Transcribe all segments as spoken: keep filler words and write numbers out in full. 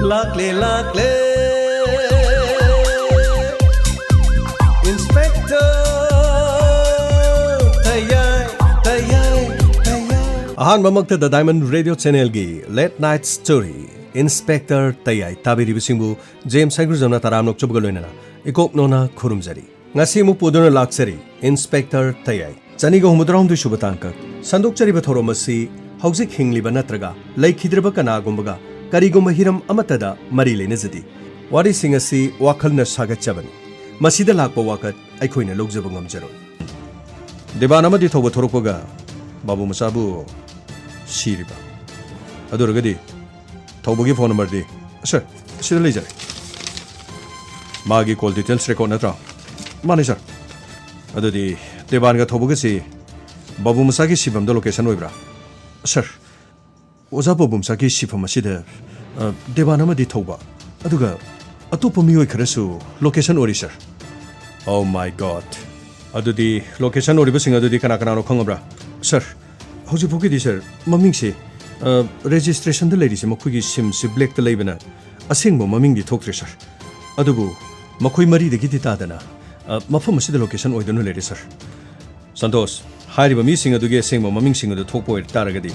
ꯂꯥꯛꯂꯦ, ꯂꯥꯛꯂꯦ, Inspector ꯇꯌꯥꯏ, ꯇꯌꯥꯏ, ꯇꯌꯥꯏ꯫ ꯑꯍꯥꯟꯕꯃꯛꯇꯗ Diamond Radio Channelꯒꯤ Late Night Story Inspector ꯇꯌꯥꯏ ꯇꯥꯕꯤꯔꯤꯕꯁꯤꯡꯕꯨ ꯖꯦꯝꯁ ꯍꯩꯒ꯭ꯔꯨꯖꯝꯅ ꯇꯔꯥꯝꯅ ꯑꯣꯛꯆꯕꯒ ꯂꯣꯏꯅꯅ ꯏꯀꯣꯛ ꯅꯣꯅ ꯈꯨꯔꯨꯝꯖꯔꯤ꯫ ꯉꯁꯤ ꯑꯃꯨꯛ ꯄꯨꯗꯨꯅ ꯂꯥꯛꯆꯔꯤ Inspector ꯇꯌꯥꯏ꯫ ꯆꯅꯤꯒ ꯍꯨꯝꯐꯨꯇꯔꯥꯍꯨꯝꯗꯣꯏ ꯁꯨꯕ ꯇꯥꯡꯀꯛ꯫ ꯁꯟꯗꯣꯛꯆꯔꯤꯕ ꯊꯧꯔꯝ ꯑꯁꯤ ꯍꯧꯖꯤꯛ ꯍꯤꯡꯂꯤꯕ ꯅꯠꯇ꯭ꯔꯒ ꯂꯩꯈꯤꯗ꯭ꯔꯕ ꯀꯅꯥꯒꯨꯝꯕꯒ ꯀꯔꯤꯒꯨꯝꯕ ꯍꯤꯔꯝ ꯑꯃꯠꯇꯗ ꯃꯔꯤ ꯂꯩꯅꯖꯗꯦ꯫ ꯋꯥꯔꯤꯁꯤꯡ ꯑꯁꯤ ꯋꯥꯈꯜꯅ ꯁꯥꯒꯠꯆꯕꯅꯤ꯫ ꯃꯁꯤꯗ ꯂꯥꯛꯄ ꯋꯥꯀꯠ ꯑꯩꯈꯣꯏꯅ ꯂꯧꯖꯕ ꯉꯝꯖꯔꯣꯏ꯫ ꯗꯦꯕꯥꯟ ꯑꯃꯗꯤ ꯊꯧꯕ ꯊꯣꯔꯛꯄꯒ ꯕꯥꯕꯨ ꯃꯆꯥꯕꯨ ꯁꯤꯔꯤꯕ꯫ ꯑꯗꯨ ꯑꯣꯏꯔꯒꯗꯤ ꯊꯧꯕꯒꯤ phone numberꯗꯤ? Sir, ꯁꯤꯗ ꯂꯩꯖꯔꯦ꯫ ꯃꯥꯒꯤ call details record ꯅꯠꯇ꯭ꯔꯣ? ꯃꯥꯅꯦ, sir꯫ ꯑꯗꯨꯗꯤ ꯗꯦꯕꯥꯟꯒ ꯊꯧꯕꯒꯁꯤ ꯕꯥꯕꯨ ꯃꯆꯥꯒꯤ ꯁꯤꯐꯝꯗ location ꯑꯣꯏꯕ꯭ꯔꯥ? Sir, ꯑꯣꯖꯥ ꯕꯥꯕꯨ ꯃꯆꯥꯒꯤ ꯁꯤꯐꯝ ꯑꯁꯤꯗ, ꯑ, ꯗꯦꯕꯥꯟ ꯑꯃꯗꯤ ꯊꯧꯕ, ꯑꯗꯨꯒ ꯑꯇꯣꯞꯄ ꯃꯤꯑꯣꯏ ꯈꯔꯁꯨ location ꯑꯣꯏꯔꯤ, sir꯫ Oh my God! ꯑꯗꯨꯗꯤ location ꯑꯣꯏꯔꯤꯕꯁꯤꯡ ꯑꯗꯨꯗꯤ ꯀꯅꯥ ꯀꯅꯥꯅꯣ ꯈꯪꯉꯕ꯭ꯔꯥ? Sir, ꯍꯧꯖꯤꯛ ꯐꯥꯎꯒꯤꯗꯤ, sir, ꯃꯃꯤꯡꯁꯦ, ꯑ, registrationꯗ ꯂꯩꯔꯤꯁꯦ ꯃꯈꯣꯏꯒꯤ SIMꯁꯦ blackꯇ ꯂꯩꯕꯅ ꯑꯁꯦꯡꯕ ꯃꯃꯤꯡꯗꯤ ꯊꯣꯛꯇ꯭ꯔꯦ, sir꯫ ꯑꯗꯨꯕꯨ ꯃꯈꯣꯏ ꯃꯔꯤꯗꯒꯤꯗꯤ ꯇꯥꯗꯅ, ꯑ, ꯃꯐꯝ ꯑꯁꯤꯗ location ꯑꯣꯏꯗꯨꯅ ꯂꯩꯔꯦ, sir꯫ ꯁꯟꯇꯣꯁ, ꯍꯥꯏꯔꯤꯕ ꯃꯤꯁꯤꯡ ꯑꯗꯨꯒꯤ ꯑꯁꯦꯡꯕ ꯃꯃꯤꯡꯁꯤꯡ ꯑꯗꯨ ꯊꯣꯛꯄ ꯑꯣꯏ ꯇꯥꯔꯒꯗꯤ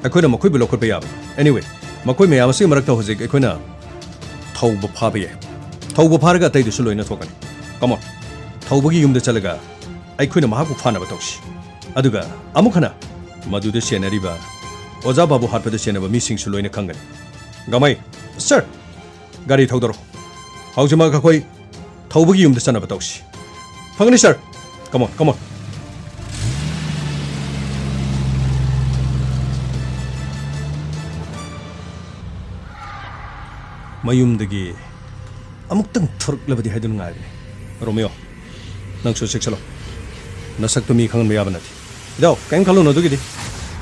ꯑꯩꯈꯣꯏꯅ ꯃꯈꯣꯏꯕꯨ ꯂꯧꯈꯠꯄ ꯌꯥꯕꯅꯤ꯫ Anyway, ꯃꯈꯣꯏ ꯃꯌꯥꯝ ꯑꯁꯤꯒꯤ ꯃꯔꯛꯇ ꯍꯧꯖꯤꯛ ꯑꯩꯈꯣꯏꯅ ꯊꯧꯕ ꯐꯥꯕ ꯌꯥꯏ꯫ ꯊꯧꯕ ꯐꯥꯔꯒ ꯑꯇꯩꯗꯨꯁꯨ ꯂꯣꯏꯅ ꯊꯣꯛꯀꯅꯤ꯫ Come on, ꯊꯧꯕꯒꯤ ꯌꯨꯝꯗ ꯆꯠꯂꯒ ꯑꯩꯈꯣꯏꯅ ꯃꯍꯥꯛꯄꯨ ꯐꯥꯅꯕ ꯇꯧꯁꯤ꯫ ꯑꯗꯨꯒ ꯑꯃꯨꯛ ꯍꯟꯅ ꯃꯗꯨꯗ ꯆꯦꯟꯅꯔꯤꯕ, ꯑꯣꯖꯥ ꯕꯥꯕꯨ ꯍꯥꯠꯄꯗ ꯆꯦꯟꯅꯕ ꯃꯤꯁꯤꯡꯁꯨ ꯂꯣꯏꯅ ꯈꯪꯒꯅꯤ꯫ ꯒꯃꯩ, sir, ꯒꯥꯔꯤ ꯊꯧꯗꯔꯣ꯫ ꯍꯧꯖꯤꯛꯃꯛ ꯑꯩꯈꯣꯏ ꯊꯧꯕꯒꯤ ꯌꯨꯝꯗ ꯆꯠꯅꯕ ꯇꯧꯁꯤ꯫ ꯐꯪꯒꯅꯤ, sir꯫ Come on, come on꯫ ꯃꯌꯨꯝꯗꯒꯤ ꯑꯃꯨꯛꯇꯪ ꯊꯣꯔꯛꯂꯕꯗꯤ ꯍꯥꯏꯗꯨꯅ ꯉꯥꯏꯕꯅꯤ꯫ ꯔꯣꯃꯤꯌꯣ, ꯅꯪꯁꯨ ꯆꯦꯛꯁꯤꯜꯂꯣ꯫ ꯅꯁꯛꯇꯨ ꯃꯤ ꯈꯪꯍꯟꯕ ꯌꯥꯕ ꯅꯠꯇꯦ꯫ ꯏꯗꯥꯎ, ꯀꯔꯤꯝ ꯈꯜꯂꯨꯅꯨ ꯑꯗꯨꯒꯤꯗꯤ꯫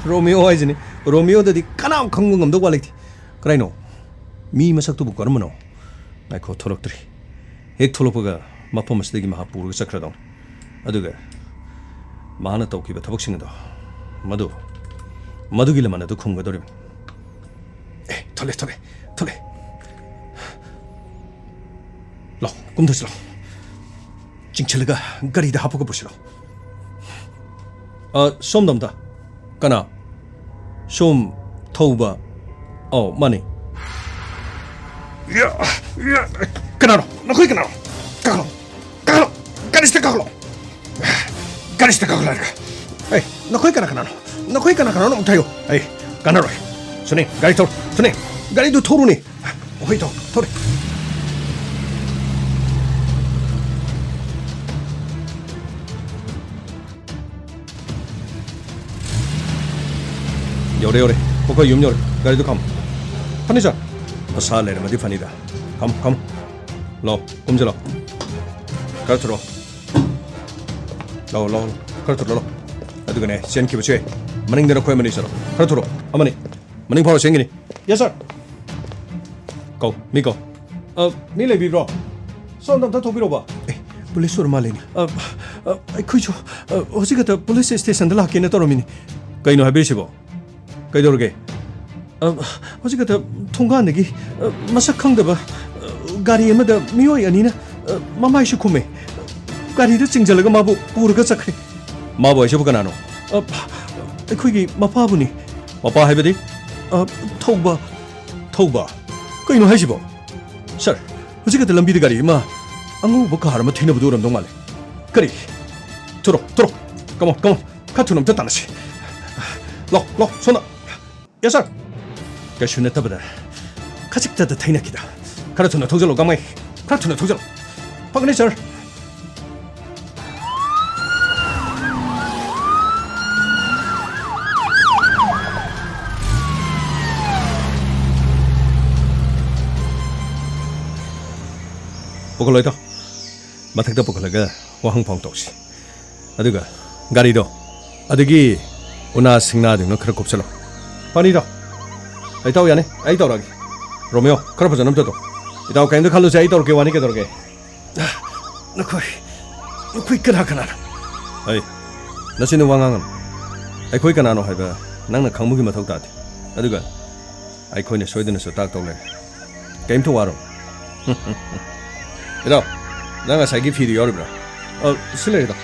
ꯔꯣꯃꯤꯌꯣ ꯍꯥꯏꯁꯤꯅꯤ꯫ ꯔꯣꯃꯤꯌꯣꯗꯗꯤ ꯀꯅꯥꯝ ꯈꯪꯕ ꯉꯝꯗꯧꯕ ꯂꯩꯇꯦ꯫ ꯀꯔꯥꯏꯅꯣ? ꯃꯤ ꯃꯁꯛꯇꯨꯕꯨ ꯀꯔꯝꯕꯅꯣ? ꯉꯥꯏꯈꯣ, ꯊꯣꯛꯂꯛꯇ꯭ꯔꯤ꯫ ꯍꯦꯛ ꯊꯣꯛꯂꯛꯄꯒ ꯃꯐꯝ ꯑꯁꯤꯗꯒꯤ ꯃꯍꯥꯛ ꯄꯨꯔꯒ ꯆꯠꯈ꯭ꯔꯗꯧꯅꯤ꯫ ꯑꯗꯨꯒ ꯃꯍꯥꯛꯅ ꯇꯧꯈꯤꯕ ꯊꯕꯛꯁꯤꯡ ꯑꯗꯣ, ꯃꯗꯨ, ꯃꯗꯨꯒꯤ ꯂꯃꯟ ꯑꯗꯨ ꯈꯨꯝꯒꯗꯧꯔꯤꯕꯅꯤ꯫ ꯑꯦ, ꯊꯣꯛꯂꯛꯑꯦ, ꯊꯣꯛꯂꯛꯑꯦ, ꯊꯣꯛꯂꯛꯑꯦ꯫ ꯂꯥꯎ, ꯀꯨꯝꯊꯁꯤ ꯂꯥꯎ꯫ ꯆꯤꯡꯁꯤꯜꯂꯒ ꯒꯥꯔꯤꯗ ꯍꯥꯞꯄꯒ ꯄꯨꯁꯤ ꯂꯥꯎ꯫ ꯑ, ꯁꯣꯝꯗ ꯑꯝꯇ꯫ ꯀꯅꯥ? ꯁꯣꯝ ꯊꯧꯕ? ꯑꯧ, ꯃꯥꯅꯤ꯫ ꯌꯥ, ꯌꯥ, ꯀꯅꯥꯅꯣ? ꯅꯈꯣꯏ ꯀꯅꯥꯅꯣ? ꯀꯥꯈꯠꯂꯣ, ꯀꯥꯈꯠꯂꯣ, ꯒꯥꯔꯤꯁꯤꯗ ꯀꯥꯈꯠꯂꯣ꯫ ꯒꯥꯔꯤꯁꯤꯗ ꯀꯥꯈꯠꯂꯣ ꯍꯥꯏꯔꯒ꯫ ꯑꯩ, ꯅꯈꯣꯏ ꯀꯅꯥ ꯀꯅꯥꯅꯣ? ꯅꯈꯣꯏ ꯀꯅꯥ ꯀꯅꯥꯅꯣ ꯑꯃꯨꯛ ꯊꯥꯏꯌꯣ꯫ ꯑꯩ, ꯀꯥꯟꯅꯔꯣꯏ꯫ ꯁꯨꯅꯤ, ꯒꯥꯔꯤ ꯊꯧꯔꯣ꯫ ꯁꯨꯅꯤ, ꯒꯥꯔꯤꯗꯨ ꯊꯧꯔꯨꯅꯤ꯫ ꯍꯣꯏ, ꯊꯧ, ꯊꯧꯔꯦ꯫ ꯌꯧꯔꯦ, ꯌꯧꯔꯦ꯫ ꯃꯈꯣꯏ ꯌꯨꯝ ꯌꯧꯔꯦ꯫ ꯒꯥꯔꯤꯗꯨ ꯈꯥꯝꯃꯨ꯫ ꯐꯅꯤ, ꯁꯥꯔ꯫ ꯃꯁꯥ ꯂꯩꯔꯝꯃꯗꯤ ꯐꯅꯤꯗ꯫ ꯈꯥꯝꯃꯨ, ꯈꯥꯝꯃꯨ꯫ ꯂꯥꯎ, ꯀꯨꯝꯁꯤꯜꯂꯣ꯫ ꯈꯔ ꯊꯨꯔꯣ꯫ ꯂꯥꯎ, ꯂꯥꯎ, ꯂꯥꯎ꯫ ꯈꯔ ꯊꯨꯔꯣ, ꯂꯥꯎ꯫ ꯑꯗꯨꯒꯅꯦ, ꯆꯦꯟꯈꯤꯕꯁꯨ ꯌꯥꯏ꯫ ꯃꯅꯤꯡꯗ ꯅꯈꯣꯏ ꯑꯃꯅꯤ ꯆꯠꯂꯣ꯫ ꯈꯔ ꯊꯨꯔꯣ꯫ ꯑꯃꯅꯤ꯫ ꯃꯅꯤꯡ ꯐꯥꯎꯔ ꯆꯦꯟꯒꯅꯤ꯫ Yes, sir꯫ ꯀꯧ, ꯃꯤ ꯀꯧ꯫ ꯑ, ꯃꯤ ꯂꯩꯕꯤꯕ꯭ꯔꯣ? ꯁꯣꯝꯗ ꯑꯝꯇ ꯊꯣꯛꯄꯤꯔꯣꯕ꯫ ꯑꯦ, ꯄꯨꯂꯤꯁ ꯑꯣꯏꯔ ꯃꯥꯜꯂꯦꯅꯦ꯫ ꯑ, ꯑ, ꯑꯩꯈꯣꯏꯁꯨ, ꯑ, ꯍꯧꯖꯤꯛ ꯈꯛꯇ ꯄꯨꯂꯤꯁ ꯁ꯭ꯇꯦꯁꯟꯗ ꯂꯥꯛꯀꯦꯅ ꯇꯧꯔꯝꯃꯤꯅꯤ꯫ ꯀꯩꯅꯣ ꯍꯥꯏꯕꯤꯔꯤꯁꯤꯕꯣ? ꯀꯩꯗꯧꯔꯒꯦ? ꯑ, ꯍꯧꯖꯤꯛ ꯈꯛꯇ ꯊꯣꯡꯒꯥꯟꯗꯒꯤ, ꯑ, ꯃꯁꯛ ꯈꯪꯗꯕ, ꯑ, ꯒꯥꯔꯤ ꯑꯃꯗ ꯃꯤꯑꯣꯏ ꯑꯅꯤꯅ, ꯑ, ꯃꯃꯥꯏꯁꯨ ꯈꯨꯝꯃꯦ꯫ ꯒꯥꯔꯤꯗ ꯆꯤꯡꯁꯤꯜꯂꯒ ꯃꯥꯕꯨ ꯄꯨꯔꯒ ꯆꯠꯈ꯭ꯔꯦ꯫ ꯃꯥꯕꯨ ꯍꯥꯏꯁꯤꯕꯨ ꯀꯅꯥꯅꯣ? ꯑ, ꯑꯩꯈꯣꯏꯒꯤ ꯃꯄꯥꯕꯨꯅꯤ꯫ ꯃꯄꯥ ꯍꯥꯏꯕꯗꯤ? ꯑ, ꯊꯧꯕ꯫ ꯊꯧꯕ? ꯀꯩꯅꯣ ꯍꯥꯏꯁꯤꯕꯣ? ꯁꯥꯔ, ꯍꯧꯖꯤꯛ ꯈꯛꯇ ꯂꯝꯕꯤꯗ ꯒꯥꯔꯤ ꯑꯃ ꯑꯉꯧꯕ ꯀꯥꯔ ꯑꯃ ꯊꯦꯡꯅꯕꯗꯨ ꯑꯣꯏꯔꯝꯗꯧ ꯃꯥꯜꯂꯦ꯫ ꯀꯔꯤ? ꯊꯨꯔꯣ, ꯊꯨꯔꯣ꯫ Come on, come on. ꯈꯔ ꯊꯨꯅ ꯑꯝꯇ ꯇꯥꯟꯅꯁꯤ꯫ ꯂꯥꯎ, ꯂꯥꯎ, ꯁꯣꯝꯗ꯫ Yes, sir. ꯀꯩꯁꯨ ꯅꯠꯇꯕꯗ ꯈꯖꯤꯛꯇꯗ ꯊꯩꯅꯈꯤꯗ꯫ ꯈꯔ ꯊꯨꯅ ꯊꯧꯖꯜꯂꯣ, ꯒꯥꯡꯃꯩ꯫ ꯈꯔ ꯊꯨꯅ ꯊꯧꯖꯜꯂꯣ꯫ ꯐꯒꯅꯤ, ꯁꯥꯔ꯫ ꯄꯨꯈꯠꯂꯣ, ꯏꯇꯥꯎ꯫ ꯃꯊꯛꯇ ꯄꯨꯈꯠꯂꯒ ꯋꯥꯍꯪ ꯐꯥꯎ ꯇꯧꯁꯤ꯫ ꯑꯗꯨꯒ ꯒꯥꯔꯤꯗꯣ, ꯑꯗꯒꯤ ꯎꯅꯥ ꯁꯤꯡꯅꯥꯗꯨꯅ ꯈꯔ ꯀꯨꯞꯁꯜꯂꯣ꯫ ꯐꯅꯤ, ꯏꯇꯥꯎ꯫ ꯏꯇꯥꯎ, ꯌꯥꯅꯤ, ꯑꯩ ꯇꯧꯔꯒꯦ꯫ ꯔꯣꯃꯤꯌꯣ, ꯈꯔ ꯐꯖꯅ ꯑꯝꯇ ꯇꯧ꯫ ꯏꯇꯥꯎ, ꯀꯩꯝꯇ ꯈꯜꯂꯨꯁꯦ, ꯑꯩ ꯇꯧꯔꯛꯀꯦ, ꯋꯥꯅꯤ, ꯀꯩꯗꯧꯔꯒꯦ? ꯅꯈꯣꯏ, ꯅꯈꯣꯏ ꯀꯅꯥ ꯀꯅꯥꯅꯣ? ꯑꯩ, ꯅꯆꯤꯟꯗ ꯋꯥ ꯉꯥꯡꯒꯅꯨ꯫ ꯑꯩꯈꯣꯏ ꯀꯅꯥꯅꯣ ꯍꯥꯏꯕ ꯅꯪꯅ ꯈꯪꯕꯒꯤ ꯃꯊꯧ ꯇꯥꯗꯦ꯫ ꯑꯗꯨꯒ ꯑꯩꯈꯣꯏꯅ ꯁꯣꯏꯗꯅꯁꯨ ꯇꯥꯛꯇꯧ ꯂꯩꯔꯦ꯫ ꯀꯩꯝꯇ ꯋꯥꯔꯨꯅꯨ꯫ ꯏꯇꯥꯎ, ꯅꯪ ꯉꯁꯥꯏꯒꯤ ꯐꯤꯗꯨ ꯌꯥꯎꯔꯤꯕ꯭ꯔꯥ? ꯑ, ꯁꯤ ꯂꯩꯔꯦ, ꯏꯇꯥꯎ꯫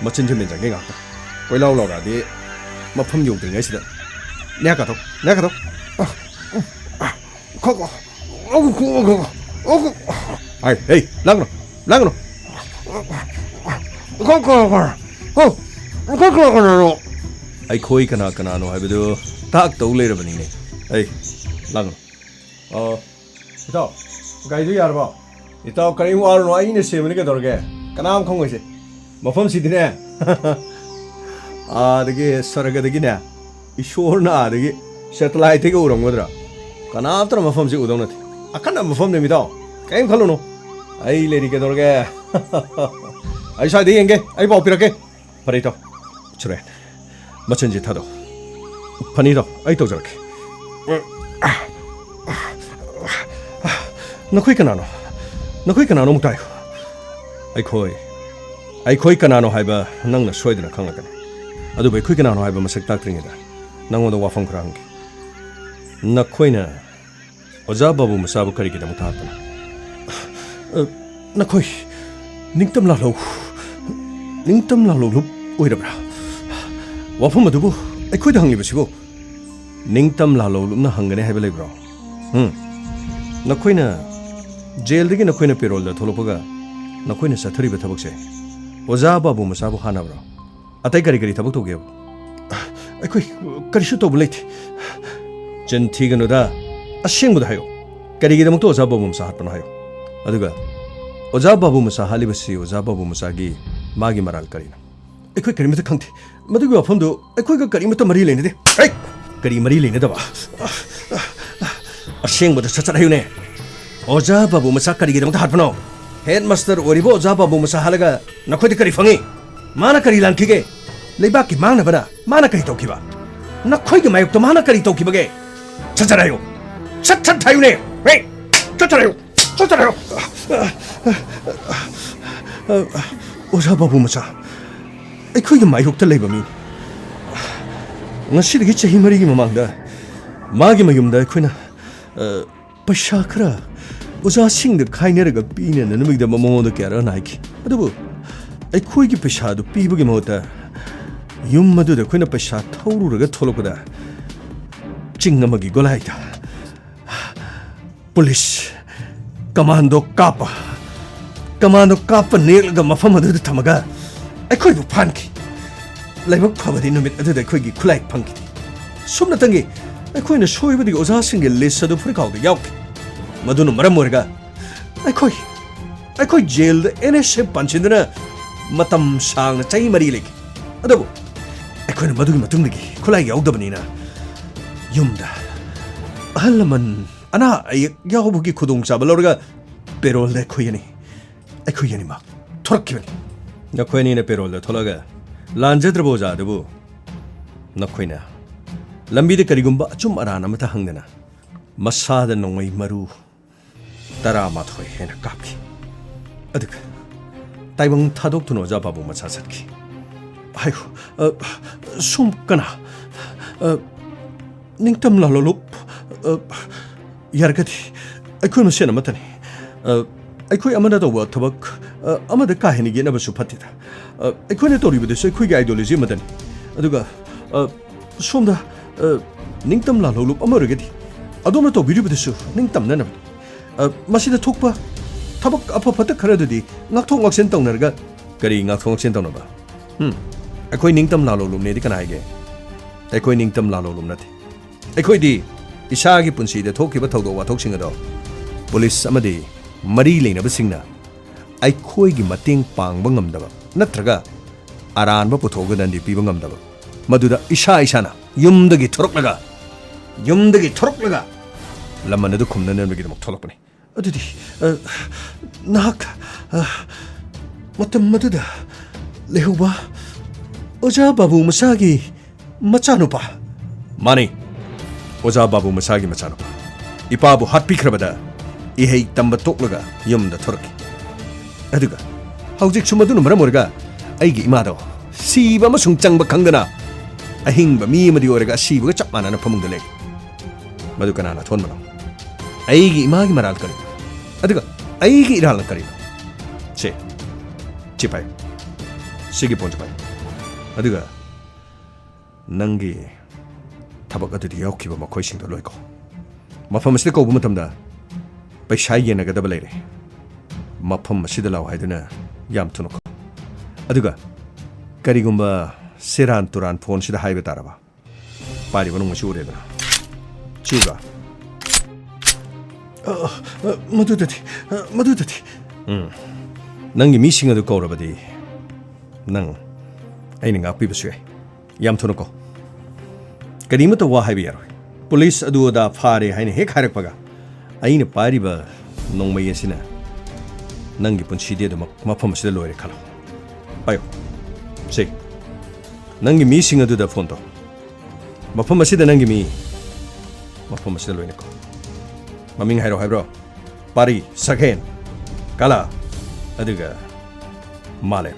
ꯃꯆꯤꯟꯁꯦ ꯃꯦꯟꯖꯟꯒꯦ ꯉꯥꯛꯇ꯫ ꯀꯣꯏꯂꯥꯎ ꯂꯥꯎꯔꯛꯑꯗꯤ ꯃꯐꯝ ꯌꯧꯗ꯭ꯔꯤꯉꯩꯁꯤꯗ꯫ ꯅꯌꯥ ꯀꯥꯊꯧ, ꯅꯌꯥ ꯀꯥꯊꯧ꯫ ꯑ, ꯑ, ꯈꯣ, ꯈꯣ, ꯑ, ꯈꯣ, ꯈꯣ, ꯑ, ꯈꯣ꯫ ꯍꯥꯏ, ꯍꯦ, ꯂꯥꯡꯒꯅꯨ, ꯂꯥꯡꯒꯅꯨ꯫ ꯈꯣ, ꯈꯣ, ꯈꯣ, ꯈꯣ, ꯈꯣ, ꯈꯣ, ꯀꯅꯥꯅꯣ? ꯑꯩꯈꯣꯏ ꯀꯅꯥ ꯀꯅꯥꯅꯣ ꯍꯥꯏꯕꯗꯨ ꯇꯥꯛꯇꯧ ꯂꯩꯔꯕꯅꯤꯅꯦ꯫ ꯑꯩ, ꯂꯥꯡꯒꯅꯨ꯫ ꯑ, ꯏꯇꯥꯎ, ꯒꯥꯔꯤꯗꯨ ꯌꯥꯔꯕꯣ? ꯏꯇꯥꯎ, ꯀꯔꯤꯝ ꯋꯥꯔꯨꯅꯨ, ꯑꯩꯅ ꯁꯦꯝꯕꯅꯤ ꯀꯩꯗꯧꯔꯒꯦ? ꯀꯅꯥꯝ ꯈꯪꯉꯣꯏꯁꯦ꯫ ꯃꯐꯝꯁꯤꯗꯤꯅꯦ, ꯑꯥꯗꯒꯤ ꯁꯔꯒꯗꯒꯤꯅꯦ, ꯏꯁꯣꯔꯅ ꯑꯥꯗꯒꯤ satellite ꯇꯒꯤ ꯎꯔꯝꯒꯗ꯭ꯔꯥ? ꯀꯅꯥꯝꯇꯅ ꯃꯐꯝꯁꯤ ꯎꯗꯧ ꯅꯠꯇꯦ꯫ ꯑꯈꯟꯅꯕ ꯃꯐꯝꯅꯦ, ꯏꯇꯥꯎ꯫ ꯀꯔꯤꯝ ꯈꯜꯂꯨꯅꯨ꯫ ꯑꯩ ꯂꯩꯔꯤ ꯀꯩꯗꯧꯔꯒꯦ? ꯑꯩ ꯁ꯭ꯋꯥꯏꯗ ꯌꯦꯡꯒꯦ, ꯑꯩ ꯄꯥꯎ ꯄꯤꯔꯛꯀꯦ꯫ ꯐꯔꯦ, ꯏꯇꯥꯎ꯫ ꯁꯨꯔꯦꯟ, ꯃꯆꯤꯟꯁꯤ ꯊꯥꯗꯣꯛ꯫ ꯐꯅꯤ, ꯏꯇꯥꯎ, ꯑꯩ ꯇꯧꯖꯔꯛꯀꯦ꯫ ꯅꯈꯣꯏ ꯀꯅꯥꯅꯣ? ꯅꯈꯣꯏ ꯀꯅꯥꯅꯣ ꯑꯃꯨꯛꯇ ꯍꯥꯏꯌꯨ꯫ ꯑꯩꯈꯣꯏ, ꯑꯩꯈꯣꯏ ꯀꯅꯥꯅꯣ ꯍꯥꯏꯕ ꯅꯪꯅ ꯁꯣꯏꯗꯅ ꯈꯪꯂꯛꯀꯅꯤ꯫ ꯑꯗꯨꯕꯨ ꯑꯩꯈꯣꯏ ꯀꯅꯥꯅꯣ ꯍꯥꯏꯕ ꯃꯁꯛ ꯇꯥꯛꯇ꯭ꯔꯤꯉꯩꯗ ꯅꯪꯉꯣꯟꯗ ꯋꯥꯐꯝ ꯈꯔ ꯍꯪꯒꯦ꯫ ꯅꯈꯣꯏꯅ ꯑꯣꯖꯥ ꯕꯥꯕꯨ ꯃꯆꯥꯕꯨ ꯀꯔꯤꯒꯤꯗꯃꯛꯇ ꯍꯥꯠꯄꯅꯣ? ꯑ, ꯅꯈꯣꯏ ꯅꯤꯡꯇꯝ ꯂꯥꯜꯍꯧ, ꯅꯤꯡꯇꯝ ꯂꯥꯜꯍꯧ ꯂꯨꯞ ꯑꯣꯏꯔꯕ꯭ꯔꯥ? ꯋꯥꯐꯝ ꯑꯗꯨꯕꯨ ꯑꯩꯈꯣꯏꯗ ꯍꯪꯂꯤꯕꯁꯤꯕꯨ ꯅꯤꯡꯇꯝ ꯂꯥꯜꯍꯧ ꯂꯨꯞꯅ ꯍꯪꯒꯅꯤ ꯍꯥꯏꯕ ꯂꯩꯕ꯭ꯔꯣ? ꯎꯝ? ꯅꯈꯣꯏꯅ ꯖꯦꯜꯗꯒꯤ ꯅꯈꯣꯏꯅ ꯄꯦꯔꯣꯜꯗ ꯊꯣꯛꯂꯛꯄꯒ ꯅꯈꯣꯏꯅ ꯆꯠꯊꯔꯤꯕ ꯊꯕꯛꯁꯦ ꯑꯣꯖꯥ ꯕꯥꯕꯨ ꯃꯆꯥꯕꯨ ꯍꯥꯠꯅꯕ꯭ꯔꯣ? ꯑꯇꯩ ꯀꯔꯤ ꯀꯔꯤ ꯊꯕꯛ ꯇꯧꯒꯦꯕ? ꯑꯩꯈꯣꯏ ꯀꯔꯤꯁꯨ ꯇꯧꯕ ꯂꯩꯇꯦ꯫ ꯆꯤꯟ ꯊꯤꯒꯅꯨꯗ, ꯑꯁꯦꯡꯕꯗ ꯍꯥꯏꯌꯣ꯫ ꯀꯔꯤꯒꯤꯗꯃꯛꯇ ꯑꯣꯖꯥ ꯕꯥꯕꯨ ꯃꯆꯥ ꯍꯥꯠꯄꯅꯣ ꯍꯥꯏꯌꯣ꯫ ꯑꯗꯨꯒ ꯑꯣꯖꯥ ꯕꯥꯕꯨ ꯃꯆꯥ ꯍꯥꯠꯂꯤꯕꯁꯤ ꯑꯣꯖꯥ ꯕꯥꯕꯨ ꯃꯆꯥꯒꯤ ꯃꯥꯒꯤ ꯃꯔꯥꯜ ꯀꯔꯤꯅꯣ? ꯑꯩꯈꯣꯏ ꯀꯔꯤꯃꯠꯇ ꯈꯪꯗꯦ꯫ ꯃꯗꯨꯒꯤ ꯋꯥꯐꯝꯗꯨ ꯑꯩꯈꯣꯏꯒ ꯀꯔꯤꯃꯠꯇ ꯃꯔꯤ ꯂꯩꯅꯗꯦ꯫ ꯍꯩ! ꯀꯔꯤ ꯃꯔꯤ ꯂꯩꯅꯗꯕ? ꯑꯁꯦꯡꯕꯗ ꯁꯠ ꯁꯠ ꯍꯥꯏꯌꯨꯅꯦ꯫ ꯑꯣꯖꯥ ꯕꯥꯕꯨ ꯃꯆꯥ ꯀꯔꯤꯒꯤꯗꯃꯛꯇ ꯍꯥꯠꯄꯅꯣ? ꯍꯦꯗ ꯃꯥꯁꯇꯔ ꯑꯣꯏꯔꯤꯕ ꯑꯣꯖꯥ ꯕꯥꯕꯨ ꯃꯆꯥ ꯍꯥꯠꯂꯒ ꯅꯈꯣꯏꯗ ꯀꯔꯤ ꯐꯪꯉꯤ? ꯃꯥꯅ ꯀꯔꯤ ꯂꯥꯟꯈꯤꯒꯦ? ꯂꯩꯕꯥꯛꯀꯤ ꯃꯥꯡꯅꯕꯅ ꯃꯥꯅ ꯀꯔꯤ ꯇꯧꯈꯤꯕ? ꯅꯈꯣꯏꯒꯤ ꯃꯥꯌꯣꯛꯇ ꯃꯥꯅ ꯀꯔꯤ ꯇꯧꯈꯤꯕꯒꯦ? ꯁꯠ ꯁꯠ ꯍꯥꯏꯌꯨ꯫ ꯁꯠ ꯁꯠ ꯍꯥꯏꯌꯨꯅꯦ꯫ ꯍꯦ! ꯁꯠ ꯁꯠ ꯍꯥꯏꯌꯨ꯫ ꯁꯠ ꯁꯠ ꯍꯥꯏꯌꯨ꯫ ꯑꯣꯖꯥ ꯕꯥꯕꯨ ꯃꯆꯥ, ꯑꯩꯈꯣꯏꯒꯤ ꯃꯥꯌꯣꯛꯇ ꯂꯩꯕ ꯃꯤꯅꯤ꯫ ꯉꯁꯤꯗꯒꯤ ꯆꯍꯤ ꯃꯔꯤꯒꯤ ꯃꯃꯥꯡꯗ ꯃꯥꯒꯤ ꯃꯌꯨꯝꯗ ꯑꯩꯈꯣꯏꯅ, ꯑ, ꯄꯩꯁꯥ ꯈꯔ ꯑꯣꯖꯥꯁꯤꯡꯗ ꯈꯥꯏꯅꯔꯒ ꯄꯤꯅꯅꯕꯒꯤꯗꯃꯛ ꯃꯉꯣꯟꯗ ꯀꯌꯥꯔꯛ ꯍꯥꯏꯈꯤ꯫ ꯑꯗꯨꯕꯨ ꯑꯩꯈꯣꯏꯒꯤ ꯄꯩꯁꯥꯗꯨ ꯄꯤꯕꯒꯤ ꯃꯍꯨꯠꯇ ꯌꯨꯝ ꯑꯗꯨꯗ ꯑꯩꯈꯣꯏꯅ ꯄꯩꯁꯥ ꯊꯧꯔꯨꯔꯒ ꯊꯣꯛꯂꯛꯄꯗ ꯆꯤꯡ ꯑꯃꯒꯤ ꯒꯣꯂꯥꯏꯗ ꯄꯨꯂꯤꯁ ꯀꯃꯥꯟꯗꯣ ꯀꯥꯞꯄ, ꯀꯃꯥꯟꯗꯣ ꯀꯥꯞꯄ ꯅꯦꯛꯂꯒ ꯃꯐꯝ ꯑꯗꯨꯗ ꯊꯝꯃꯒ ꯑꯩꯈꯣꯏꯕꯨ ꯐꯥꯟꯈꯤ꯫ ꯂꯥꯏꯕꯛ ꯐꯕꯗꯤ ꯅꯨꯃꯤꯠ ꯑꯗꯨꯗ ꯑꯩꯈꯣꯏꯒꯤ ꯈꯨꯠꯂꯥꯏ ꯐꯪꯈꯤꯗꯦ꯫ ꯁꯨꯞꯅꯇꯪꯒꯤ ꯑꯩꯈꯣꯏꯅ ꯁꯣꯏꯕꯗꯒꯤ ꯑꯣꯖꯥꯁꯤꯡꯒꯤ ꯂꯤꯁ ꯑꯗꯨ ꯐꯨꯔꯤꯠꯈꯥꯎꯗ ꯌꯥꯎꯈꯤ꯫ ꯃꯗꯨꯅ ꯃꯔꯝ ꯑꯣꯏꯔꯒ ꯑꯩꯈꯣꯏ, ꯑꯩꯈꯣꯏ ꯖꯦꯜꯗ ꯑꯦꯟ ꯑꯦꯁ ꯑꯦꯐ ꯄꯥꯟꯁꯤꯟꯗꯨꯅ ꯃꯇꯝ ꯁꯥꯡꯅ ꯆꯍꯤ ꯃꯔꯤ ꯂꯩꯈꯤ꯫ ꯑꯗꯨꯕꯨ ꯑꯩꯈꯣꯏꯅ ꯃꯗꯨꯒꯤ ꯃꯇꯨꯡꯗꯒꯤ ꯈꯨꯠꯂꯥꯏ ꯌꯥꯎꯗꯕꯅꯤꯅ ꯌꯨꯝꯗ ꯑꯍꯜ ꯂꯃꯟ ꯑꯅꯥ ꯑꯌꯦꯛ ꯌꯥꯎꯕꯒꯤ ꯈꯨꯗꯣꯡꯆꯥꯕ ꯂꯧꯔꯒ ꯄꯦꯔꯣꯜꯗ ꯑꯩꯈꯣꯏ ꯑꯅꯤ, ꯑꯩꯈꯣꯏ ꯑꯅꯤꯃꯛ ꯊꯣꯔꯛꯈꯤꯕꯅꯤ꯫ ꯅꯈꯣꯏ ꯑꯅꯤꯅ ꯄꯦꯔꯣꯜꯗ ꯊꯣꯛꯂꯒ ꯂꯥꯟꯖꯗ꯭ꯔꯕ ꯑꯣꯖꯥ ꯑꯗꯨꯕꯨ ꯅꯈꯣꯏꯅ ꯂꯝꯕꯤꯗ ꯀꯔꯤꯒꯨꯝꯕ ꯑꯆꯨꯝ ꯑꯔꯥꯟ ꯑꯃꯠꯇ ꯍꯪꯗꯅ ꯃꯁꯥꯗ ꯅꯣꯡꯃꯩ ꯃꯔꯨ ꯇꯔꯥꯃꯥꯊꯣꯏ ꯍꯦꯟꯅ ꯀꯥꯞꯈꯤ꯫ ꯑꯗꯨꯒ ꯇꯥꯏꯕꯪ ꯊꯥꯗꯣꯛꯇꯨꯅ ꯑꯣꯖꯥ ꯕꯥꯕꯨ ꯃꯆꯥ ꯆꯠꯈꯤ꯫ ꯍꯥꯏꯌꯨ, ꯑ, ꯁꯣꯝ ꯀꯅꯥ? ꯑ, ꯅꯤꯡꯇꯝ ꯂꯥꯂꯣꯂꯨꯞ, ꯑ, ꯌꯥꯔꯒꯗꯤ ꯑꯩꯈꯣꯏ ꯃꯁꯦꯟ ꯑꯃꯠꯇꯅꯤ꯫ ꯑ, ꯑꯩꯈꯣꯏ ꯑꯃꯅ ꯇꯧꯕ ꯊꯕꯛ, ꯑ, ꯑꯃꯗ ꯀꯥ ꯍꯦꯟꯅ ꯌꯦꯠꯅꯕꯁꯨ ꯐꯠꯇꯦꯗ꯫ ꯑ, ꯑꯩꯈꯣꯏꯅ ꯇꯧꯔꯤꯕꯗꯨꯁꯨ ꯑꯩꯈꯣꯏꯒꯤ ideology ꯑꯃꯗꯅꯤ꯫ ꯑꯗꯨꯒ, ꯑ, ꯁꯣꯝꯗ, ꯑ, ꯅꯤꯡꯇꯝ ꯂꯥꯂꯣꯂꯨꯞ ꯑꯃ ꯑꯣꯏꯔꯒꯗꯤ ꯑꯗꯣꯝꯅ ꯇꯧꯕꯤꯔꯤꯕꯗꯨꯁꯨ ꯅꯤꯡꯇꯝꯅꯅꯕꯅꯤ꯫ ꯑ, ꯃꯁꯤꯗ ꯊꯣꯛꯄ ꯊꯕꯛ ꯑꯐ ꯐꯠꯇ ꯈꯔꯗꯨꯗꯤ ꯉꯥꯛꯊꯣꯛ ꯉꯥꯛꯁꯤꯟ ꯇꯧꯅꯔꯒ ꯀꯔꯤ ꯉꯥꯛꯊꯣꯛ ꯉꯥꯛꯁꯤꯟ ꯇꯧꯅꯕ? ꯍꯨꯝ, ꯑꯩꯈꯣꯏ ꯅꯤꯡꯇꯝ ꯂꯥꯂꯣꯂꯨꯞꯅꯦꯗꯤ ꯀꯅꯥ ꯍꯥꯏꯒꯦ? ꯑꯩꯈꯣꯏ ꯅꯤꯡꯇꯝ ꯂꯥꯂꯣꯂꯨꯞ ꯅꯠꯇꯦ꯫ ꯑꯩꯈꯣꯏꯗꯤ ꯏꯁꯥꯒꯤ ꯄꯨꯟꯁꯤꯗ ꯊꯣꯛꯈꯤꯕ ꯊꯧꯗꯣꯛ ꯋꯥꯊꯣꯛꯁꯤꯡ ꯑꯗꯣ ꯄꯨꯂꯤꯁ ꯑꯃꯗꯤ ꯃꯔꯤ ꯂꯩꯅꯕꯁꯤꯡꯅ ꯑꯩꯈꯣꯏꯒꯤ ꯃꯇꯦꯡ ꯄꯥꯡꯕ ꯉꯝꯗꯕ ꯅꯠꯇ꯭ꯔꯒ ꯑꯔꯥꯟꯕ ꯄꯨꯊꯣꯛꯑꯒ ꯗꯟꯗꯤ ꯄꯤꯕ ꯉꯝꯗꯕ, ꯃꯗꯨꯗ ꯏꯁꯥ ꯏꯁꯥꯅ ꯌꯨꯝꯗꯒꯤ ꯊꯣꯔꯛꯂꯒ, ꯌꯨꯝꯗꯒꯤ ꯊꯣꯔꯛꯂꯒ ꯂꯃꯟ ꯑꯗꯨ ꯈꯨꯝꯅꯅꯕꯒꯤꯗꯃꯛ ꯊꯣꯛꯂꯛꯄꯅꯤ꯫ ꯑꯗꯨꯗꯤ, ꯑ, ꯅꯍꯥꯛ, ꯑ, ꯃꯇꯝ ꯑꯗꯨꯗ ꯂꯩꯍꯧꯕ ꯑꯣꯖꯥ ꯕꯥꯕꯨ ꯃꯆꯥꯒꯤ ꯃꯆꯥꯅꯨꯄꯥ? ꯃꯥꯅꯤ, ꯑꯣꯖꯥ ꯕꯥꯕꯨ ꯃꯆꯥꯒꯤ ꯃꯆꯥꯅꯨꯄꯥ꯫ ꯏꯄꯥꯕꯨ ꯍꯥꯠꯄꯤꯈ꯭ꯔꯕꯗ ꯏꯍꯩ ꯇꯝꯕ ꯇꯣꯛꯂꯒ ꯌꯨꯝꯗ ꯊꯣꯔꯛꯈꯤ꯫ ꯑꯗꯨꯒ ꯍꯧꯖꯤꯛꯁꯨ ꯃꯗꯨꯅ ꯃꯔꯝ ꯑꯣꯏꯔꯒ ꯑꯩꯒꯤ ꯏꯃꯥꯗꯣ ꯁꯤꯕ ꯑꯃꯁꯨꯡ ꯆꯪꯕ ꯈꯪꯗꯅ ꯑꯍꯤꯡꯕ ꯃꯤ ꯑꯃꯗꯤ ꯑꯣꯏꯔꯒ ꯑꯁꯤꯕꯒ ꯆꯞ ꯃꯥꯟꯅꯅ ꯐꯃꯨꯡꯗ ꯂꯩ꯫ ꯃꯗꯨ ꯀꯅꯥꯅ ꯊꯣꯟꯕꯅꯣ? ꯑꯩꯒꯤ ꯏꯃꯥꯒꯤ ꯃꯔꯥꯜ ꯀꯔꯤ? ꯑꯗꯨꯒ ꯑꯩꯒꯤ ꯏꯔꯥꯜꯅ ꯀꯔꯤꯅꯣ? ꯁꯦ, ꯁꯤ ꯄꯥꯏꯌꯨ꯫ ꯁꯤꯒꯤ ꯐꯣꯟꯁꯤ ꯄꯥꯏꯌꯨ꯫ ꯑꯗꯨꯒ ꯅꯪꯒꯤ ꯊꯕꯛ ꯑꯗꯨꯗ ꯌꯥꯎꯈꯤꯕ ꯃꯈꯣꯏꯁꯤꯡꯗꯣ ꯂꯣꯏ ꯀꯧ꯫ ꯃꯐꯝ ꯑꯁꯤꯗ ꯀꯧꯕ ꯃꯇꯝꯗ ꯄꯩꯁꯥ ꯌꯦꯟꯅꯒꯗꯕ ꯂꯩꯔꯦ꯫ ꯃꯐꯝ ꯑꯁꯤꯗ ꯂꯥꯛꯑꯣ ꯍꯥꯏꯗꯨꯅ ꯌꯥꯝ ꯊꯨꯅ ꯀꯧ꯫ ꯑꯗꯨꯒ ꯀꯔꯤꯒꯨꯝꯕ ꯁꯦꯔꯥꯟ ꯇꯨꯔꯥꯟ ꯐꯣꯟꯁꯤꯗ ꯍꯥꯏꯕ ꯇꯥꯔꯕ? ꯄꯥꯏꯔꯤꯕ ꯅꯣꯡꯃꯩꯁꯤ ꯎꯔꯦꯗꯅ꯫ ꯁꯤ ꯎꯕ꯭ꯔꯥ? ꯑ, ꯑ, ꯃꯗꯨꯗꯗꯤ, ꯑ, ꯃꯗꯨꯗꯗꯤ꯫ ꯎꯝ꯫ ꯅꯪꯒꯤ ꯃꯤꯁꯤꯡ ꯑꯗꯨ ꯀꯧꯔꯕꯗꯤ ꯅꯪ ꯑꯩꯅ ꯉꯥꯛꯄꯤꯕꯁꯨ ꯌꯥꯏ꯫ ꯌꯥꯝ ꯊꯨꯅ ꯀꯧ꯫ ꯀꯔꯤꯃꯠꯇ ꯋꯥ ꯍꯥꯏꯕ ꯌꯥꯔꯣꯏ꯫ ꯄꯨꯂꯤꯁ ꯑꯗꯨ ꯑꯗꯥ ꯐꯥꯔꯦ ꯍꯥꯏꯅ ꯍꯦꯛ ꯍꯥꯏꯔꯛꯄꯒ, ꯑꯩꯅ ꯄꯥꯏꯔꯤꯕ ꯅꯣꯡꯃꯩ ꯑꯁꯤꯅ ꯅꯪꯒꯤ ꯄꯨꯟꯁꯤꯗꯤ ꯑꯗꯨꯃꯛ ꯃꯐꯝ ꯑꯁꯤꯗ ꯂꯣꯏꯔꯦ ꯈꯜꯂꯣ꯫ ꯄꯥꯏꯌꯨ꯫ ꯁꯦ, ꯅꯪꯒꯤ ꯃꯤꯁꯤꯡ ꯑꯗꯨꯗ ꯐꯣꯟ ꯇꯧ꯫ ꯃꯐꯝ ꯑꯁꯤꯗ ꯅꯪꯒꯤ ꯃꯤ, ꯃꯐꯝ ꯑꯁꯤꯗ ꯂꯣꯏꯅ ꯀꯧ꯫ ꯃꯃꯤꯡ ꯍꯥꯏꯔꯣ ꯍꯥꯏꯕ꯭ꯔꯣ? ꯄꯥꯔꯤ, ꯁꯛꯍꯦꯟ, ꯀꯂꯥ, ꯑꯗꯨꯒ ꯃꯥꯂꯦꯝ꯫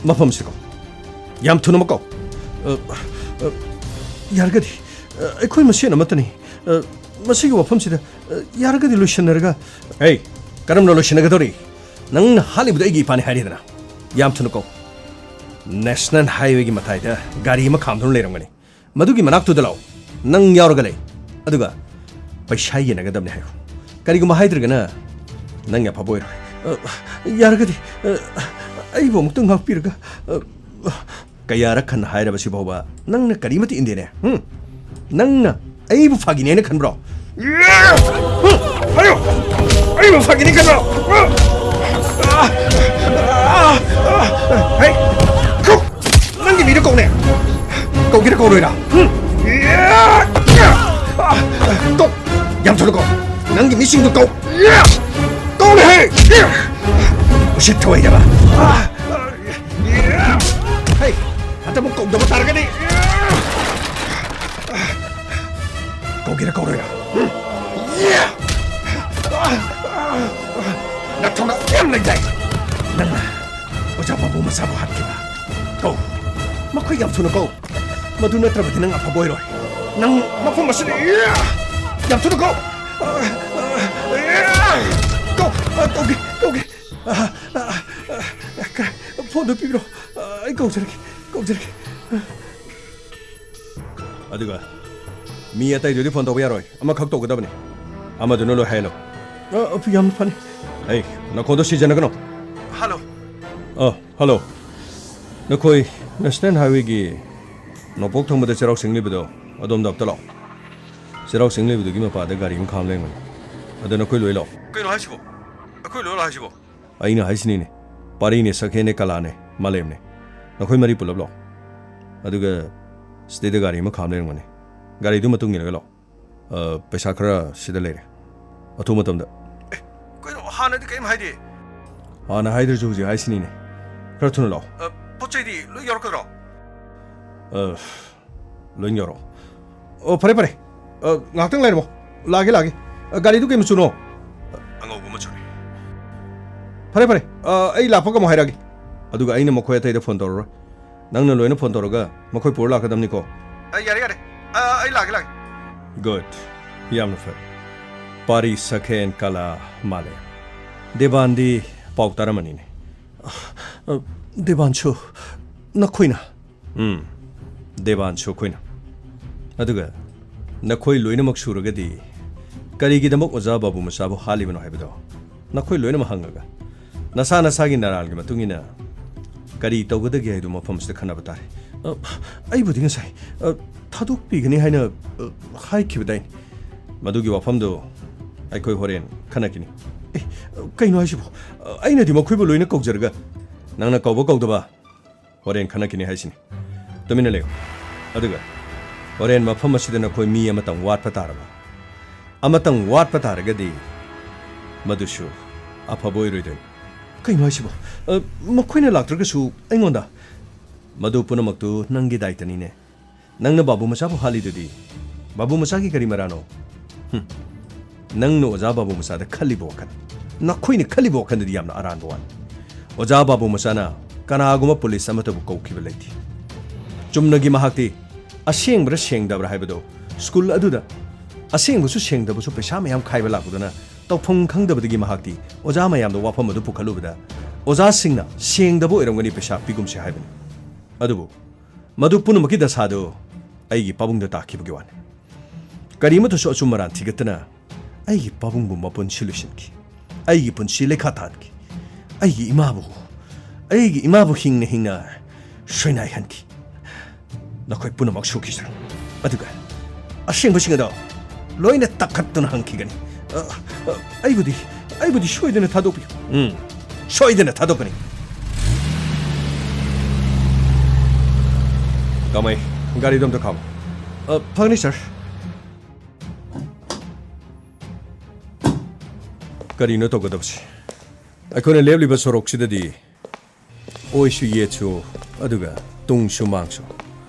ꯃꯐꯝꯁꯤ ꯀꯣ꯫ ꯌꯥꯝ ꯊꯨꯅꯃꯛ ꯀꯣ꯫ ꯑ, ꯑ, ꯌꯥꯔꯒꯗꯤ, ꯑ, ꯑꯩꯈꯣꯏ ꯃꯁꯦꯟ ꯑꯃꯠꯇꯅꯤ꯫ ꯑ, ꯃꯁꯤꯒꯤ ꯋꯥꯐꯝꯁꯤꯗ, ꯑ, ꯌꯥꯔꯒꯗꯤ ꯂꯣꯏꯁꯤꯟꯅꯔꯒ꯫ ꯑꯩ, ꯀꯔꯝꯅ ꯂꯣꯏꯁꯤꯟꯅꯒꯗꯧꯔꯤ? ꯅꯪꯅ ꯍꯥꯠꯂꯤꯕꯗꯣ ꯑꯩꯒꯤ ꯏꯄꯥꯅꯤ ꯍꯥꯏꯔꯤꯗꯅ꯫ ꯌꯥꯝ ꯊꯨꯅ ꯀꯣ꯫ ꯅꯦꯁꯅꯦꯜ ꯍꯥꯏꯋꯦꯒꯤ ꯃꯇꯥꯏꯗ ꯒꯥꯔꯤ ꯑꯃ ꯈꯥꯝꯗꯨꯅ ꯂꯩꯔꯝꯒꯅꯤ꯫ ꯃꯗꯨꯒꯤ ꯃꯅꯥꯛꯇꯨꯗ ꯂꯥꯛꯑꯣ꯫ ꯅꯪ ꯌꯥꯎꯔꯒ ꯂꯩ꯫ ꯑꯗꯨꯒ ꯄꯩꯁꯥ ꯌꯦꯟꯅꯒꯗꯕꯅꯤ ꯍꯥꯏꯌꯨ꯫ ꯀꯔꯤꯒꯨꯝꯕ ꯍꯥꯏꯗ꯭ꯔꯒꯅ ꯅꯪ ꯑꯐꯕ ꯑꯣꯏꯔꯣꯏ꯫ ꯑ, ꯌꯥꯔꯒꯗꯤ, ꯑ, ꯑꯩꯕꯨ ꯑꯃꯨꯛꯇ ꯉꯥꯛꯄꯤꯔꯒ, ꯑ, ꯀꯌꯥꯔꯛ ꯍꯟꯅ ꯍꯥꯏꯔꯕꯁꯤ ꯐꯥꯎꯕ ꯅꯪꯅ ꯀꯔꯤꯃꯠꯇ ꯏꯟꯗꯦꯅꯦ? ꯍꯨꯝ? ꯅꯪꯅ ꯑꯩꯕꯨ ꯐꯥꯒꯤꯅꯦꯅ ꯈꯟꯕ꯭ꯔꯣ? ꯍꯨꯝ? ꯍꯥꯏꯌꯨ! ꯑꯩꯕꯨ ꯐꯥꯒꯤꯅꯤ ꯈꯟꯕ꯭ꯔꯣ? ꯍꯩ! ꯅꯪꯒꯤ ꯃꯤꯗꯣ ꯀꯧꯅꯦ꯫ ꯀꯧꯒꯦꯔꯥ ꯀꯧꯔꯣꯏꯔꯥ? ꯍꯨꯝ? ꯀꯧ! ꯌꯥꯝ ꯊꯨꯅ ꯀꯧ! ꯅꯪꯒꯤ ꯃꯤꯁꯤꯡꯗꯨ ꯀꯧ! ꯀꯧꯅꯦꯍꯦ! ꯎꯁꯤꯠ ꯊꯑꯣꯏꯗꯕ! ꯍꯩ! ꯍꯟꯗꯛꯃꯨꯛ ꯀꯧꯗꯕ ꯇꯥꯔꯒꯗꯤ ꯀꯧꯒꯦꯔꯥ ꯀꯧꯔꯣꯏꯔꯥ? ꯍꯨꯝ? ꯅꯊꯧꯅ ꯌꯥꯝ ꯂꯩꯗꯥꯏ! ꯅꯪꯅ ꯑꯣꯖꯥ ꯕꯥꯕꯨ ꯃꯆꯥꯕꯨ ꯍꯥꯠꯈꯤꯕ꯫ ꯀꯧ! ꯃꯈꯣꯏ ꯌꯥꯝ ꯊꯨꯅ ꯀꯧ! ꯃꯗꯨ ꯅꯠꯇ꯭ꯔꯕꯗꯤ ꯅꯪ ꯑꯐꯕ ꯑꯣꯏꯔꯣꯏ꯫ ꯅꯪ ꯃꯐꯝ ꯑꯁꯤꯗ ꯌꯥꯝ ꯊꯨꯅ ꯀꯧ! ꯑ, ꯀꯧꯒꯦ, ꯀꯧꯒꯦ꯫ ꯑ, ꯑ, ꯑ, ꯑ, ꯀ-, ꯐꯣꯟꯗꯣ ꯄꯤꯕꯤꯔꯣ꯫ ꯑ, ꯑꯩ ꯀꯧꯖꯔꯛꯀꯦ, ꯀꯧꯖꯔꯛꯀꯦ꯫ ꯑꯗꯨꯒ ꯃꯤ ꯑꯇꯩꯗꯨꯗꯤ ꯐꯣꯟ ꯇꯧꯕ ꯌꯥꯔꯣꯏ, ꯑꯃꯈꯛ ꯇꯧꯒꯗꯕꯅꯤ꯫ ꯑꯃꯗꯨꯅ ꯂꯣꯏ ꯍꯥꯏꯍꯜꯂꯣ꯫ ꯑ, ꯑ, ꯌꯥꯝꯅ ꯐꯅꯤ꯫ ꯑꯩ, ꯅꯈꯣꯟꯗꯣ ꯁꯤꯖꯤꯟꯅꯒꯅꯣ꯫ ꯍꯜꯂꯣ꯫ ꯑ, ꯍꯜꯂꯣ꯫ ꯅꯈꯣꯏ ꯅꯦꯁꯅꯦꯜ ꯍꯥꯏꯋꯦꯒꯤ ꯅꯣꯡꯄꯣꯛ ꯊꯪꯕꯗ ꯆꯩꯔꯥꯎ ꯆꯤꯡ ꯂꯩꯕꯗꯣ, ꯑꯗꯣꯝꯗ ꯑꯝꯇ ꯂꯥꯛꯑꯣ꯫ ꯆꯩꯔꯥꯎ ꯆꯤꯡ ꯂꯩꯕꯗꯨꯒꯤ ꯃꯄꯥꯗ ꯒꯥꯔꯤ ꯑꯃ ꯈꯥꯝ ꯂꯩꯔꯝꯒꯅꯤ꯫ ꯑꯗ ꯅꯈꯣꯏ ꯂꯣꯏ ꯂꯥꯛꯑꯣ꯫ ꯀꯩꯅꯣ ꯍꯥꯏꯁꯤꯕꯣ? ꯑꯩꯈꯣꯏ ꯂꯣꯏ ꯂꯥꯛꯑꯣ ꯍꯥꯏꯁꯤꯕꯣ? ꯑꯩꯅ ꯍꯥꯏꯁꯤꯅꯤꯅꯦ, ꯄꯥꯔꯤꯅꯦ, ꯁꯛꯍꯦꯟꯅꯦ, ꯀꯂꯥꯅꯦ, ꯃꯥꯂꯦꯝꯅꯦ, ꯅꯈꯣꯏ ꯃꯔꯤ ꯄꯨꯂꯞ ꯂꯥꯛꯑꯣ꯫ ꯑꯗꯨꯒ ꯁꯤꯗꯩꯗ ꯒꯥꯔꯤ ꯑꯃ ꯈꯥꯝ ꯂꯩꯔꯝꯒꯅꯤ꯫ ꯒꯥꯔꯤꯗꯨ ꯃꯇꯨꯡ ꯏꯜꯂꯒ ꯂꯥꯛꯑꯣ꯫ ꯑ, ꯄꯩꯁꯥ ꯈꯔ ꯁꯤꯗ ꯂꯩꯔꯦ꯫ ꯑꯊꯨꯕ ꯃꯇꯝꯗ꯫ ꯑꯦ, ꯀꯩꯅꯣ, ꯍꯥꯟꯅꯗꯤ ꯀꯔꯤꯝ ꯍꯥꯏꯗꯦ꯫ ꯍꯥꯟꯅ ꯍꯥꯏꯗ꯭ꯔꯁꯨ ꯍꯧꯖꯤꯛ ꯍꯥꯏꯁꯤꯅꯤꯅꯦ꯫ ꯈꯔ ꯊꯨꯅ ꯂꯥꯛꯑꯣ꯫ ꯑ, ꯄꯣꯠ ꯆꯩꯗꯤ ꯂꯣꯏ ꯌꯧꯔꯛꯀꯗ꯭ꯔꯣ? ꯑ, ꯂꯣꯏ ꯌꯧꯔꯛꯑꯣ꯫ ꯑꯣ, ꯐꯔꯦ, ꯐꯔꯦ꯫ ꯑ, ꯉꯥꯏꯍꯥꯛꯇꯪ ꯂꯩꯔꯝꯃꯣ꯫ ꯂꯥꯛꯑꯒꯦ, ꯂꯥꯛꯑꯒꯦ꯫ ꯑ, ꯒꯥꯔꯤꯗꯨ ꯀꯩ ꯃꯆꯨꯅꯣ? ꯑꯉꯧꯕ ꯃꯆꯨꯅꯤ꯫ ꯐꯔꯦ, ꯐꯔꯦ꯫ ꯑ, ꯑꯩ ꯂꯥꯛꯄꯒ ꯑꯃꯨꯛ ꯍꯥꯏꯔꯛꯑꯒꯦ꯫ ꯑꯗꯨꯒ ꯑꯩꯅ ꯃꯈꯣꯏ ꯑꯇꯩꯗ ꯐꯣꯟ ꯇꯧꯔꯔꯣꯏ꯫ ꯅꯪꯅ ꯂꯣꯏꯅ ꯐꯣꯟ ꯇꯧꯔꯒ ꯃꯈꯣꯏ ꯄꯨꯔ ꯂꯥꯛꯀꯗꯕꯅꯤꯀꯣ꯫ ꯑ, ꯌꯥꯔꯦ, ꯌꯥꯔꯦ꯫ ꯑ, ꯑꯩ ꯂꯥꯛꯑꯒꯦ, ꯂꯥꯛꯑꯒꯦ꯫ ꯒꯨꯗ꯫ ꯌꯥꯝꯅ ꯐꯔꯦ꯫ ꯄꯥꯔꯤ, ꯁꯛꯍꯦꯟ, ꯀꯂꯥ, ꯃꯥꯂꯦꯝ꯫ ꯗꯦꯕꯥꯟꯗꯤ ꯄꯥꯎ ꯇꯥꯔꯝꯃꯅꯤꯅꯦ꯫ ꯑ, ꯗꯦꯕꯥꯟꯁꯨ ꯅꯈꯣꯏꯅ? ꯎꯝ, ꯗꯦꯕꯥꯟꯁꯨ ꯑꯩꯈꯣꯏꯅ꯫ ꯑꯗꯨꯒ ꯅꯈꯣꯏ ꯂꯣꯏꯅꯃꯛ ꯁꯨꯔꯒꯗꯤ ꯀꯔꯤꯒꯤꯗꯃꯛ ꯑꯣꯖꯥ ꯕꯥꯕꯨ ꯃꯆꯥꯕꯨ ꯍꯥꯠꯂꯤꯕꯅꯣ ꯍꯥꯏꯕꯗꯣ ꯅꯈꯣꯏ ꯂꯣꯏꯅꯃꯛ ꯍꯪꯉꯒ ꯅꯁꯥ ꯅꯁꯥꯒꯤ ꯅꯔꯥꯜꯒꯤ ꯃꯇꯨꯡ ꯏꯟꯅ ꯀꯔꯤ ꯇꯧꯒꯗꯒꯦ ꯍꯥꯏꯗꯨ ꯃꯐꯝ ꯑꯁꯤꯗ ꯈꯟꯅꯕ ꯇꯥꯔꯦ꯫ ꯑ, ꯑꯩꯕꯨꯗꯤ ꯉꯁꯥꯏ, ꯑ, ꯊꯥꯗꯣꯛꯄꯤꯒꯅꯤ ꯍꯥꯏꯅ, ꯑ, ꯍꯥꯏꯈꯤꯕꯗꯥꯏꯅꯦ? ꯃꯗꯨꯒꯤ ꯋꯥꯐꯝꯗꯨ ꯑꯩꯈꯣꯏ ꯍꯣꯔꯦꯟ ꯈꯟꯅꯈꯤꯅꯤ꯫ ꯑꯦ, ꯀꯩꯅꯣ ꯍꯥꯏꯁꯤꯕꯣ? ꯑ, ꯑꯩꯅꯗꯤ ꯃꯈꯣꯏꯕꯨ ꯂꯣꯏꯅ ꯀꯧꯖꯔꯒ ꯅꯪꯅ ꯀꯧꯕ ꯀꯧꯗꯕ ꯍꯣꯔꯦꯟ ꯈꯟꯅꯈꯤꯅꯤ ꯍꯥꯏꯁꯤꯅꯤ꯫ ꯇꯨꯃꯤꯟꯅ ꯂꯩꯌꯨ꯫ ꯑꯗꯨꯒ ꯍꯣꯔꯦꯟ ꯃꯐꯝ ꯑꯁꯤꯗ ꯅꯈꯣꯏ ꯃꯤ ꯑꯃꯇꯪ ꯋꯥꯠꯄ ꯇꯥꯔꯕ, ꯑꯃꯇꯪ ꯋꯥꯠꯄ ꯇꯥꯔꯒꯗꯤ ꯃꯗꯨꯁꯨ ꯑꯐꯕ ꯑꯣꯏꯔꯣꯏꯗꯣꯏꯅꯤ꯫ ꯀꯩꯅꯣ ꯍꯥꯏꯁꯤꯕꯣ? ꯑ, ꯃꯈꯣꯏꯅ ꯂꯥꯛꯇ꯭ꯔꯒꯁꯨ ꯑꯩꯉꯣꯟꯗ? ꯃꯗꯨ ꯄꯨꯝꯅꯃꯛꯇꯨ ꯅꯪꯒꯤ ꯗꯥꯏꯇꯅꯤꯅꯦ꯫ ꯅꯪꯅ ꯕꯥꯕꯨ ꯃꯆꯥꯕꯨ ꯍꯥꯠꯂꯤꯗꯨꯗꯤ ꯕꯥꯕꯨ ꯃꯆꯥꯒꯤ ꯀꯔꯤ ꯃꯔꯥꯅꯣ? ꯍꯨꯝ꯫ ꯅꯪꯅ ꯑꯣꯖꯥ ꯕꯥꯕꯨ ꯃꯆꯥꯗ ꯈꯜꯂꯤꯕ ꯋꯥꯈꯜ, ꯅꯈꯣꯏꯅ ꯈꯜꯂꯤꯕ ꯋꯥꯈꯜꯗꯨꯗꯤ ꯌꯥꯝꯅ ꯑꯔꯥꯟꯕ ꯋꯥꯅꯤ꯫ ꯑꯣꯖꯥ ꯕꯥꯕꯨ ꯃꯆꯥꯅ ꯀꯅꯥꯒꯨꯝꯕ ꯄꯨꯂꯤꯁ ꯑꯃꯠꯇꯕꯨ ꯀꯧꯈꯤꯕ ꯂꯩꯇꯦ꯫ ꯆꯨꯝꯅꯒꯤ ꯃꯍꯥꯛꯇꯤ ꯑꯁꯦꯡꯕ꯭ꯔꯥ ꯁꯦꯡꯗꯕ꯭ꯔꯥ ꯍꯥꯏꯕꯗꯨ ꯁ꯭ꯀꯨꯜ ꯑꯗꯨꯗ ꯑꯁꯦꯡꯕꯁꯨ ꯁꯦꯡꯗꯕꯁꯨ ꯄꯩꯁꯥ ꯃꯌꯥꯝ ꯈꯥꯏꯕ ꯂꯥꯛꯄꯗꯨꯅ ꯇꯧꯐꯝ ꯈꯪꯗꯕꯗꯒꯤ ꯃꯍꯥꯛꯇꯤ ꯑꯣꯖꯥ ꯃꯌꯥꯝꯗ ꯋꯥꯐꯝ ꯑꯗꯨ ꯄꯨꯈꯠꯂꯨꯕꯗ ꯑꯣꯖꯥꯁꯤꯡꯅ ꯁꯦꯡꯗꯕ ꯑꯣꯏꯔꯝꯒꯅꯤ, ꯄꯩꯁꯥ ꯄꯤꯒꯨꯝꯁꯦ ꯍꯥꯏꯕꯅꯤ꯫ ꯑꯗꯨꯕꯨ ꯃꯗꯨ ꯄꯨꯝꯅꯃꯛꯀꯤ ꯗꯁꯥꯗꯨ ꯑꯩꯒꯤ ꯄꯥꯕꯨꯡꯗ ꯇꯥꯈꯤꯕꯒꯤ ꯋꯥꯅꯤ꯫ ꯀꯔꯤꯃꯠꯇꯁꯨ ꯑꯆꯨꯝ ꯑꯔꯥꯟ ꯊꯤꯒꯠꯇꯅ ꯑꯩꯒꯤ ꯄꯥꯕꯨꯡꯕꯨ ꯃꯄꯨꯟꯁꯤ ꯂꯣꯏꯁꯤꯟꯈꯤ꯫ ꯑꯩꯒꯤ ꯄꯨꯟꯁꯤ ꯂꯩꯈꯥ ꯊꯥꯍꯟꯈꯤ꯫ ꯑꯩꯒꯤ ꯏꯃꯥꯕꯨ, ꯑꯩꯒꯤ ꯏꯃꯥꯕꯨ ꯍꯤꯡꯅ ꯍꯤꯡꯅ ꯁꯣꯏꯅꯥꯏꯍꯟꯈꯤ꯫ ꯅꯈꯣꯏ ꯄꯨꯝꯅꯃꯛ ꯁꯣꯛꯈꯤꯁꯅꯨ꯫ ꯑꯗꯨꯒ ꯑꯁꯦꯡꯕꯁꯤꯡ ꯑꯗꯣ ꯂꯣꯏꯅ ꯇꯛꯈꯠꯇꯨꯅ ꯍꯪꯈꯤꯒꯅꯤ꯫ ꯑ, ꯑ, ꯑꯩꯕꯨꯗꯤ, ꯑꯩꯕꯨꯗꯤ ꯁꯣꯏꯗꯅ ꯊꯥꯗꯣꯛꯄꯤꯌꯨ꯫ ꯎꯝ, ꯁꯣꯏꯗꯅ ꯊꯥꯗꯣꯛꯀꯅꯤ꯫ ꯀꯃꯩ, ꯒꯥꯔꯤꯗꯣ ꯑꯝꯇ ꯈꯥꯝꯃꯣ꯫ ꯑ, ꯐꯒꯅꯤ, ꯁꯥꯔ꯫ ꯀꯔꯤꯅꯣ ꯇꯧꯒꯗꯕꯁꯦ? ꯑꯩꯈꯣꯏꯅ ꯂꯦꯞꯂꯤꯕ ꯁꯣꯔꯣꯛꯁꯤꯗꯗꯤ ꯑꯣꯏꯁꯨ ꯌꯦꯠꯁꯨ, ꯑꯗꯨꯒ ꯇꯨꯡꯁꯨ ꯃꯥꯡꯁꯨ꯫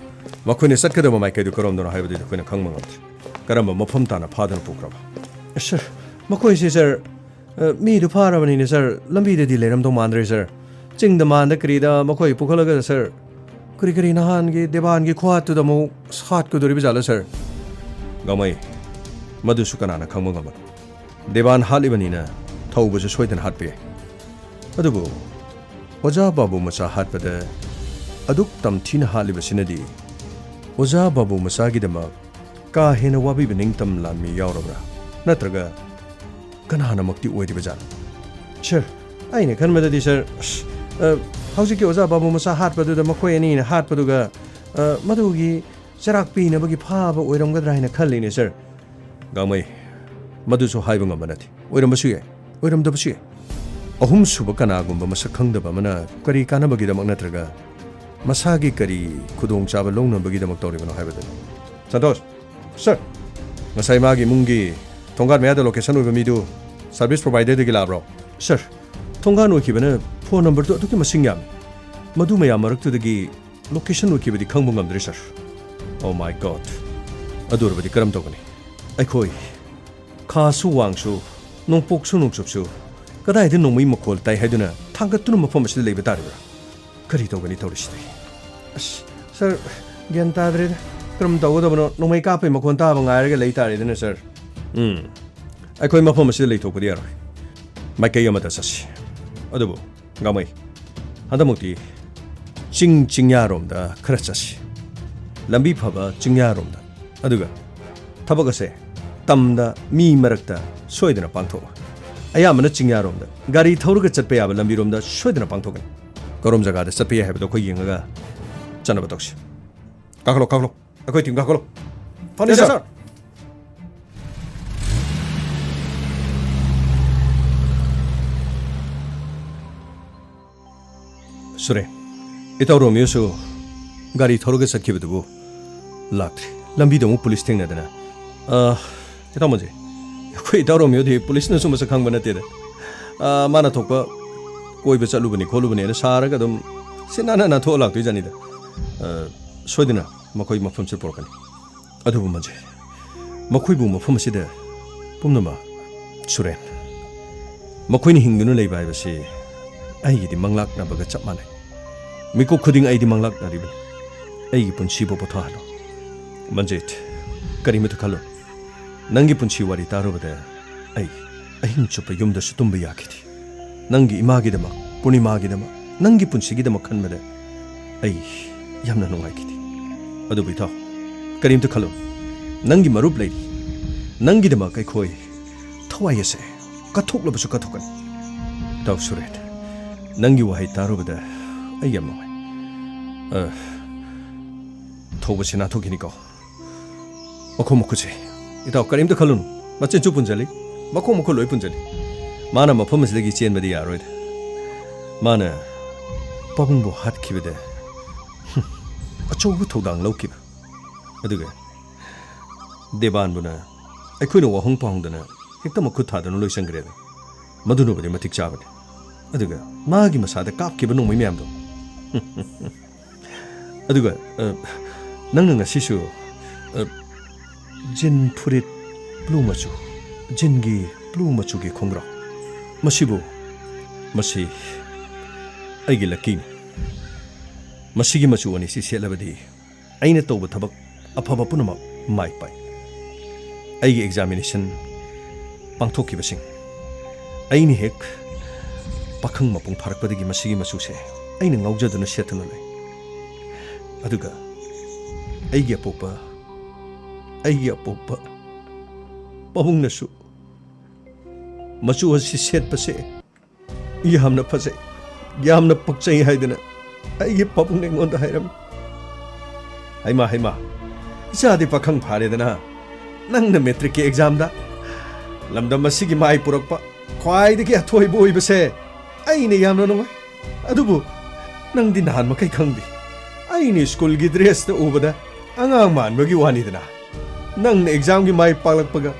ꯃꯈꯣꯏꯅ ꯆꯠꯀꯗꯕ ꯃꯥꯏꯀꯩꯗꯨ ꯀꯔꯣꯝꯗꯅꯣ ꯍꯥꯏꯕꯗꯨꯗꯤ ꯑꯩꯈꯣꯏꯅ ꯈꯪꯕ ꯉꯝꯗꯦ꯫ ꯀꯔꯝꯕ ꯃꯐꯝ ꯇꯥꯅ ꯐꯥꯗꯨꯅ ꯄꯨꯈ꯭ꯔꯕ? ꯁꯥꯔ, ꯃꯈꯣꯏꯁꯦ, ꯁꯥꯔ, ꯑ, ꯃꯤꯗꯨ ꯐꯥꯔꯕꯅꯤꯅꯦ, ꯁꯥꯔ꯫ ꯂꯝꯕꯤꯗꯗꯤ ꯂꯩꯔꯝꯗꯧ ꯃꯥꯟꯗ꯭ꯔꯦ, ꯁꯥꯔ꯫ ꯆꯤꯡꯗ ꯃꯥꯟꯗ ꯀꯔꯤꯗ ꯃꯈꯣꯏ ꯄꯨꯈꯠꯂꯒ, ꯁꯥꯔ, ꯀꯔꯤ ꯀꯔꯤ ꯅꯍꯥꯟꯒꯤ ꯗꯦꯕꯥꯟꯒꯤ ꯈꯨꯍꯥꯠꯇꯨꯗ ꯑꯃꯨꯛ ꯍꯥꯠꯀꯗꯣꯔꯤꯕ ꯖꯥꯠꯂ, ꯁꯥꯔ? ꯒꯥꯡꯃꯩ, ꯃꯗꯨꯁꯨ ꯀꯅꯥꯅ ꯈꯪꯕ ꯉꯝꯕꯅꯣ? ꯗꯦꯕꯥꯟ ꯍꯥꯠꯂꯤꯕꯅꯤꯅ ꯊꯧꯕꯁꯨ ꯁꯣꯏꯗꯅ ꯍꯥꯠꯄ ꯌꯥꯏ꯫ ꯑꯗꯨꯕꯨ ꯑꯣꯖꯥ ꯕꯥꯕꯨ ꯃꯆꯥ ꯍꯥꯠꯄꯗ ꯑꯗꯨꯛ ꯇꯝꯊꯤꯅ ꯍꯥꯠꯂꯤꯕꯁꯤꯅꯗꯤ ꯑꯣꯖꯥ ꯕꯥꯕꯨ ꯃꯆꯥꯒꯤꯗꯃꯛ ꯀꯥ ꯍꯦꯟꯅ ꯋꯥꯕꯤꯕ ꯅꯤꯡꯇꯝ ꯂꯥꯟꯃꯤ ꯌꯥꯎꯔꯕ꯭ꯔꯥ? ꯅꯠꯇ꯭ꯔꯒ ꯀꯅꯥꯅꯃꯛꯇꯤ ꯑꯣꯏꯔꯤꯕ ꯖꯥꯠꯅꯣ? ꯁꯥꯔ, ꯑꯩꯅ ꯈꯟꯕꯗꯗꯤ, ꯁꯥꯔ, ꯑꯁ, ꯑ, ꯍꯧꯖꯤꯛꯀꯤ ꯑꯣꯖꯥ ꯕꯥꯕꯨ ꯃꯆꯥ ꯍꯥꯠꯄꯗꯨꯗ ꯃꯈꯣꯏ ꯑꯅꯤꯅ ꯍꯥꯠꯄꯗꯨꯒ, ꯑ, ꯃꯗꯨꯒꯤ ꯆꯩꯔꯥꯛ ꯄꯤꯅꯕꯒꯤ ꯐꯥꯕ ꯑꯣꯏꯔꯝꯒꯗ꯭ꯔꯥ ꯍꯥꯏꯅ ꯈꯜꯂꯤꯅꯦ, ꯁꯥꯔ꯫ ꯒꯥꯡꯃꯩ, ꯃꯗꯨꯁꯨ ꯍꯥꯏꯕ ꯉꯝꯕ ꯅꯠꯇꯦ꯫ ꯑꯣꯏꯔꯝꯕꯁꯨ ꯌꯥꯏ, ꯑꯣꯏꯔꯝꯗꯕꯁꯨ ꯌꯥꯏ꯫ ꯑꯍꯨꯝꯁꯨꯕ ꯀꯅꯥꯒꯨꯝꯕ ꯃꯁꯛ ꯈꯪꯗꯕ ꯑꯃꯅ ꯀꯔꯤ ꯀꯥꯟꯅꯕꯒꯤꯗꯃꯛ ꯅꯠꯇ꯭ꯔꯒ ꯃꯁꯥꯒꯤ ꯀꯔꯤ ꯈꯨꯗꯣꯡꯆꯥꯕ ꯂꯧꯅꯕꯒꯤꯗꯃꯛ ꯇꯧꯔꯤꯕꯅꯣ ꯍꯥꯏꯕꯗꯨꯅꯤ꯫ ꯁꯟꯇꯣꯁ, ꯁꯥꯔ, ꯉꯁꯥꯏ ꯃꯥꯒꯤ ꯏꯃꯨꯡꯒꯤ ꯊꯣꯡꯒꯥꯟ ꯃꯌꯥꯗ ꯂꯣꯀꯦꯁꯟ ꯑꯣꯏꯕ ꯃꯤꯗꯨ ꯁꯔꯚꯤꯁ ꯄ꯭ꯔꯣꯚꯥꯏꯗꯔꯗꯒꯤ ꯂꯥꯛꯑꯕ꯭ꯔꯣ? ꯁꯥꯔ, ꯊꯣꯡꯒꯥꯟ ꯑꯣꯏꯈꯤꯕꯅ ꯐꯣꯟ ꯅꯝꯕꯔꯗꯨ ꯑꯗꯨꯛꯀꯤ ꯃꯁꯤꯡ ꯌꯥꯝꯃꯤ꯫ ꯃꯗꯨ ꯃꯌꯥꯝ ꯃꯔꯛꯇꯨꯗꯒꯤ ꯂꯣꯀꯦꯁꯟ ꯑꯣꯏꯈꯤꯕꯗꯤ ꯈꯪꯕ ꯉꯝꯗ꯭ꯔꯦ, ꯁꯥꯔ꯫ Oh my God! ꯑꯗꯨ ꯑꯣꯏꯔꯕꯗꯤ ꯀꯔꯝ ꯇꯧꯒꯅꯤ? ꯑꯩꯈꯣꯏ ꯈꯥꯁꯨ ꯋꯥꯡꯁꯨ, ꯅꯣꯡꯄꯣꯛꯁꯨ ꯅꯣꯡꯆꯨꯞꯁꯨ, ꯀꯗꯥꯏꯗ ꯅꯣꯡꯃꯩ ꯃꯈꯣꯜ ꯇꯥꯏ ꯍꯥꯏꯗꯨꯅ ꯊꯥꯡꯒꯠꯇꯨꯅ ꯃꯐꯝ ꯑꯁꯤꯗ ꯂꯩꯕ ꯇꯥꯔꯤꯕ꯭ꯔꯥ? ꯀꯔꯤ ꯇꯧꯒꯅꯤ ꯇꯧꯔꯤꯁꯤꯗꯤ? ꯑꯁ, ꯁꯥꯔ, ꯒ꯭ꯌꯥꯟ ꯇꯥꯗ꯭ꯔꯦꯗ꯫ ꯀꯔꯝ ꯇꯧꯒꯗꯕꯅꯣ? ꯅꯣꯡꯃꯩ ꯀꯥꯞꯄꯩ ꯃꯈꯣꯟ ꯇꯥꯕ ꯉꯥꯏꯔꯒ ꯂꯩ ꯇꯥꯔꯦꯗꯅ, ꯁꯥꯔ꯫ ꯎꯝ꯫ ꯑꯩꯈꯣꯏ ꯃꯐꯝ ꯑꯁꯤꯗ ꯂꯩꯊꯣꯛꯄꯗꯤ ꯌꯥꯔꯣꯏ꯫ ꯃꯥꯏꯀꯩ ꯑꯃꯗ ꯆꯠꯁꯤ꯫ ꯑꯗꯨꯕꯨ ꯒꯥꯡꯃꯩ, ꯍꯟꯗꯛꯃꯨꯛꯇꯤ ꯆꯤꯡ ꯆꯤꯡꯌꯥꯔꯣꯝꯗ ꯈꯔ ꯆꯠꯁꯤ꯫ ꯂꯝꯕꯤ ꯐꯕ ꯆꯤꯡꯌꯥꯔꯣꯝꯗ꯫ ꯑꯗꯨꯒ ꯊꯕꯛ ꯑꯁꯦ ꯇꯝꯗ, ꯃꯤ ꯃꯔꯛꯇ ꯁꯣꯏꯗꯅ ꯄꯥꯡꯊꯣꯛꯑꯣ꯫ ꯑꯌꯥꯝꯕꯅ ꯆꯤꯡꯌꯥꯔꯣꯝꯗ꯫ ꯒꯥꯔꯤ ꯊꯧꯔꯒ ꯆꯠꯄ ꯌꯥꯕ ꯂꯝꯕꯤꯔꯣꯝꯗ ꯁꯣꯏꯗꯅ ꯄꯥꯡꯊꯣꯛꯀꯅꯤ꯫ ꯀꯔꯣꯝ ꯖꯒꯥꯗ ꯆꯠꯄ ꯌꯥꯏ ꯍꯥꯏꯕꯗꯣ ꯑꯩꯈꯣꯏ ꯌꯦꯡꯉꯒ ꯆꯠꯅꯕ ꯇꯧꯁꯤ꯫ ꯀꯥꯈꯠꯂꯣ, ꯀꯥꯈꯠꯂꯣ꯫ ꯑꯩꯈꯣꯏ ꯇꯤꯝ ꯀꯥꯈꯠꯂꯣ꯫ Yes, sir. ꯁꯨꯔꯦ, ꯏꯇꯥꯎ ꯔꯣꯃꯤꯌꯣꯁꯨ ꯒꯥꯔꯤ ꯊꯧꯔꯒ ꯆꯠꯈꯤꯕꯗꯨꯕꯨ ꯂꯥꯛꯇ꯭ꯔꯤ꯫ ꯂꯝꯕꯤꯗ ꯑꯃꯨꯛ ꯄꯨꯂꯤꯁ ꯊꯦꯡꯅꯗꯅ꯫ ꯑ, ꯏꯇꯥꯎ ꯃꯟꯖꯤꯠ, ꯑꯩꯈꯣꯏ ꯏꯇꯥꯎ ꯔꯣꯃꯤꯌꯣꯗꯤ ꯄꯨꯂꯤꯁꯅꯁꯨ ꯃꯁꯛ ꯈꯪꯕ ꯅꯠꯇꯦꯗ꯫ ꯑ, ꯃꯥꯅ ꯊꯣꯛꯄ ꯀꯣꯏꯕ ꯆꯠꯂꯨꯕꯅꯤ ꯈꯣꯠꯂꯨꯕꯅꯦꯅ ꯁꯥꯔꯒ ꯑꯗꯨꯝ ꯁꯤ ꯅꯥꯟꯅ ꯅꯥꯟꯊꯣꯛꯑ ꯂꯥꯛꯇꯣꯏꯖꯥꯠꯅꯤꯗ꯫ ꯑ, ꯁꯣꯏꯗꯅ ꯃꯈꯣꯏ ꯃꯐꯝꯁꯤꯗ ꯄꯨꯔꯛꯀꯅꯤ꯫ ꯑꯗꯨꯕꯨ ꯃꯟꯖꯤꯠ, ꯃꯈꯣꯏꯕꯨ ꯃꯐꯝ ꯑꯁꯤꯗ ꯄꯨꯝꯅꯃꯛ, ꯁꯨꯔꯦꯟ, ꯃꯈꯣꯏꯅ ꯍꯤꯡꯗꯨꯅ ꯂꯩꯕ ꯍꯥꯏꯕꯁꯤ ꯑꯩꯒꯤꯗꯤ ꯃꯪꯂꯥꯛꯅꯕꯒ ꯆꯞ ꯃꯥꯟꯅꯩ꯫ ꯃꯤꯀꯨꯞ ꯈꯨꯗꯤꯡ ꯑꯩꯗꯤ ꯃꯪꯂꯥꯛꯅꯔꯤꯕꯅꯤ꯫ ꯑꯩꯒꯤ ꯄꯨꯟꯁꯤꯕꯨ ꯄꯣꯊꯥꯍꯜꯂꯣ꯫ ꯃꯟꯖꯤꯠ, ꯀꯔꯤꯃꯇ ꯈꯜꯂꯨ꯫ ꯅꯪꯒꯤ ꯄꯨꯟꯁꯤ ꯋꯥꯔꯤ ꯇꯥꯔꯨꯕꯗ ꯑꯩ ꯑꯍꯤꯡ ꯆꯨꯞꯄ ꯌꯨꯝꯗꯁꯨ ꯇꯨꯝꯕ ꯌꯥꯈꯤꯗꯦ꯫ ꯅꯪꯒꯤ ꯏꯃꯥꯒꯤꯗꯃꯛ, ꯄꯨꯔꯅꯤꯃꯥꯒꯤꯗꯃꯛ, ꯅꯪꯒꯤ ꯄꯨꯟꯁꯤꯒꯤꯗꯃꯛ ꯈꯟꯕꯗ ꯑꯩ ꯌꯥꯝꯅ ꯅꯨꯡꯉꯥꯏꯈꯤꯗꯦ꯫ ꯑꯗꯨꯕꯨ ꯏꯇꯥꯎ, ꯀꯔꯤꯝꯇ ꯈꯜꯂꯨ꯫ ꯅꯪꯒꯤ ꯃꯔꯨꯞ ꯂꯩꯔꯤ꯫ ꯅꯪꯒꯤꯗꯃꯛ ꯑꯩꯈꯣꯏ ꯊꯋꯥꯏ ꯑꯁꯦ ꯀꯠꯊꯣꯛꯂꯕꯁꯨ ꯀꯠꯊꯣꯛꯀꯅꯤ꯫ ꯏꯇꯥꯎ ꯁꯨꯔꯦꯟ, ꯅꯪꯒꯤ ꯋꯥꯍꯩ ꯇꯥꯔꯨꯕꯗ ꯑꯩ ꯌꯥꯝ ꯅꯨꯡꯉꯥꯏ꯫ ꯑ, ꯊꯧꯕꯁꯤ ꯅꯥꯟꯊꯣꯛꯈꯤꯅꯤꯀꯣ꯫ ꯃꯈꯣꯡ ꯃꯈꯨꯠꯁꯦ, ꯏꯇꯥꯎ, ꯀꯔꯤꯝꯇ ꯈꯜꯂꯨꯅꯨ꯫ ꯃꯆꯤꯟꯁꯨ ꯄꯨꯟꯁꯤꯜꯂꯤ, ꯃꯈꯣꯡ ꯃꯈꯨꯠ ꯂꯣꯏ ꯄꯨꯟꯁꯤꯜꯂꯤ꯫ ꯃꯥꯅ ꯃꯐꯝ ꯑꯁꯤꯗꯒꯤ ꯆꯦꯟꯕꯗꯤ ꯌꯥꯔꯣꯏꯗ꯫ ꯃꯥꯅ ꯄꯥꯕꯨꯡꯕꯨ ꯍꯥꯠꯈꯤꯕꯗ, ꯍꯨꯝ, ꯑꯆꯧꯕ ꯊꯧꯗꯥꯡ ꯂꯧꯈꯤꯕ꯫ ꯑꯗꯨꯒ ꯗꯦꯕꯥꯟꯕꯨꯅ ꯑꯩꯈꯣꯏꯅ ꯋꯥꯍꯣꯡ ꯄꯥꯎꯍꯣꯡꯗꯅ ꯍꯦꯛꯇ ꯃꯈꯨꯠ ꯊꯥꯗꯨꯅ ꯂꯣꯏꯁꯤꯟꯈ꯭ꯔꯦꯗ꯫ ꯃꯗꯨꯅꯕꯨꯗꯤ ꯃꯇꯤꯛ ꯆꯥꯕꯅꯤ꯫ ꯑꯗꯨꯒ ꯃꯥꯒꯤ ꯃꯁꯥꯗ ꯀꯥꯞꯈꯤꯕ ꯅꯣꯡꯃꯩ ꯃꯌꯥꯝꯗꯣ꯫ ꯑꯗꯨꯒ, ꯑ, ꯅꯪꯅ ꯉꯁꯤꯁꯨ, ꯑ, ꯖꯤꯟ ꯐꯨꯔꯤꯠ ꯕ꯭ꯂꯨ ꯃꯆꯨ, ꯖꯤꯟꯒꯤ ꯕ꯭ꯂꯨ ꯃꯆꯨꯒꯤ ꯈꯣꯡꯒ꯭ꯔꯥꯎ꯫ ꯃꯁꯤꯕꯨ, ꯃꯁꯤ ꯑꯩꯒꯤ ꯂꯛꯀꯤꯅꯤ꯫ ꯃꯁꯤꯒꯤ ꯃꯆꯨ ꯑꯅꯤꯁꯤ ꯁꯦꯠꯂꯕꯗꯤ ꯑꯩꯅ ꯇꯧꯕ ꯊꯕꯛ ꯑꯐꯕ ꯄꯨꯝꯅꯃꯛ ꯃꯥꯏ ꯄꯥꯛꯏ꯫ ꯑꯩꯒꯤ ꯑꯦꯛꯖꯥꯃꯤꯅꯦꯁꯟ ꯄꯥꯡꯊꯣꯛꯈꯤꯕꯁꯤꯡ꯫ ꯑꯩꯅ ꯍꯦꯛ ꯄꯥꯈꯪ ꯃꯄꯨꯡ ꯐꯥꯔꯛꯄꯗꯒꯤ ꯃꯁꯤꯒꯤ ꯃꯆꯨꯁꯦ ꯑꯩꯅ ꯉꯥꯎꯖꯗꯨꯅ ꯁꯦꯠꯇꯨꯅ ꯂꯩ꯫ ꯑꯗꯨꯒ ꯑꯩꯒꯤ ꯑꯄꯣꯛꯄ, ꯑꯩꯒꯤ ꯑꯄꯣꯛꯄ ꯄꯥꯕꯨꯡꯅꯁꯨ ꯃꯆꯨ ꯑꯁꯤ ꯁꯦꯠꯄꯁꯦ ꯌꯥꯝꯅ ꯐꯖꯩ, ꯌꯥꯝꯅ ꯄꯛꯆꯩ ꯍꯥꯏꯗꯅ ꯑꯩꯒꯤ ꯄꯥꯕꯨꯡꯅ ꯑꯩꯉꯣꯟꯗ ꯍꯥꯏꯔꯝꯃꯤ꯫ ꯍꯩꯃꯥ, ꯍꯩꯃꯥ, ꯏꯆꯥꯗꯤ ꯄꯥꯈꯪ ꯐꯥꯔꯦꯗꯅ꯫ ꯅꯪꯅ ꯃꯦꯇ꯭ꯔꯤꯛꯀꯤ ꯑꯦꯛꯖꯥꯝꯗ ꯂꯝꯗꯝ ꯑꯁꯤꯒꯤ ꯃꯥꯏ ꯄꯨꯔꯛꯄ ꯈ꯭ꯋꯥꯏꯗꯒꯤ ꯑꯊꯣꯏꯕ ꯑꯣꯏꯕꯁꯦ ꯑꯩꯅ ꯌꯥꯝꯅ ꯅꯨꯡꯉꯥꯏ꯫ ꯑꯗꯨꯕꯨ ꯅꯪꯗꯤ ꯅꯍꯥꯟ ꯃꯈꯩ ꯈꯪꯗꯦ꯫ ꯑꯩꯅ ꯁ꯭ꯀꯨꯜꯒꯤ ꯗ꯭ꯔꯦꯁꯇ ꯎꯕꯗ ꯑꯉꯥꯡ ꯃꯥꯟꯕꯒꯤ ꯋꯥꯅꯤꯗꯅ꯫ ꯅꯪꯅ ꯑꯦꯛꯖꯥꯝꯒꯤ ꯃꯥꯏ ꯄꯥꯛꯂꯛꯄꯒ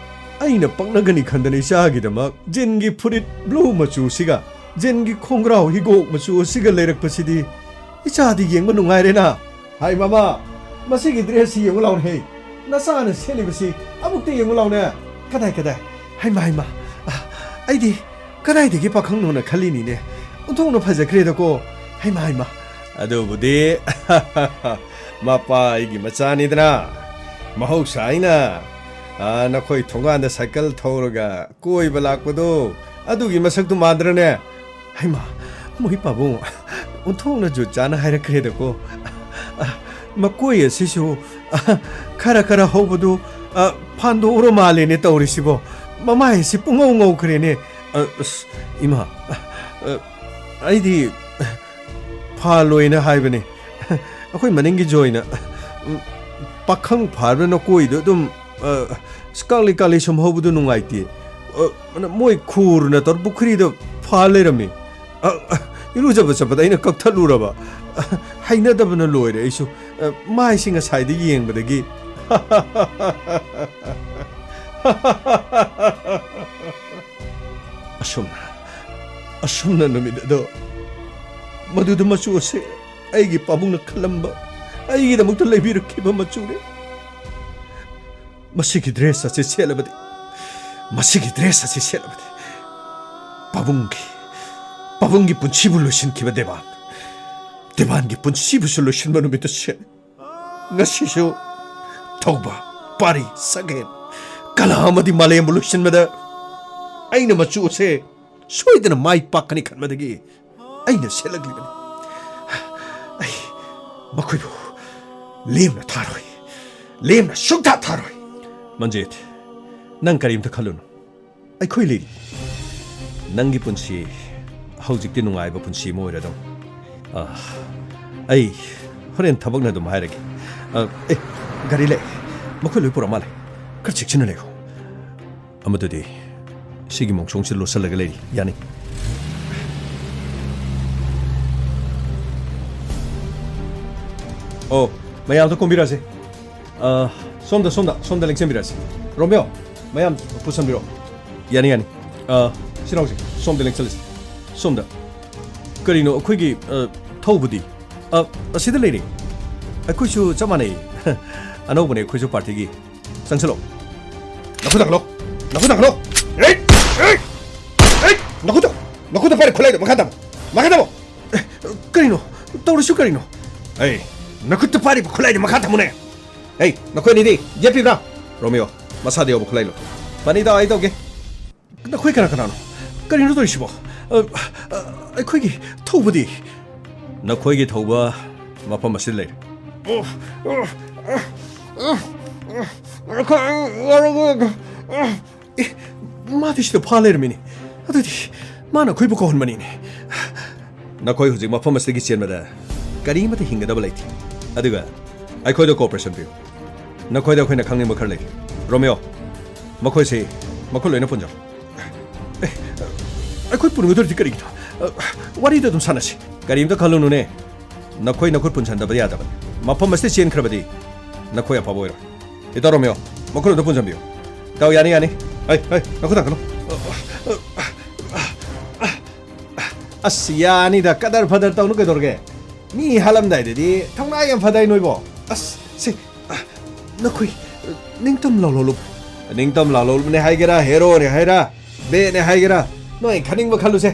ꯑꯩꯅ ꯄꯛꯅꯒꯅꯤ ꯈꯟꯗꯅ ꯏꯆꯥꯒꯤꯗꯃꯛ ꯖꯤꯟꯒꯤ ꯐꯨꯔꯤꯠ ꯕ꯭ꯂꯨ ꯃꯆꯨꯁꯤꯒ ꯖꯤꯟꯒꯤ ꯈꯣꯡꯒ꯭ꯔꯥꯎ ꯍꯤꯒꯣꯛ ꯃꯆꯨ ꯑꯁꯤꯒ ꯂꯩꯔꯛꯄꯁꯤꯗꯤ ꯏꯆꯥꯗꯤ ꯌꯦꯡꯕ ꯅꯨꯡꯉꯥꯏꯔꯦꯅ꯫ ꯍꯥꯏ ꯃꯃꯥ, ꯃꯁꯤꯒꯤ ꯗ꯭ꯔꯦꯁꯁꯤ ꯌꯦꯡꯉꯨ ꯂꯥꯎꯅꯦ꯫ ꯅꯆꯥꯅ ꯁꯦꯠꯂꯤꯕꯁꯤ ꯑꯃꯨꯛꯇ ꯌꯦꯡꯉꯨ ꯂꯥꯎꯅꯦ꯫ ꯀꯗꯥꯏ, ꯀꯗꯥꯏ? ꯍꯩꯃꯥ, ꯍꯩꯃꯥ, ꯑ, ꯑꯩꯗꯤ ꯀꯗꯥꯏꯗꯒꯤ ꯄꯥꯈꯪꯅꯣꯅ ꯈꯜꯂꯤꯅꯤꯅꯦ꯫ ꯑꯣꯟꯊꯣꯛꯅ ꯐꯖꯈ꯭ꯔꯦꯗꯀꯣ꯫ ꯍꯩꯃꯥ, ꯍꯩꯃꯥ꯫ ꯑꯗꯨꯕꯨꯗꯤ ꯃꯄꯥ ꯑꯩꯒꯤ ꯃꯆꯥꯅꯤꯗꯅ꯫ ꯃꯍꯧꯁꯥ ꯑꯩꯅ, ꯑ, ꯅꯈꯣꯏ ꯊꯣꯡꯒꯥꯟꯗ ꯁꯥꯏꯀꯜ ꯊꯧꯔꯒ ꯀꯣꯏꯕ ꯂꯥꯛꯄꯗꯣ, ꯑꯗꯨꯒꯤ ꯃꯁꯛꯇꯨ ꯃꯥꯟꯗ꯭ꯔꯅꯦ? ꯍꯩꯃꯥ, ꯃꯣꯏ ꯄꯥꯕꯨꯡ, ꯑꯣꯟꯊꯣꯛꯅ ꯖꯨꯠ ꯆꯥꯅ ꯍꯥꯏꯔꯛꯈ꯭ꯔꯦꯗꯀꯣ꯫ ꯑ, ꯃꯀꯣꯏ ꯑꯁꯤꯁꯨ, ꯑ, ꯈꯔ ꯈꯔ ꯍꯧꯕꯗꯨ, ꯑ, ꯐꯥꯟꯗꯣꯛꯎꯔ ꯃꯥꯜꯂꯦꯅꯦ ꯇꯧꯔꯤꯁꯤꯕꯣ꯫ ꯃꯃꯥꯏ ꯑꯁꯤ ꯄꯨꯡꯉꯧ ꯉꯧꯈ꯭ꯔꯦꯅꯦ꯫ ꯑ, ꯑꯁ, ꯏꯃꯥ, ꯑ, ꯑꯩꯗꯤ ꯐꯥꯜꯂꯣꯏꯅ ꯍꯥꯏꯕꯅꯦ꯫ ꯑꯩꯈꯣꯏ ꯃꯅꯤꯡꯒꯤ ꯖꯣꯏꯅ, ꯎꯝ, ꯄꯥꯈꯪ ꯐꯥꯔꯕ ꯅꯀꯣꯏꯗꯣ ꯑꯗꯨꯝ, ꯑ, ꯀꯥꯛꯂꯤ ꯀꯥꯛꯂꯤ ꯁꯨꯝ ꯍꯧꯕꯗꯣ ꯅꯨꯡꯉꯥꯏꯇꯦ꯫ ꯑ, ꯃꯣꯏ ꯈꯨꯔꯅ ꯇꯧꯔ ꯄꯨꯈ꯭ꯔꯤꯗ ꯐꯥ ꯂꯩꯔꯝꯃꯤ꯫ ꯑ, ꯑ, ꯏꯔꯨꯖꯕ ꯆꯠꯄꯗ ꯑꯩꯅ ꯀꯛꯊꯠꯂꯨꯔꯕ꯫ ꯑ, ꯍꯩꯅꯗꯕꯅ ꯂꯣꯏꯔꯦ ꯑꯩꯁꯨ꯫ ꯑ, ꯃꯥꯏꯁꯤ ꯉꯁꯥꯏꯗ ꯌꯦꯡꯕꯗꯒꯤ꯫ ꯑꯁꯨꯝꯅ, ꯑꯁꯨꯝꯅ ꯅꯨꯃꯤꯠ ꯑꯗꯣ ꯃꯗꯨꯗ ꯃꯆꯨ ꯑꯁꯦ ꯑꯩꯒꯤ ꯄꯥꯕꯨꯡꯅ ꯈꯜꯂꯝꯕ, ꯑꯩꯒꯤꯗꯃꯛꯇ ꯂꯩꯕꯤꯔꯛꯈꯤꯕ ꯃꯆꯨꯅꯤ꯫ ꯃꯁꯤꯒꯤ ꯗ꯭ꯔꯦꯁ ꯑꯁꯤ ꯁꯦꯠꯂꯕꯗꯤ, ꯃꯁꯤꯒꯤ ꯗ꯭ꯔꯦꯁ ꯑꯁꯤ ꯁꯦꯠꯂꯕꯗꯤ ꯄꯥꯕꯨꯡꯒꯤ, ꯄꯥꯕꯨꯡꯒꯤ ꯄꯨꯟꯁꯤꯕꯨ ꯂꯣꯏꯁꯤꯟꯈꯤꯕ ꯗꯦꯕꯥꯟ, ꯗꯦꯕꯥꯟꯒꯤ ꯄꯨꯟꯁꯤꯕꯨꯁꯨ ꯂꯣꯏꯁꯤꯟꯕ ꯅꯨꯃꯤꯠꯇ ꯁꯦꯠꯂꯤ꯫ ꯉꯁꯤꯁꯨ ꯊꯧꯕ, ꯄꯥꯔꯤ, ꯁꯛꯍꯦꯟ, ꯀꯂꯥ ꯑꯃꯗꯤ ꯃꯥꯂꯦꯝꯕꯨ ꯂꯣꯏꯁꯤꯟꯕꯗ ꯑꯩꯅ ꯃꯆꯨ ꯑꯁꯦ ꯁꯣꯏꯗꯅ ꯃꯥꯏ ꯄꯥꯛꯀꯅꯤ ꯈꯟꯕꯗꯒꯤ ꯑꯩꯅ ꯁꯦꯠꯂꯛꯂꯤꯕꯅꯤ꯫ ꯑꯩ ꯃꯈꯣꯏꯕꯨ ꯂꯦꯝꯅ ꯊꯥꯔꯣꯏ, ꯂꯦꯝꯅ ꯁꯨꯡꯊꯥ ꯊꯥꯔꯣꯏ꯫ ꯃꯟꯖꯤꯠ, ꯅꯪ ꯀꯔꯤꯝꯇ ꯈꯜꯂꯨꯅꯨ꯫ ꯑꯩꯈꯣꯏ ꯂꯩꯔꯤ꯫ ꯅꯪꯒꯤ ꯄꯨꯟꯁꯤ ꯍꯧꯖꯤꯛꯇꯤ ꯅꯨꯡꯉꯥꯏꯕ ꯄꯨꯟꯁꯤ ꯑꯃ ꯑꯣꯏꯔꯗꯧ꯫ ꯑ, ꯑꯩ ꯍꯣꯔꯦꯟ ꯊꯕꯛꯅ ꯑꯗꯨꯝ ꯍꯥꯏꯔꯒꯦ꯫ ꯑ, ꯑꯦ, ꯒꯥꯔꯤ ꯂꯩ꯫ ꯃꯈꯣꯏ ꯂꯣꯏ ꯄꯨꯔꯛ ꯃꯥꯜꯂꯦ꯫ ꯈꯔ ꯆꯦꯛꯁꯤꯟꯅ ꯂꯩꯌꯨ꯫ ꯑꯃꯗꯨꯗꯤ ꯁꯤꯒꯤ ꯃꯣꯡꯁꯣꯡꯁꯤ ꯂꯣꯠꯁꯤꯜꯂꯒ ꯂꯩꯔꯤ꯫ ꯌꯥꯅꯤ꯫ ꯑꯣ, ꯃꯌꯥꯝꯗꯣ ꯀꯨꯝꯕꯤꯔꯛꯑꯁꯦ꯫ ꯑ, ꯁꯣꯝꯗ, ꯁꯣꯝꯗ, ꯁꯣꯝꯗ ꯂꯦꯡꯁꯤꯟꯕꯤꯔꯛꯑꯁꯤ꯫ ꯔꯣꯃꯤꯌꯣ, ꯃꯌꯥꯝ ꯄꯨꯁꯟꯕꯤꯔꯣ꯫ ꯌꯥꯅꯤ, ꯌꯥꯅꯤ꯫ ꯑ, ꯁꯤ ꯂꯥꯎꯁꯦ, ꯁꯣꯝꯗ ꯂꯦꯡꯁꯤꯜꯂꯁꯤ꯫ ꯁꯣꯝꯗ꯫ ꯀꯔꯤꯅꯣ, ꯑꯩꯈꯣꯏꯒꯤ, ꯑ, ꯊꯧꯕꯗꯤ? ꯑ, ꯑꯁꯤꯗ ꯂꯩꯔꯦ꯫ ꯑꯩꯈꯣꯏꯁꯨ ꯆꯞ ꯃꯥꯟꯅꯩ꯫ ꯑꯅꯧꯕꯅꯦ ꯑꯩꯈꯣꯏꯁꯨ ꯄꯥꯔꯇꯤꯒꯤ꯫ ꯆꯪꯁꯤꯜꯂꯣ꯫ ꯅꯈꯨꯠ ꯊꯥꯡꯒꯠꯂꯣ꯫ ꯅꯈꯨꯠ ꯊꯥꯡꯒꯠꯂꯣ꯫ ꯑꯦ! ꯑꯦ! ꯑꯦ! ꯅꯈꯨꯠꯇꯣ! ꯅꯈꯨꯠꯇ ꯄꯥꯏꯔꯤ ꯈꯨꯠꯂꯥꯏꯗꯣ ꯃꯈꯥ ꯊꯝꯃꯣ꯫ ꯃꯈꯥ ꯊꯝꯃꯣ꯫ ꯑꯦ, ꯀꯔꯤꯅꯣ? ꯇꯧꯔꯤꯁꯨ ꯀꯔꯤꯅꯣ? ꯑꯩ, ꯅꯈꯨꯠꯇ ꯄꯥꯏꯔꯤꯕ ꯈꯨꯠꯂꯥꯏꯗꯣ ꯃꯈꯥ ꯊꯝꯃꯨꯅꯦ꯫ ꯑꯩ, ꯅꯈꯣꯏ ꯑꯅꯤꯗꯤ ꯌꯦꯠꯄꯤꯕ꯭ꯔꯥ? ꯔꯣꯃꯤꯌꯣ, ꯃꯁꯥꯗ ꯌꯧꯕ ꯈꯨꯠꯂꯥꯏ ꯂꯧ꯫ ꯐꯅꯤꯗ, ꯑꯩ ꯇꯧꯒꯦ꯫ ꯅꯈꯣꯏ ꯀꯅꯥ ꯀꯅꯥꯅꯣ? ꯀꯔꯤꯅꯣ ꯇꯧꯔꯤꯁꯤꯕꯣ? ꯑ, ꯑ, ꯑꯩꯈꯣꯏꯒꯤ ꯊꯧꯕꯗꯤ? ꯅꯈꯣꯏꯒꯤ ꯊꯧꯕ ꯃꯐꯝ ꯑꯁꯤꯗ ꯂꯩꯔꯦ꯫ ꯑꯦ, ꯃꯥꯗꯤ ꯁꯤꯗ ꯐꯥ ꯂꯩꯔꯝꯃꯤꯅꯦ꯫ ꯑꯗꯨꯗꯤ ꯃꯥꯅ ꯑꯩꯈꯣꯏꯕꯨ ꯀꯧꯍꯟꯕꯅꯤꯅꯦ꯫ ꯅꯈꯣꯏ ꯍꯧꯖꯤꯛ ꯃꯐꯝ ꯑꯁꯤꯗꯒꯤ ꯆꯦꯟꯕꯗ ꯀꯔꯤꯃꯠꯇ ꯍꯤꯡꯒꯗꯕ ꯂꯩꯇꯦ꯫ ꯑꯗꯨꯒ ꯑꯩꯈꯣꯏꯗ cooperation ꯄꯤꯌꯨ꯫ ꯅꯈꯣꯏꯗ ꯑꯩꯈꯣꯏꯅ ꯈꯪꯅꯤꯡꯕ ꯈꯔ ꯂꯩ꯫ ꯔꯣꯃꯤꯌꯣ, ꯃꯈꯣꯏꯁꯤ, ꯃꯈꯣꯏ ꯂꯣꯏꯅ ꯄꯨꯟꯖꯧ꯫ ꯑꯦ, ꯑꯩꯈꯣꯏ ꯄꯨꯟꯒꯗꯧꯔꯤꯗꯤ ꯀꯔꯤꯒꯤꯅꯣ? ꯑ, ꯋꯥꯔꯤꯗ ꯑꯗꯨꯝ ꯁꯥꯟꯅꯁꯤ꯫ ꯀꯔꯤꯝꯇ ꯈꯜꯂꯨꯅꯨꯅꯦ꯫ ꯅꯈꯣꯏ ꯅꯈꯨꯠ ꯄꯨꯟꯁꯟꯗꯕ ꯌꯥꯗꯕꯅꯤ꯫ ꯃꯐꯝ ꯑꯁꯤꯗ ꯆꯦꯟꯈ꯭ꯔꯕꯗꯤ ꯅꯈꯣꯏ ꯑꯐꯕ ꯑꯣꯏꯔꯣꯏ꯫ ꯏꯇꯥꯎ ꯔꯣꯃꯤꯌꯣ, ꯃꯈꯨꯠ ꯑꯝꯇ ꯄꯨꯟꯁꯟꯕꯤꯌꯨ꯫ ꯏꯇꯥꯎ, ꯌꯥꯅꯤ, ꯌꯥꯅꯤ꯫ ꯑꯩ, ꯑꯩ, ꯅꯈꯨꯠ ꯊꯥꯡꯒꯠꯂꯨ꯫ ꯑꯁ, ꯌꯥꯅꯤꯗ, ꯀꯗꯔ ꯐꯗꯔ ꯇꯧꯅꯨ ꯀꯩꯗꯧꯔꯒꯦ? ꯃꯤ ꯍꯥꯠꯂꯝꯗꯥꯏꯗꯗꯤ ꯊꯧꯅꯥ ꯌꯥꯝ ꯐꯗꯥꯏ ꯅꯣꯏꯕꯣ? ꯑꯁ, ꯁꯤ, ꯑ, ꯅꯈꯣꯏ, ꯑ, ꯅꯤꯡꯇꯝ ꯂꯥꯎꯂꯧꯂꯨ꯫ ꯅꯤꯡꯇꯝ ꯂꯥꯎꯂꯧꯂꯨꯕꯅꯦ ꯍꯥꯏꯒꯦꯔꯥ, ꯍꯦꯔꯣꯅꯦ ꯍꯥꯏꯔꯥ, ꯕꯦꯠꯅꯦ ꯍꯥꯏꯒꯦꯔꯥ, ꯅꯣꯏ ꯈꯟꯅꯤꯡꯕ ꯈꯜꯂꯨꯁꯦ꯫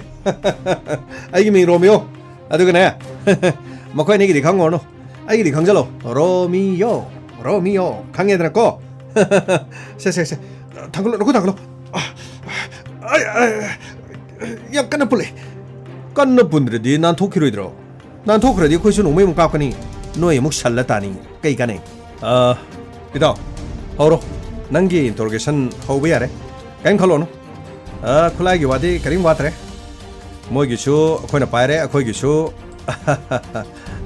ꯑꯩꯒꯤ ꯃꯤꯡ ꯔꯣꯃꯤꯌꯣ꯫ ꯑꯗꯨꯒꯅꯦ, ꯃꯈꯣꯏ ꯑꯅꯤꯒꯤꯗꯤ ꯈꯪꯉꯨꯔꯅꯨ꯫ ꯑꯩꯒꯤꯗꯤ ꯈꯪꯖꯜꯂꯣ꯫ ꯔꯣꯃꯤꯌꯣ, ꯔꯣꯃꯤꯌꯣ꯫ ꯈꯪꯉꯦꯗꯅꯀꯣ? ꯁꯦ, ꯁꯦ, ꯁꯦ꯫ ꯊꯥꯡꯒꯠꯂꯣ, ꯅꯈꯨꯠ ꯊꯥꯡꯒꯠꯂꯣ꯫ ꯑ, ꯑ, ꯑꯩ, ꯑꯩ, ꯌꯥꯝ ꯀꯟꯅ ꯄꯨꯜꯂꯦ꯫ ꯀꯟꯅ ꯄꯨꯟꯗ꯭ꯔꯗꯤ ꯅꯥꯟꯊꯣꯛꯈꯤꯔꯣꯏꯗ꯭ꯔꯣ? ꯅꯥꯟꯊꯣꯛꯈ꯭ꯔꯗꯤ ꯑꯩꯈꯣꯏꯁꯨ ꯅꯣꯡꯃꯩ ꯑꯃꯨꯛ ꯀꯥꯞꯀꯅꯤ, ꯅꯣꯏ ꯑꯃꯨꯛ ꯁꯜꯂ ꯇꯥꯅꯤ꯫ ꯀꯩ ꯀꯥꯟꯅꯩ? ꯑ, ꯏꯇꯥꯎ, ꯍꯧꯔꯣ꯫ ꯅꯪꯒꯤ interrogation ꯍꯧꯕ ꯌꯥꯔꯦ꯫ ꯀꯔꯤꯝ ꯈꯜꯂꯣꯅꯨ꯫ ꯑ, ꯈꯨꯠꯂꯥꯏꯒꯤ ꯋꯥꯗꯤ ꯀꯔꯤꯝ ꯋꯥꯠꯇ꯭ꯔꯦ꯫ ꯃꯣꯏꯒꯤꯁꯨ ꯑꯩꯈꯣꯏꯅ ꯄꯥꯏꯔꯦ, ꯑꯩꯈꯣꯏꯒꯤꯁꯨ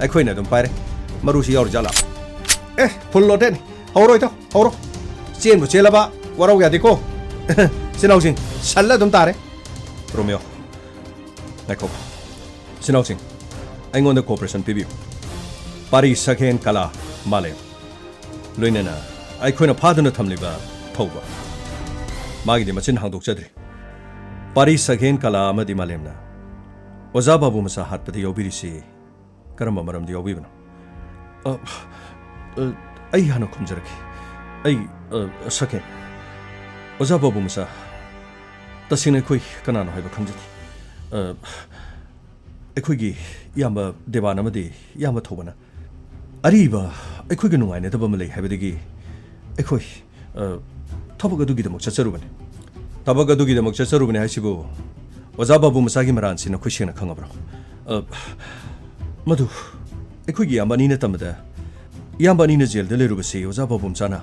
ꯑꯩꯈꯣꯏꯅ ꯑꯗꯨꯝ ꯄꯥꯏꯔꯦ꯫ ꯃꯔꯨꯁꯤ ꯌꯥꯎꯔꯤꯖꯥꯠꯂꯥ? ꯑꯦ, full loadedꯅꯤ꯫ ꯍꯧꯔꯣ ꯏꯇꯥꯎ, ꯍꯧꯔꯣ꯫ ꯆꯦꯟꯕꯨ ꯆꯦꯜꯂꯕ ꯋꯥꯔꯧ ꯌꯥꯗꯦꯀꯣ꯫ ꯏꯆꯤꯟ ꯏꯅꯥꯎꯁꯤꯡ, ꯁꯜꯂ ꯑꯗꯨꯝ ꯇꯥꯔꯦ꯫ ꯔꯣꯃꯤꯌꯣ, ꯉꯥꯏꯈꯣ꯫ ꯏꯆꯤꯟ ꯏꯅꯥꯎꯁꯤꯡ, ꯑꯩꯉꯣꯟꯗ cooperation ꯄꯤꯕꯤꯌꯨ꯫ ꯄꯥꯔꯤ ꯁꯛꯍꯦꯟ ꯀꯂꯥ ꯃꯥꯂꯦꯝ, ꯂꯣꯏꯅꯅ ꯑꯩꯈꯣꯏꯅ ꯐꯥꯗꯨꯅ ꯊꯝꯂꯤꯕ ꯊꯧꯕ, ꯃꯥꯒꯤꯗꯤ ꯃꯆꯤꯟ ꯍꯥꯡꯗꯣꯛꯆꯗ꯭ꯔꯤ꯫ ꯄꯥꯔꯤ ꯁꯛꯍꯦꯟ ꯀꯂꯥ ꯑꯃꯗꯤ ꯃꯥꯂꯦꯝꯅ ꯑꯣꯖꯥ ꯕꯥꯕꯨ ꯃꯆꯥ ꯍꯥꯠꯄꯗ ꯌꯥꯎꯕꯤꯔꯤꯁꯤ ꯀꯔꯝꯕ ꯃꯔꯝꯗ ꯌꯥꯎꯕꯤꯕꯅꯣ? ꯑ, ꯑ, ꯑꯩ ꯍꯥꯟꯅ ꯈꯨꯝꯖꯔꯛꯀꯦ꯫ ꯑꯩ, ꯑ, ꯁꯛꯍꯦꯟ, ꯑꯣꯖꯥ ꯕꯥꯕꯨ ꯃꯆꯥ, ꯇꯁꯦꯡꯅ ꯑꯩꯈꯣꯏ ꯀꯅꯥꯅꯣ ꯍꯥꯏꯕ ꯈꯪꯖꯗꯦ꯫ ꯑ, ꯑꯩꯈꯣꯏꯒꯤ ꯏꯌꯥꯝꯕ ꯗꯦꯕꯥꯟ ꯑꯃꯗꯤ ꯏꯌꯥꯝꯕ ꯊꯧꯕꯅ ꯑꯔꯤꯕ ꯑꯩꯈꯣꯏꯒ ꯅꯨꯡꯉꯥꯏꯅꯗꯕ ꯑꯃ ꯂꯩ ꯍꯥꯏꯕꯗꯒꯤ ꯑꯩꯈꯣꯏ, ꯑ, ꯊꯕꯛ ꯑꯗꯨꯒꯤꯗꯃꯛ ꯆꯠꯆꯔꯨꯕꯅꯤ꯫ ꯊꯕꯛ ꯑꯗꯨꯒꯤꯗꯃꯛ ꯆꯠꯆꯔꯨꯕꯅꯤ ꯍꯥꯏꯁꯤꯕꯨ ꯑꯣꯖꯥ ꯕꯥꯕꯨ ꯃꯆꯥꯒꯤ ꯃꯔꯥꯟꯁꯤ ꯅꯈꯣꯏ ꯁꯦꯡꯅ ꯈꯪꯉꯕ꯭ꯔꯣ? ꯑ, ꯃꯗꯨ ꯑꯩꯈꯣꯏꯒꯤ ꯏꯌꯥꯝꯕ ꯑꯅꯤꯅ ꯇꯝꯕꯗ, ꯏꯌꯥꯝꯕ ꯑꯅꯤꯅ ꯖꯦꯜꯗ ꯂꯩꯔꯨꯕꯁꯤ ꯑꯣꯖꯥ ꯕꯥꯕꯨ ꯃꯆꯥꯅ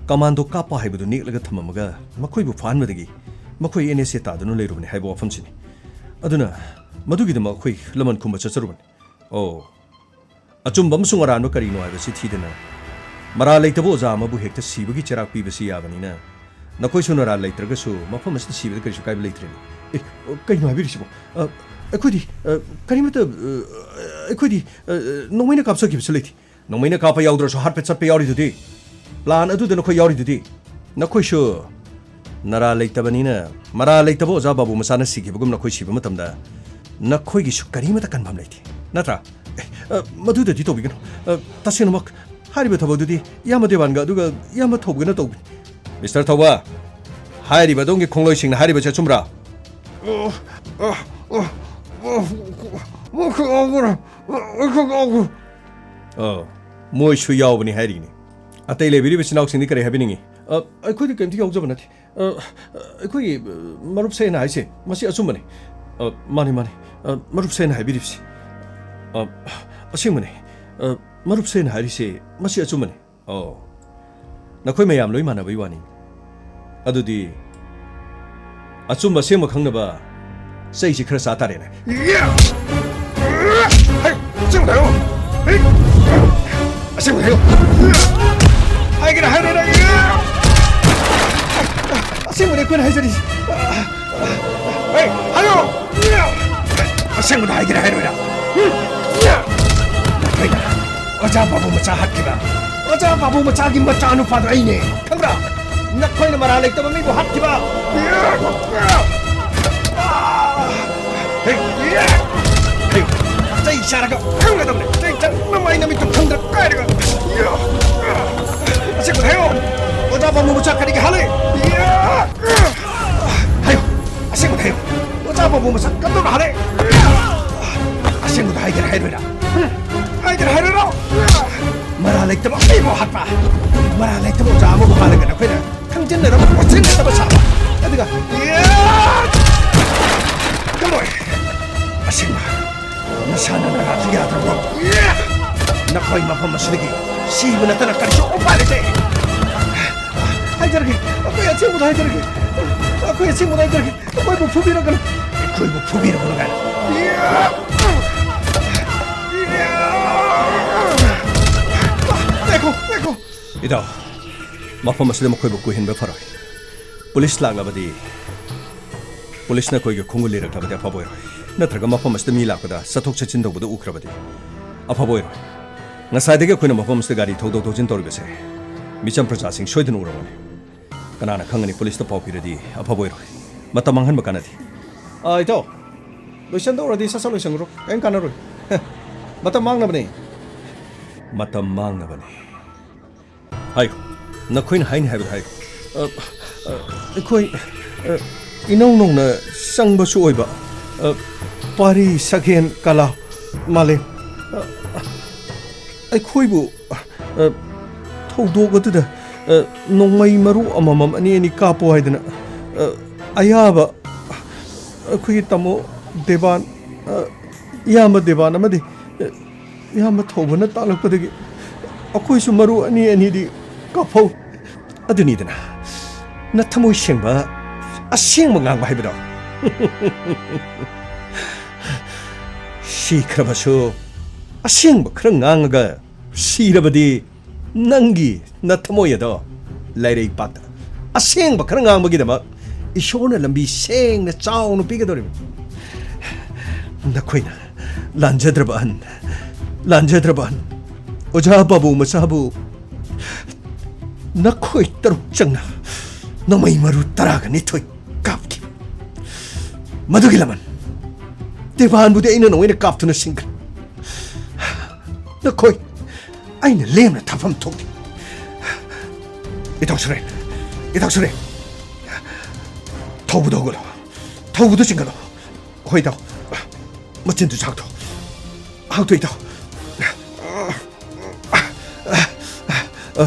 ꯀꯃꯥꯟꯗꯣ ꯀꯥꯞꯄ ꯍꯥꯏꯕꯗꯨ ꯅꯦꯛꯂꯒ ꯊꯝꯃꯝꯃꯒ ꯃꯈꯣꯏꯕꯨ ꯐꯥꯍꯟꯕꯗꯒꯤ ꯃꯈꯣꯏ NSA ꯇꯥꯗꯨꯅ ꯂꯩꯔꯨꯕꯅꯤ ꯍꯥꯏꯕ ꯋꯥꯐꯝꯁꯤꯅꯤ꯫ ꯑꯗꯨꯅ ꯃꯗꯨꯒꯤꯗꯃꯛ ꯑꯩꯈꯣꯏ ꯂꯃꯟ ꯈꯨꯝꯕ ꯆꯠꯆꯔꯨꯕꯅꯤ꯫ ꯑꯣ, ꯑꯆꯨꯝꯕ ꯑꯃꯁꯨꯡ ꯑꯔꯥꯟꯕ ꯀꯔꯤꯅꯣ ꯍꯥꯏꯕꯁꯤ ꯊꯤꯗꯅ ꯃꯔꯥꯜ ꯂꯩꯇꯕ ꯑꯣꯖꯥ ꯑꯃꯕꯨ ꯍꯦꯛꯇ ꯁꯤꯕꯒꯤ ꯆꯩꯔꯥꯛ ꯄꯤꯕꯁꯤ ꯌꯥꯕꯅꯤꯅ ꯅꯈꯣꯏꯁꯨ ꯅꯔꯥꯜ ꯂꯩꯇ꯭ꯔꯒꯁꯨ ꯃꯐꯝ ꯑꯁꯤꯗ ꯁꯤꯕꯗ ꯀꯔꯤꯁꯨ ꯀꯥꯏꯕ ꯂꯩꯇ꯭ꯔꯦꯅꯦ꯫ ꯑꯦ, ꯀꯩꯅꯣ ꯍꯥꯏꯕꯤꯔꯤꯁꯤꯕꯣ? ꯑ, ꯑꯩꯈꯣꯏꯗꯤ, ꯑ, ꯀꯔꯤꯃꯠꯇ, ꯑ, ꯑꯩꯈꯣꯏꯗꯤ, ꯑ, ꯅꯣꯡꯃꯩꯅ ꯀꯥꯞꯆꯈꯤꯕꯁꯨ ꯂꯩꯇꯦ꯫ ꯅꯣꯡꯃꯩꯅ ꯀꯥꯞꯄ ꯌꯥꯎꯗ꯭ꯔꯁꯨ ꯍꯥꯠꯄ ꯆꯠꯄ ꯌꯥꯎꯔꯤꯗꯨꯗꯤ꯫ Plan ꯑꯗꯨꯗ ꯅꯈꯣꯏ ꯌꯥꯎꯔꯤꯗꯨꯗꯤ꯫ ꯅꯈꯣꯏꯁꯨ ꯅꯔꯥꯜ ꯂꯩꯇꯕꯅꯤꯅ, ꯃꯔꯥꯜ ꯂꯩꯇꯕ ꯑꯣꯖꯥ ꯕꯥꯕꯨ ꯃꯆꯥꯅ ꯁꯤꯈꯤꯕꯒꯨꯝ ꯅꯈꯣꯏ ꯁꯤꯕ ꯃꯇꯝꯗ ꯅꯈꯣꯏꯒꯤꯁꯨ ꯀꯔꯤꯃꯠꯇ ꯀꯟꯐꯝ ꯂꯩꯇꯦ, ꯅꯠꯇ꯭ꯔꯥ? ꯑꯦ, ꯑ, ꯃꯗꯨꯗꯗꯤ ꯇꯧꯕꯤꯒꯅꯨ꯫ ꯑ, ꯇꯁꯦꯡꯅꯃꯛ ꯍꯥꯏꯔꯤꯕ ꯊꯕꯛ ꯑꯗꯨꯗꯤ ꯏꯌꯥꯝꯕ ꯗꯦꯕꯥꯟꯒ ꯑꯗꯨꯒ ꯏꯌꯥꯝꯕ ꯊꯧꯕꯒꯅ ꯇꯧꯕꯅꯤ꯫ Mister ꯊꯧꯕ, ꯍꯥꯏꯔꯤꯕ ꯑꯗꯣꯝꯒꯤ ꯈꯣꯡꯂꯣꯏꯁꯤꯡꯅ ꯍꯥꯏꯔꯤꯕꯁꯤ ꯑꯆꯨꯝꯕ꯭ꯔꯥ? ꯑ, ꯑ, ꯑ, ꯑ, ꯑ, ꯑ, ꯃꯣꯏꯁꯨ ꯌꯥꯎꯕꯅꯤ ꯍꯥꯏꯔꯤꯅꯤ꯫ ꯑꯇꯩ ꯂꯩꯕꯤꯔꯤꯕ ꯏꯆꯤꯟ ꯏꯅꯥꯎꯁꯤꯡꯗꯤ ꯀꯔꯤ ꯍꯥꯏꯕꯤꯅꯤꯡꯉꯤ? ꯑ, ꯑꯩꯈꯣꯏꯗꯤ ꯀꯔꯤꯝꯇ ꯌꯥꯎꯖꯕ ꯅꯠꯇꯦ꯫ ꯑ, ꯑꯩꯈꯣꯏꯒꯤ, ꯑ, ꯃꯔꯨꯞ ꯁꯦꯟ ꯍꯥꯏꯁꯦ ꯃꯁꯤ ꯑꯆꯨꯝꯕꯅꯤ꯫ ꯑ, ꯃꯥꯅꯤ, ꯃꯥꯅꯤ꯫ ꯑ, ꯃꯔꯨꯞ ꯁꯦꯟ ꯍꯥꯏꯕꯤꯔꯤꯕꯁꯤ, ꯑ, ꯑꯁꯦꯡꯕꯅꯤ꯫ ꯑ, ꯃꯔꯨꯞ ꯁꯦꯟ ꯍꯥꯏꯔꯤꯁꯦ ꯃꯁꯤ ꯑꯆꯨꯝꯕꯅꯤ꯫ ꯑꯣ, ꯅꯈꯣꯏ ꯃꯌꯥꯝ ꯂꯣꯏ ꯃꯥꯟꯅꯕꯩ ꯋꯥꯅꯤ꯫ ꯑꯗꯨꯗꯤ ꯑꯆꯨꯝꯕ ꯑꯁꯦꯡꯕ ꯈꯪꯅꯕ ꯆꯩꯁꯤ ꯈꯔ ꯆꯥ ꯇꯥꯔꯦꯅꯦ꯫ ꯍꯩ, ꯑꯁꯦꯡꯕꯗ ꯍꯥꯏꯌꯣ꯫ ꯍꯩ, ꯑꯁꯦꯡꯕꯗ ꯍꯥꯏꯌꯣ꯫ ꯍꯥꯏꯒꯦꯔꯥ ꯍꯥꯏꯔꯣꯏꯔꯥ? ꯑꯁꯦꯡꯕꯅꯦ ꯑꯩꯈꯣꯏꯅ ꯍꯥꯏꯖꯔꯤꯁꯤ꯫ ꯍꯩ, ꯍꯥꯏꯌꯣ! ꯑꯁꯦꯡꯕꯗ ꯍꯥꯏꯒꯦꯔꯥ ꯍꯥꯏꯔꯣꯏꯔꯥ? ꯅꯈꯣꯏꯅ ꯑꯣꯖꯥ ꯄꯥꯕꯨꯡ ꯃꯆꯥ ꯍꯥꯠꯈꯤꯕ, ꯑꯣꯖꯥ ꯄꯥꯕꯨꯡ ꯃꯆꯥꯒꯤ ꯃꯆꯥꯅꯨꯄꯥꯗꯣ ꯑꯩꯅꯦ, ꯈꯪꯕ꯭ꯔꯥ? ꯅꯈꯣꯏꯅ ꯃꯔꯥꯜ ꯂꯩꯇꯕ ꯃꯤꯕꯨ ꯍꯥꯠꯈꯤꯕ꯫ ꯍꯩ! ꯍꯩ! ꯆꯩ ꯆꯥꯔꯒ ꯈꯪꯒꯗꯕꯅꯦ꯫ ꯆꯩ ꯆꯥꯔꯒ ꯅꯃꯥꯏ ꯅꯃꯤꯠꯇꯨ ꯈꯪꯗ꯭ꯔ ꯀꯥꯏꯔꯒ꯫ ꯑꯁꯦꯡꯕꯗ ꯍꯥꯏꯌꯣ꯫ ꯑꯣꯖꯥ ꯄꯥꯕꯨꯡ ꯃꯆꯥ ꯀꯔꯤꯒꯤ ꯍꯥꯠꯂꯤ? ꯍꯥꯏꯌꯨ, ꯑꯁꯦꯡꯕꯗ ꯍꯥꯏꯌꯨ꯫ ꯑꯣꯖꯥ ꯄꯥꯕꯨꯡ ꯃꯆꯥ ꯀꯝꯗꯧꯅ ꯍꯥꯠꯂꯦ? ꯑꯁꯦꯡꯕꯗ ꯍꯥꯏꯒꯦꯔꯥ ꯍꯥꯏꯔꯣꯏꯔꯥ? ꯍꯥꯏꯒꯦꯔꯥ ꯍꯥꯏꯔꯣꯏꯔꯣ? ꯃꯔꯥꯜ ꯂꯩꯇꯕ ꯃꯤꯕꯨ ꯍꯥꯠꯄ, ꯃꯔꯥꯜ ꯂꯩꯇꯕ ꯑꯣꯖꯥ ꯑꯃꯕꯨ ꯍꯥꯠꯂꯒ ꯅꯈꯣꯏꯅ ꯈꯪꯖꯤꯟꯅꯗꯕ ꯈꯣꯠꯆꯤꯟꯅꯗꯕ ꯁꯥꯕ꯫ ꯑꯗꯨꯒ ꯀꯝꯕꯣꯏ, ꯑꯁꯦꯡꯕ ꯅꯁꯥꯅ ꯅꯔꯥꯁꯨ ꯌꯥꯗ꯭ꯔꯕꯣ? ꯅꯈꯣꯏ ꯃꯐꯝ ꯑꯁꯤꯗꯒꯤ ꯁꯤꯕ ꯅꯠꯇꯅ ꯀꯔꯤꯁꯨ ꯎꯄꯥꯏ ꯂꯩꯇꯦ꯫ ꯍꯥꯏꯖꯔꯒꯦ, ꯑꯩꯈꯣꯏ ꯑꯁꯦꯡꯕꯗ ꯍꯥꯏꯖꯔꯒꯦ꯫ ꯑꯩꯈꯣꯏ ꯑꯁꯦꯡꯕꯗ ꯍꯥꯏꯖꯔꯒꯦ꯫ ꯑꯩꯈꯣꯏꯕꯨ ꯐꯨꯕꯤꯔꯒꯅꯨ꯫ ꯑꯩꯈꯣꯏꯕꯨ ꯐꯨꯕꯤꯔꯒꯅꯨ ꯀꯥꯏꯅ꯫ ꯉꯥꯏꯈꯣ, ꯉꯥꯏꯈꯣ꯫ ꯏꯇꯥꯎ, ꯃꯐꯝ ꯑꯁꯤꯗ ꯃꯈꯣꯏꯕꯨ ꯀꯨꯏꯍꯟꯕ ꯐꯔꯣꯏ꯫ ꯄꯨꯂꯤꯁ ꯂꯥꯛꯂꯕꯗꯤ, ꯄꯨꯂꯤꯁꯅ ꯑꯩꯈꯣꯏꯒꯤ ꯈꯣꯡꯒꯨꯜ ꯂꯤꯔꯛꯂꯕꯗꯤ ꯑꯐꯕ ꯑꯣꯏꯔꯣꯏ꯫ ꯅꯠꯇ꯭ꯔꯒ ꯃꯐꯝ ꯑꯁꯤꯗ ꯃꯤ ꯂꯥꯛꯄꯗ ꯆꯠꯊꯣꯛ ꯆꯠꯁꯤꯟ ꯇꯧꯕꯗ ꯎꯈ꯭ꯔꯕꯗꯤ ꯑꯐꯕ ꯑꯣꯏꯔꯣꯏ꯫ ꯉꯁꯥꯏꯗꯒꯤ ꯑꯩꯈꯣꯏꯅ ꯃꯐꯝ ꯑꯁꯤꯗ ꯒꯥꯔꯤ ꯊꯧꯗꯣꯛ ꯊꯧꯖꯤꯟ ꯇꯧꯔꯤꯕꯁꯦ ꯃꯤꯆꯝ ꯄ꯭ꯔꯖꯥꯁꯤꯡ ꯁꯣꯏꯗꯅ ꯎꯔꯝꯒꯅꯤ꯫ ꯀꯅꯥꯅ ꯈꯪꯒꯅꯤ, ꯄꯨꯂꯤꯁꯇ ꯄꯥꯎ ꯄꯤꯔꯗꯤ ꯑꯐꯕ ꯑꯣꯏꯔꯣꯏ꯫ ꯃꯇꯝ ꯃꯥꯡꯍꯟꯕ ꯀꯥꯟꯅꯗꯦ꯫ ꯑꯥ, ꯏꯇꯥꯎ, ꯂꯣꯏꯁꯟꯗꯧꯔꯗꯤ ꯁꯠ ꯁꯠ ꯂꯣꯏꯁꯟꯈ꯭ꯔꯣ꯫ ꯀꯔꯤꯝ ꯀꯥꯟꯅꯔꯣꯏ꯫ ꯃꯇꯝ ꯃꯥꯡꯅꯕꯅꯦ꯫ ꯃꯇꯝ ꯃꯥꯡꯅꯕꯅꯦ꯫ ꯍꯥꯏꯌꯨ, ꯅꯈꯣꯏꯅ ꯍꯥꯏꯅꯤ ꯍꯥꯏꯕꯗꯨ ꯍꯥꯏꯌꯨ꯫ ꯑ, ꯑ, ꯑꯩꯈꯣꯏ, ꯑ, ꯏꯅꯧ ꯅꯧꯅ ꯆꯪꯕꯁꯨ ꯑꯣꯏꯕ, ꯑ, ꯄꯥꯔꯤ ꯁꯛꯍꯦꯟ ꯀꯂꯥ ꯃꯥꯂꯦꯝ, ꯑ, ꯑꯩꯈꯣꯏꯕꯨ, ꯑ, ꯊꯧꯗꯣꯛ ꯑꯗꯨꯗ ꯑ, ꯅꯣꯡꯃꯩ ꯃꯔꯨ ꯑꯃꯃꯝ ꯑꯅꯤ ꯑꯅꯤ ꯀꯥꯞꯄꯣ ꯍꯥꯏꯗꯅ, ꯑ, ꯑꯌꯥꯕ ꯑꯩꯈꯣꯏꯒꯤ ꯇꯥꯃꯣ ꯗꯦꯕꯥꯟ, ꯑ, ꯏꯌꯥꯝꯕ ꯗꯦꯕꯥꯟ ꯑꯃꯗꯤ, ꯑ, ꯏꯌꯥꯝꯕ ꯊꯧꯕꯅ ꯇꯥꯛꯂꯛꯄꯗꯒꯤ ꯑꯩꯈꯣꯏꯁꯨ ꯃꯔꯨ ꯑꯅꯤ ꯑꯅꯤꯗꯤ ꯀꯥꯞꯍꯧ꯫ ꯑꯗꯨꯅꯤꯗꯅ, ꯅꯊꯃꯣꯏ ꯁꯦꯡꯕ, ꯑꯁꯦꯡꯕ ꯉꯥꯡꯕ ꯍꯥꯏꯕꯗꯣ꯫ ꯁꯤꯈ꯭ꯔꯕꯁꯨ ꯑꯁꯦꯡꯕ ꯈꯔ ꯉꯥꯡꯉꯒ ꯁꯤꯔꯕꯗꯤ ꯅꯪꯒꯤ ꯅꯊꯃꯣꯏ ꯑꯗꯣ ꯂꯩꯔꯩꯄꯥꯛꯇ ꯑꯁꯦꯡꯕ ꯈꯔ ꯉꯥꯡꯕꯒꯤꯗꯃꯛ ꯏꯁꯣꯔꯅ ꯂꯝꯕꯤ ꯁꯦꯡꯅ ꯆꯥꯎꯅ ꯄꯤꯒꯗꯧꯔꯤꯕꯅꯤ꯫ ꯅꯈꯣꯏꯅ ꯂꯥꯟꯖꯗ꯭ꯔꯕ ꯑꯍꯟ, ꯂꯥꯟꯖꯗ꯭ꯔꯕ ꯑꯍꯟ, ꯑꯣꯖꯥ ꯕꯥꯕꯨ ꯃꯆꯥꯕꯨ ꯅꯈꯣꯏ ꯇꯔꯨꯛ ꯆꯪꯅ ꯅꯣꯡꯃꯩ ꯃꯔꯨ ꯇꯔꯥꯒ ꯅꯤꯊꯣꯏ ꯀꯥꯞꯈꯤ꯫ ꯃꯗꯨꯒꯤ ꯂꯃꯟ ꯗꯦꯕꯥꯟꯕꯨꯗꯤ ꯑꯩꯅ ꯅꯣꯡꯃꯩꯅ ꯀꯥꯞꯇꯨꯅ ꯁꯤꯡꯈ꯭ꯔꯦ꯫ ꯅꯈꯣꯏ ꯑꯩꯅ ꯂꯦꯝꯅ ꯊꯥꯐꯝ ꯊꯣꯛꯇꯦ꯫ ꯏꯇꯥꯎ ꯁꯨꯔꯦꯟ, ꯏꯇꯥꯎ ꯁꯨꯔꯦꯟ, ꯊꯧꯕꯗꯨ ꯍꯧꯒꯠꯂꯣ, ꯊꯧꯕꯗꯨ ꯆꯤꯡꯒꯠꯂꯣ꯫ ꯍꯣꯏ ꯏꯇꯥꯎ, ꯃꯆꯤꯟꯗꯨ ꯆꯥꯛꯊꯣꯛ꯫ ꯍꯥꯎꯇꯣ ꯏꯇꯥꯎ꯫ ꯑ, ꯑ,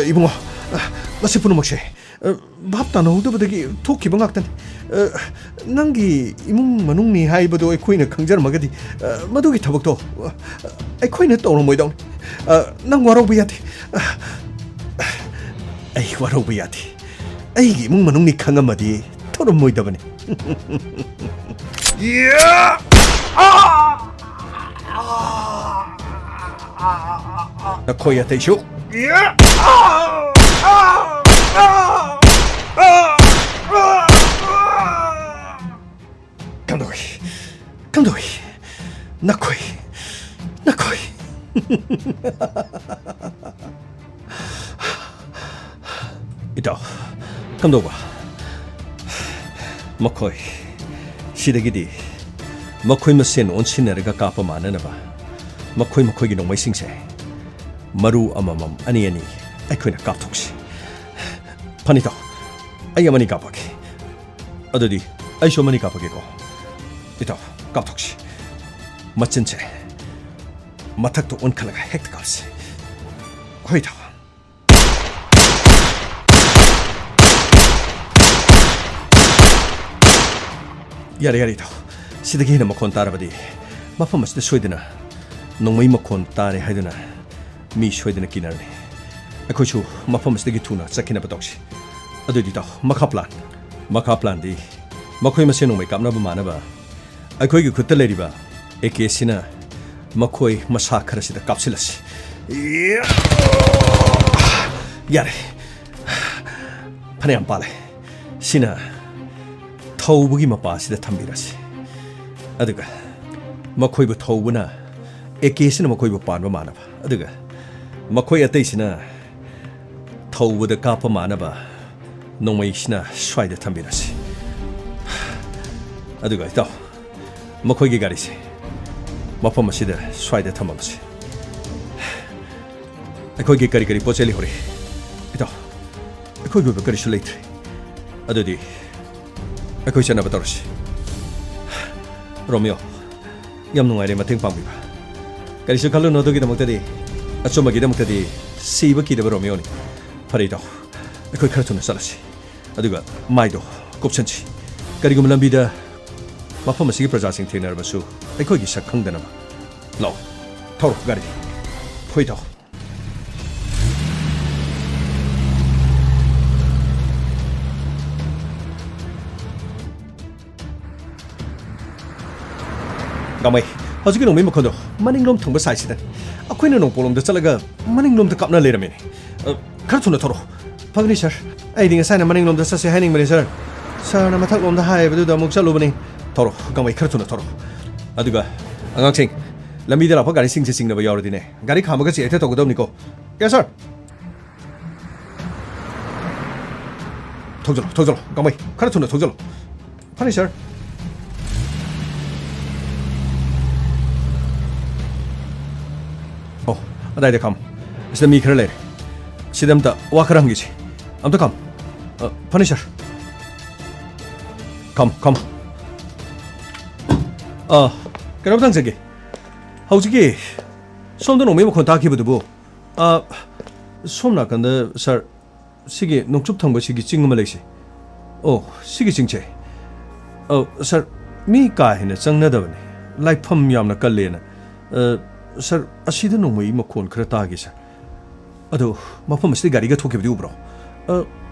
ꯏꯕꯨꯡꯉꯣ, ꯑ, ꯃꯁꯤ ꯄꯨꯝꯅꯃꯛꯁꯦ, ꯑ, ꯚꯥꯞ ꯇꯥꯅꯍꯧꯗꯕꯗꯒꯤ ꯊꯣꯛꯈꯤꯕ ꯉꯥꯛꯇꯅꯤ꯫ ꯑ, ꯅꯪꯒꯤ ꯏꯃꯨꯡ ꯃꯅꯨꯡꯅꯤ ꯍꯥꯏꯕꯗꯣ ꯑꯩꯈꯣꯏꯅ ꯈꯪꯖꯔꯝꯃꯒꯗꯤ, ꯑ, ꯃꯗꯨꯒꯤ ꯊꯕꯛꯇꯣ, ꯑ, ꯑꯩꯈꯣꯏꯅ ꯇꯧꯔꯝꯃꯣꯏꯗꯧꯅꯤ꯫ ꯑ, ꯅꯪ ꯋꯥꯔꯧꯕ ꯌꯥꯗꯦ꯫ ꯑ, ꯑꯩ ꯋꯥꯔꯧꯕ ꯌꯥꯗꯦ꯫ ꯑꯩꯒꯤ ꯏꯃꯨꯡ ꯃꯅꯨꯡꯅꯤ ꯈꯪꯉꯝꯃꯗꯤ ꯊꯧꯔꯝꯃꯣꯏꯗꯕꯅꯤ꯫ ꯅꯈꯣꯏ ꯑꯇꯩꯁꯨ꯫ ꯀꯝꯗꯧꯏ? ꯀꯝꯗꯧꯏ? ꯅꯈꯣꯏ, ꯅꯈꯣꯏ꯫ ꯏꯇꯥꯎ, ꯀꯝꯗꯧꯕ? ꯃꯈꯣꯏ, ꯁꯤꯗꯒꯤꯗꯤ ꯃꯈꯣꯏ ꯃꯁꯦꯟ ꯑꯣꯟꯁꯤꯟꯅꯔꯒ ꯀꯥꯞꯄ ꯃꯥꯟꯅꯅꯕ ꯃꯈꯣꯏ ꯃꯈꯣꯏꯒꯤ ꯅꯣꯡꯃꯩꯁꯤꯡꯁꯦ ꯃꯔꯨ ꯑꯃꯃꯝ ꯑꯅꯤ ꯑꯅꯤ ꯑꯩꯈꯣꯏꯅ ꯀꯥꯞꯊꯣꯛꯁꯤ꯫ ꯐꯅꯤ ꯏꯇꯥꯎ, ꯑꯩ ꯑꯃꯅꯤ ꯀꯥꯞꯄꯛꯀꯦ꯫ ꯑꯗꯨꯗꯤ ꯑꯩꯁꯨ ꯑꯃꯅꯤ ꯀꯥꯞꯄꯛꯀꯦꯀꯣ꯫ ꯏꯇꯥꯎ, ꯀꯥꯞꯊꯣꯛꯁꯤ꯫ ꯃꯆꯤꯟꯁꯦ ꯃꯊꯛꯇ ꯑꯣꯟꯈꯠꯂꯒ ꯍꯦꯛꯇ ꯀꯥꯞꯁꯤ꯫ ꯍꯣꯏ ꯏꯇꯥꯎ꯫ ꯌꯥꯔꯦ, ꯌꯥꯔꯦ, ꯏꯇꯥꯎ꯫ ꯁꯤꯗꯒꯤ ꯍꯦꯟꯅ ꯃꯈꯣꯟ ꯇꯥꯔꯕꯗꯤ ꯃꯐꯝ ꯑꯁꯤꯗ ꯁꯣꯏꯗꯅ ꯅꯣꯡꯃꯩ ꯃꯈꯣꯟ ꯇꯥꯔꯦ ꯍꯥꯏꯗꯨꯅ ꯃꯤ ꯁꯣꯏꯗꯅ ꯀꯤꯅꯔꯅꯤ꯫ ꯑꯩꯈꯣꯏꯁꯨ ꯃꯐꯝ ꯑꯁꯤꯗꯒꯤ ꯊꯨꯅ ꯆꯠꯈꯤꯅꯕ ꯇꯧꯁꯤ꯫ ꯑꯗꯨꯗꯤ ꯏꯇꯥꯎ, ꯃꯈꯥ plan꯫ ꯃꯈꯥ planꯗꯤ ꯃꯈꯣꯏ ꯃꯁꯦꯟ ꯅꯣꯡꯃꯩ ꯀꯥꯞꯅꯕ ꯃꯥꯟꯅꯕ ꯑꯩꯈꯣꯏꯒꯤ ꯈꯨꯠꯇ ꯂꯩꯔꯤꯕ ꯑꯦ ꯀꯦꯁꯤꯅ ꯃꯈꯣꯏ ꯃꯁꯥ ꯈꯔꯁꯤꯗ ꯀꯥꯞꯁꯤꯜꯂꯁꯤ꯫ ꯌꯥꯔꯦ, ꯐꯅꯌꯥꯝ ꯄꯥꯜꯂꯦ꯫ ꯁꯤꯅ ꯊꯧꯕꯒꯤ ꯃꯄꯥꯁꯤꯗ ꯊꯝꯕꯤꯔꯁꯤ꯫ ꯑꯗꯨꯒ ꯃꯈꯣꯏꯕꯨ ꯊꯧꯕꯅ ꯑꯦ ꯀꯦꯁꯤꯅ ꯃꯈꯣꯏꯕꯨ ꯄꯥꯟꯕ ꯃꯥꯟꯅꯕ, ꯑꯗꯨꯒ ꯃꯈꯣꯏ ꯑꯇꯩꯁꯤꯅ ꯊꯧꯕꯗ ꯀꯥꯞꯄ ꯃꯥꯟꯅꯕ ꯅꯣꯡꯃꯩꯁꯤꯅ ꯁ꯭ꯋꯥꯏꯗ ꯊꯝꯕꯤꯔꯁꯤ꯫ ꯑꯗꯨꯒ ꯏꯇꯥꯎ, ꯃꯈꯣꯏꯒꯤ ꯒꯥꯔꯤꯁꯦ ꯃꯐꯝ ꯑꯁꯤꯗ ꯁ꯭ꯋꯥꯏꯗ ꯊꯝꯃꯝꯃꯁꯤ꯫ ꯑꯩꯈꯣꯏꯒꯤ ꯀꯔꯤ ꯀꯔꯤ ꯄꯣꯠ ꯆꯩ ꯂꯩꯍꯧꯔꯤ? ꯏꯇꯥꯎ, ꯑꯩꯈꯣꯏꯒꯤ ꯑꯣꯏꯕ ꯀꯔꯤꯁꯨ ꯂꯩꯇ꯭ꯔꯦ꯫ ꯑꯗꯨꯗꯤ ꯑꯩꯈꯣꯏ ꯆꯠꯅꯕ ꯇꯧꯔꯁꯤ꯫ ꯔꯣꯃꯤꯌꯣ, ꯌꯥꯝ ꯅꯨꯡꯉꯥꯏꯔꯦ ꯃꯇꯦꯡ ꯄꯥꯡꯕꯤꯕ꯫ ꯀꯔꯤꯁꯨ ꯈꯜꯂꯨꯅꯨ, ꯑꯗꯨꯒꯤꯗꯃꯛꯇꯗꯤ, ꯑꯆꯨꯝꯕꯒꯤꯗꯃꯛꯇꯗꯤ ꯁꯤꯕ ꯀꯤꯗꯕ ꯔꯣꯃꯤꯌꯣꯅꯤ꯫ ꯐꯔꯦ ꯏꯇꯥꯎ, ꯑꯩꯈꯣꯏ ꯈꯔ ꯊꯨꯅ ꯆꯠꯂꯁꯤ꯫ ꯑꯗꯨꯒ ꯃꯥꯏꯗꯣ ꯀꯨꯞꯁꯟꯁꯤ꯫ ꯀꯔꯤꯒꯨꯝꯕ ꯂꯝꯕꯤꯗ ꯃꯐꯝ ꯑꯁꯤꯒꯤ ꯄ꯭ꯔꯖꯥꯁꯤꯡ ꯊꯦꯡꯅꯔꯕꯁꯨ ꯑꯩꯈꯣꯏꯒꯤ ꯁꯛ ꯈꯪꯗꯅꯕ꯫ ꯂꯥꯛꯑꯣ, ꯊꯧꯔꯣ ꯒꯥꯔꯤ꯫ ꯍꯣꯏ ꯏꯇꯥꯎ꯫ ꯒꯥꯡꯃꯩ, ꯍꯧꯖꯤꯛꯀꯤ ꯅꯣꯡꯃꯩ ꯃꯈꯣꯟꯗꯣ ꯃꯅꯤꯡꯂꯣꯝ ꯊꯪꯕ sideꯁꯤꯗꯅꯤ꯫ ꯑꯩꯈꯣꯏꯅ ꯅꯣꯡꯄꯣꯛꯂꯣꯝꯗ ꯆꯠꯂꯒ ꯃꯅꯤꯡꯂꯣꯝꯗ ꯀꯥꯞꯅ ꯂꯩꯔꯝꯃꯤꯅꯦ꯫ ꯑ, ꯈꯔ ꯊꯨꯅ ꯊꯧꯔꯣ꯫ ꯐꯒꯅꯤ, sir꯫ ꯑꯩꯗꯤ ꯉꯁꯥꯏꯅ ꯃꯅꯤꯡꯂꯣꯝꯗ ꯆꯠꯁꯦ ꯍꯥꯏꯅꯤꯡꯕꯅꯤ, sir꯫ Sirꯅ ꯃꯊꯛꯂꯣꯝꯗ ꯍꯥꯏꯕꯗꯨꯗ ꯑꯃꯨꯛ ꯆꯠꯂꯨꯕꯅꯤ꯫ ꯊꯧꯔꯣ, ꯒꯥꯡꯃꯩ, ꯈꯔ ꯊꯨꯅ ꯊꯧꯔꯣ꯫ ꯑꯗꯨꯒ ꯑꯉꯥꯡꯁꯤꯡ, ꯂꯝꯕꯤꯗ ꯂꯥꯛꯄ ꯒꯥꯔꯤꯁꯤꯡꯁꯦ ꯆꯤꯡꯅꯕ ꯌꯥꯎꯔꯗꯤꯅꯦ, ꯒꯥꯔꯤ ꯈꯥꯝꯃꯒ check ꯍꯦꯛꯇ ꯇꯧꯒꯗꯕꯅꯤꯀꯣ꯫ Yes, sir꯫ ꯊꯧꯖꯜꯂꯣ, ꯊꯧꯖꯜꯂꯣ, ꯒꯥꯡꯃꯩ, ꯈꯔ ꯊꯨꯅ ꯊꯧꯖꯜꯂꯣ꯫ ꯐꯅꯤ, sir꯫ ꯑꯣ, ꯑꯗꯥꯏꯗ ꯈꯥꯝ꯫ ꯁꯤꯗ ꯃꯤ ꯈꯔ ꯂꯩꯔꯦ꯫ ꯁꯤꯗ ꯑꯝꯇ ꯋꯥ ꯈꯔ ꯍꯪꯈꯤꯁꯤ꯫ ꯑꯝꯇ ꯈꯥꯝ꯫ ꯑ, ꯐꯅꯤ, sir꯫ ꯈꯥꯝ, ꯈꯥꯝ꯫ ꯑ, ꯀꯩꯅꯣꯝꯇ ꯍꯪꯖꯒꯦ꯫ ꯍꯧꯖꯤꯛꯀꯤ ꯁꯣꯝꯗ ꯅꯣꯡꯃꯩ ꯃꯈꯣꯟ ꯇꯥꯈꯤꯕꯗꯨꯕꯨ, ꯑ, ꯁꯣꯝ ꯅꯥꯀꯟꯗ, sir, ꯁꯤꯒꯤ ꯅꯣꯡꯆꯨꯞ ꯊꯪꯕ ꯁꯤꯒꯤ ꯆꯤꯡ ꯑꯃ ꯂꯩꯁꯦ꯫ ꯑꯣ, ꯁꯤꯒꯤ ꯆꯤꯡꯁꯦ꯫ ꯑ, ꯁꯥꯔ, ꯃꯤ ꯀꯥ ꯍꯦꯟꯅ ꯆꯪꯅꯗꯕꯅꯤ꯫ ꯂꯥꯏꯐꯝ ꯌꯥꯝꯅ ꯀꯜꯂꯦꯅ꯫ ꯑ, ꯁꯥꯔ, ꯑꯁꯤꯗ ꯅꯣꯡꯃꯩ ꯃꯈꯣꯟ ꯈꯔ ꯇꯥꯈꯤ, ꯁꯥꯔ꯫ ꯑꯗꯣ, ꯃꯐꯝ ꯑꯁꯤꯗ ꯒꯥꯔꯤꯒ ꯊꯣꯛꯈꯤꯕꯗꯤ ꯎꯕ꯭ꯔꯣ? ꯑ,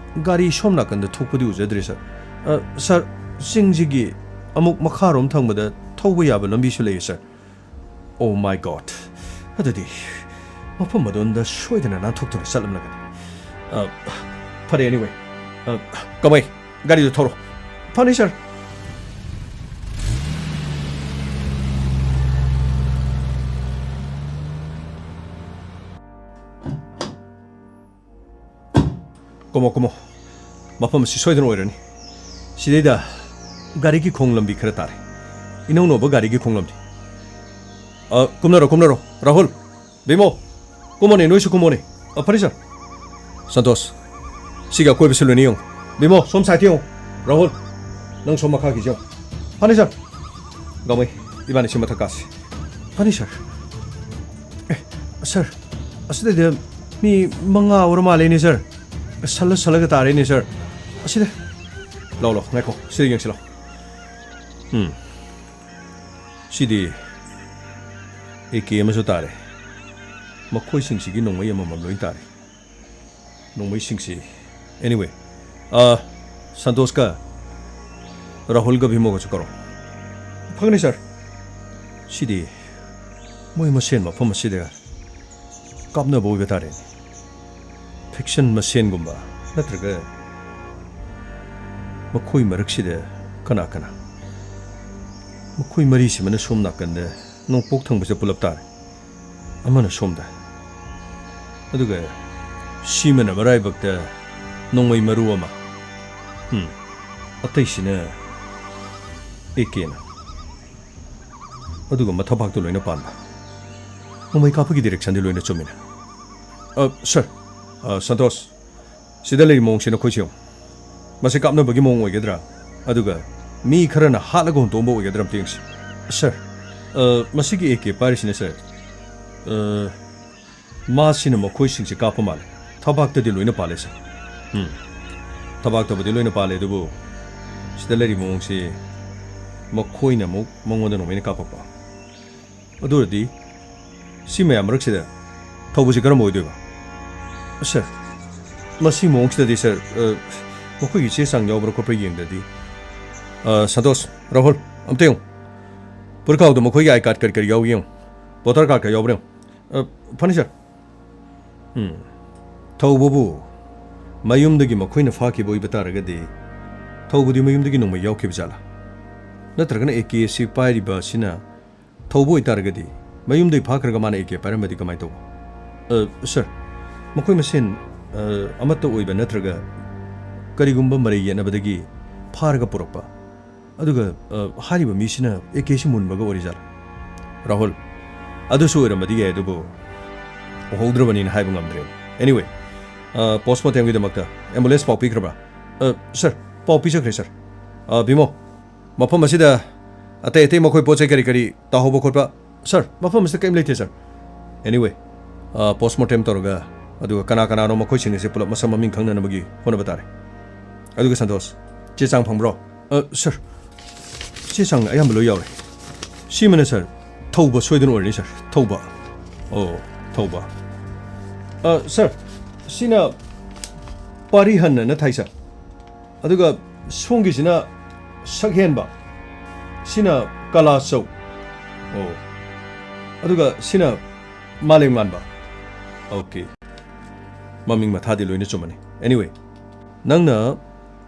ꯒꯥꯔꯤ ꯁꯣꯝ ꯅꯥꯀꯟꯗ ꯊꯣꯛꯄꯗꯤ ꯎꯖꯗ꯭ꯔꯦ, ꯁꯥꯔ꯫ ꯑ, ꯁꯥꯔ, ꯆꯤꯡꯁꯤꯒꯤ ꯑꯃꯨꯛ ꯃꯈꯥꯔꯣꯝ ꯊꯪꯕꯗ ꯊꯧꯕ ꯌꯥꯕ ꯂꯝꯕꯤꯁꯨ ꯂꯩꯌꯦ, ꯁꯥꯔ꯫ Oh my God! ꯑꯗꯨꯗꯤ ꯃꯐꯝ ꯑꯗꯣꯝꯗ ꯁꯣꯏꯗꯅ ꯅꯥꯟꯊꯣꯛꯇꯨꯅ ꯆꯠꯂꯝꯂꯒꯅꯤ꯫ ꯑ, ꯐꯔꯦ, anyway꯫ ꯑ, ꯀꯃꯩ, ꯒꯥꯔꯤꯗꯨ ꯊꯧꯔꯣ꯫ ꯐꯅꯤ, ꯁꯥꯔ꯫ ꯀꯨꯝꯃꯣ, ꯀꯨꯝꯃꯣ꯫ ꯃꯐꯝ ꯑꯁꯤ ꯁꯣꯏꯗꯅ ꯑꯣꯏꯔꯅꯤ꯫ ꯁꯤꯗꯩꯗ ꯒꯥꯔꯤꯒꯤ ꯈꯣꯡ ꯂꯝꯕꯤ ꯈꯔ ꯇꯥꯔꯦ꯫ ꯏꯅꯧ ꯅꯧꯕ ꯒꯥꯔꯤꯒꯤ ꯈꯣꯡ ꯂꯝꯕꯤ꯫ ꯑ, ꯀꯨꯝꯅꯔꯣ, ꯀꯨꯝꯅꯔꯣ꯫ ꯔꯥꯍꯨꯜ, ꯕꯤꯃꯣ, ꯀꯨꯝꯃꯣꯅꯦ, ꯅꯣꯏꯁꯨ ꯀꯨꯝꯃꯣꯅꯦ꯫ ꯑ, ꯐꯅꯤ, ꯁꯥꯔ꯫ ꯁꯟꯇꯣꯁ, ꯁꯤꯒꯤ ꯑꯀꯣꯏꯕꯁꯤ ꯂꯣꯏꯅ ꯌꯦꯡꯉꯨ꯫ ꯕꯤꯃꯣ, ꯁꯣꯝ ꯁꯥꯏꯠꯇ ꯌꯦꯡꯉꯨ꯫ ꯔꯥꯍꯨꯜ, ꯅꯪ ꯁꯣꯝ ꯃꯈꯥꯒꯤꯁꯤ ꯌꯦꯡꯉꯨ꯫ ꯐꯅꯤ, ꯁꯥꯔ꯫ ꯒꯥꯃꯩ, ꯏꯕꯥꯅꯤ ꯁꯤ ꯃꯊꯛ ꯀꯥꯁꯤ꯫ ꯐꯅꯤ, ꯁꯥꯔ꯫ ꯑꯦ, ꯁꯥꯔ, ꯑꯁꯤꯗꯩꯗ ꯃꯤ ꯃꯉꯥ ꯑꯣꯏꯔ ꯃꯥꯜꯂꯦꯅꯦ, ꯁꯥꯔ꯫ ꯁꯜꯂ ꯁꯜꯂꯒ ꯇꯥꯔꯦꯅꯦ, ꯁꯥꯔ꯫ ꯑꯁꯤꯗ꯫ ꯂꯥꯎ, ꯂꯥꯎ, ꯉꯥꯏꯈꯣ꯫ ꯁꯤꯗ ꯌꯦꯡꯁꯤ, ꯂꯥꯎ꯫ ꯎꯝ꯫ ꯁꯤꯗꯤ ꯑꯦ ꯀꯦ ꯑꯃꯁꯨ ꯇꯥꯔꯦ꯫ ꯃꯈꯣꯏꯁꯤꯡꯁꯤꯒꯤ ꯅꯣꯡꯃꯩ ꯑꯃꯃꯝ ꯂꯣꯏ ꯇꯥꯔꯦ꯫ ꯅꯣꯡꯃꯩꯁꯤꯡꯁꯤ, anyway, ꯑ, ꯁꯟꯇꯣꯁꯀ ꯔꯥꯍꯨꯜꯒ ꯚꯤꯃꯣꯒꯁꯨ ꯀꯧꯔꯣ꯫ ꯐꯒꯅꯤ, ꯁꯥꯔ꯫ ꯁꯤꯗꯤ ꯃꯣꯏ ꯃꯁꯦꯟ ꯃꯐꯝ ꯑꯁꯤꯗ ꯀꯥꯞꯅꯕ ꯑꯣꯏꯕ ꯇꯥꯔꯦꯅꯦ꯫ ꯐꯦꯛꯁꯟ ꯃꯁꯦꯟꯒꯨꯝꯕ, ꯅꯠꯇ꯭ꯔꯒ ꯃꯈꯣꯏ ꯃꯔꯛꯁꯤꯗ ꯀꯅꯥ ꯀꯅꯥ? ꯃꯈꯣꯏ ꯃꯔꯤꯁꯤꯃꯅ ꯁꯣꯝ ꯅꯥꯀꯟꯗ ꯅꯣꯡꯄꯣꯛ ꯊꯪꯕꯁꯤꯗ ꯄꯨꯂꯞ ꯇꯥꯔꯦ꯫ ꯑꯃꯅ ꯁꯣꯝꯗ꯫ ꯑꯗꯨꯒ ꯁꯤꯃꯅ ꯃꯔꯥꯏꯕꯛꯇ ꯅꯣꯡꯃꯩ ꯃꯔꯨ ꯑꯃ꯫ ꯎꯝ꯫ ꯑꯇꯩꯁꯤꯅ ꯑꯦ ꯀꯦꯅ꯫ ꯑꯗꯨꯒ ꯃꯊꯕꯥꯛꯇ ꯂꯣꯏꯅ ꯄꯥꯟꯕ꯫ ꯅꯣꯡꯃꯩ ꯀꯥꯞꯄꯒꯤ directionꯗꯤ ꯂꯣꯏꯅ ꯆꯨꯝꯃꯤꯅ꯫ ꯑ, ꯁꯥꯔ, ꯑ, ꯁꯟꯇꯣꯁ, ꯁꯤꯗ ꯂꯩꯔꯤ ꯃꯑꯣꯡꯁꯦ ꯅꯈꯣꯏꯁꯨ ꯌꯦꯡꯉꯨ꯫ ꯃꯁꯤ ꯀꯥꯞꯅꯕꯒꯤ ꯃꯑꯣꯡ ꯑꯣꯏꯒꯗ꯭ꯔꯥ? ꯑꯗꯨꯒ ꯃꯤ ꯈꯔꯅ ꯍꯥꯠꯂꯒ ꯍꯨꯟꯇꯣꯛꯑꯝꯕ ꯑꯣꯏꯒꯗ꯭ꯔꯥ ꯑꯝꯇ ꯌꯦꯡꯁꯤ꯫ ꯁꯥꯔ, ꯑ, ꯃꯁꯤꯒꯤ ꯑꯦ ꯀꯦ ꯄꯥꯏꯔꯤꯁꯤꯅ, ꯁꯥꯔ, ꯑ, ꯃꯥꯁꯤꯅ ꯃꯈꯣꯏꯁꯤꯡꯁꯦ ꯀꯥꯞꯄ ꯃꯥꯜꯂꯦ꯫ ꯊꯕꯥꯛꯇꯗꯤ ꯂꯣꯏꯅ ꯄꯥꯜꯂꯦ, ꯁꯥꯔ꯫ ꯎꯝ꯫ ꯊꯕꯥꯛꯇꯕꯨꯗꯤ ꯂꯣꯏꯅ ꯄꯥꯜꯂꯦ, ꯑꯗꯨꯕꯨ ꯁꯤꯗ ꯂꯩꯔꯤ ꯃꯑꯣꯡꯁꯤ ꯃꯈꯣꯏꯅ ꯑꯃꯨꯛ ꯃꯉꯣꯟꯗ ꯅꯣꯡꯃꯩꯅ ꯀꯥꯞꯄꯛꯄ꯫ ꯑꯗꯨ ꯑꯣꯏꯔꯗꯤ ꯁꯤ ꯃꯌꯥꯝ ꯃꯔꯛꯁꯤꯗ ꯊꯧꯕꯁꯤ ꯀꯔꯝꯕ ꯑꯣꯏꯗꯣꯏꯕ? ꯁꯥꯔ, ꯃꯁꯤ ꯃꯑꯣꯡꯁꯤꯗꯗꯤ ꯁꯥꯔ, ꯑ, ꯃꯈꯣꯏꯒꯤ ꯆꯦ ꯆꯥꯡ ꯌꯥꯎꯕ꯭ꯔꯥ ꯈꯣꯠꯄ꯭ꯔꯥ ꯌꯦꯡꯗ꯭ꯔꯗꯤ꯫ ꯑ, ꯁꯟꯇꯣꯁ, ꯔꯥꯍꯨꯜ, ꯑꯝꯇ ꯌꯦꯡꯉꯨ꯫ ꯄꯨꯔꯈꯥꯎꯗ ꯃꯈꯣꯏꯒꯤ ꯑꯥꯏ ꯀꯥꯔꯗ ꯀꯔꯤ ꯀꯔꯤ ꯌꯥꯎꯏ ꯌꯦꯡꯉꯨ꯫ ꯚꯣꯇꯔ ꯀꯥꯔꯗꯀ ꯌꯥꯎꯕ꯭ꯔꯥ ꯌꯦꯡꯉꯨ꯫ ꯑ, ꯐꯅꯤ ꯁꯥꯔ꯫ ꯎꯝ꯫ ꯊꯧꯕꯕꯨ ꯃꯌꯨꯝꯗꯒꯤ ꯃꯈꯣꯏꯅ ꯐꯥꯈꯤꯕ ꯑꯣꯏꯕ ꯇꯥꯔꯒꯗꯤ, ꯊꯧꯕꯗꯤ ꯃꯌꯨꯝꯗꯒꯤ ꯅꯣꯡꯃꯩ ꯌꯥꯎꯈꯤꯕ ꯖꯥꯠꯂꯥ? ꯅꯠꯇ꯭ꯔꯒꯅ ꯑꯦ ꯀꯦ ꯑꯁꯤ ꯄꯥꯏꯔꯤꯕ ꯑꯁꯤꯅ ꯊꯧꯕ ꯑꯣꯏꯇꯥꯔꯒꯗꯤ, ꯃꯌꯨꯝꯗꯒꯤ ꯐꯥꯈ꯭ꯔꯒ ꯃꯥꯅ ꯑꯦ ꯀꯦ ꯄꯥꯏꯔꯝꯕꯗꯤ ꯀꯃꯥꯏꯅ ꯇꯧꯕ? ꯑ, ꯁꯥꯔ, ꯃꯈꯣꯏ ꯃꯁꯦꯟ, ꯑ, ꯑꯃꯠꯇ ꯑꯣꯏꯕ ꯅꯠꯇ꯭ꯔꯒ ꯀꯔꯤꯒꯨꯝꯕ ꯃꯔꯩ ꯌꯦꯠꯅꯕꯗꯒꯤ ꯐꯥꯔꯒ ꯄꯨꯔꯛꯄ? ꯑꯗꯨꯒ, ꯑ, ꯍꯥꯏꯔꯤꯕ ꯃꯤꯁꯤꯅ ꯑꯦ ꯀꯦꯁꯤ ꯃꯨꯟꯕꯒ ꯑꯣꯏꯔꯤꯖꯥꯠꯂꯥ? ꯔꯥꯍꯨꯜ, ꯑꯗꯨꯁꯨ ꯑꯣꯏꯔꯝꯕꯗꯤ ꯌꯥꯏ, ꯑꯗꯨꯕꯨ ꯎꯍꯧꯗ꯭ꯔꯕꯅꯤꯅ ꯍꯥꯏꯕ ꯉꯝꯗ꯭ꯔꯦ꯫ Anyway, ꯑ, ꯄꯣꯁꯃꯣꯔꯇꯦꯝꯒꯤꯗꯃꯛꯇ ꯑꯦꯝꯕꯨꯂꯦꯟꯁ ꯄꯥꯎ ꯄꯤꯈ꯭ꯔꯕ꯭ꯔꯥ? ꯑ, ꯁꯥꯔ, ꯄꯥꯎ ꯄꯤꯖꯈ꯭ꯔꯦ, ꯁꯥꯔ꯫ ꯑ, ꯚꯤꯃꯣ, ꯃꯐꯝ ꯑꯁꯤꯗ ꯑꯇꯩ ꯑꯇꯩ ꯃꯈꯣꯏ ꯄꯣꯠ ꯆꯩ ꯀꯔꯤ ꯀꯔꯤ ꯇꯥꯍꯧꯕ ꯈꯣꯠꯄ? ꯁꯥꯔ, ꯃꯐꯝ ꯑꯁꯤꯗ ꯀꯔꯤꯝ ꯂꯩꯇꯦ, ꯁꯥꯔ꯫ Anyway, ꯑ, ꯄꯣꯁꯃꯣꯔꯇꯦꯝ ꯇꯧꯔꯒ, ꯑꯗꯨꯒ ꯀꯅꯥ ꯀꯅꯥꯅꯣ ꯃꯈꯣꯏꯁꯤꯡ ꯑꯁꯤ ꯄꯨꯂꯞ ꯃꯁꯝ ꯃꯃꯤꯡ ꯈꯪꯅꯅꯕꯒꯤ ꯍꯣꯠꯅꯕ ꯇꯥꯔꯦ꯫ ꯑꯗꯨꯒ ꯁꯟꯇꯣꯁ, ꯆꯦ ꯆꯥꯡ ꯐꯪꯕ꯭ꯔꯣ? ꯑ, ꯁꯥꯔ, ꯆꯦ ꯆꯥꯡ ꯑꯌꯥꯝꯕ ꯂꯣꯏ ꯌꯥꯎꯔꯦ꯫ ꯁꯤꯃꯅ ꯁꯥꯔ, ꯊꯧꯕ ꯁꯣꯏꯗꯅ ꯑꯣꯏꯔꯅꯤ, ꯁꯥꯔ꯫ ꯊꯧꯕ꯫ ꯑꯣ, ꯊꯧꯕ꯫ ꯑ, ꯁꯥꯔ, ꯁꯤꯅ ꯄꯥꯔꯤꯍꯟ ꯑꯅ ꯊꯥꯏ, ꯁꯥꯔ꯫ ꯑꯗꯨꯒ ꯁꯣꯝꯒꯤꯁꯤꯅ ꯁꯛꯍꯦꯟꯕ, ꯁꯤꯅ ꯀꯂꯥꯆꯧ꯫ ꯑꯣ꯫ ꯑꯗꯨꯒ ꯁꯤꯅ ꯃꯥꯂꯦꯝꯉꯥꯟꯕ꯫ Okay꯫ ꯃꯃꯤꯡ ꯃꯊꯥꯗꯤ ꯂꯣꯏꯅ ꯆꯨꯝꯃꯅꯤ꯫ Anyway, ꯅꯪꯅ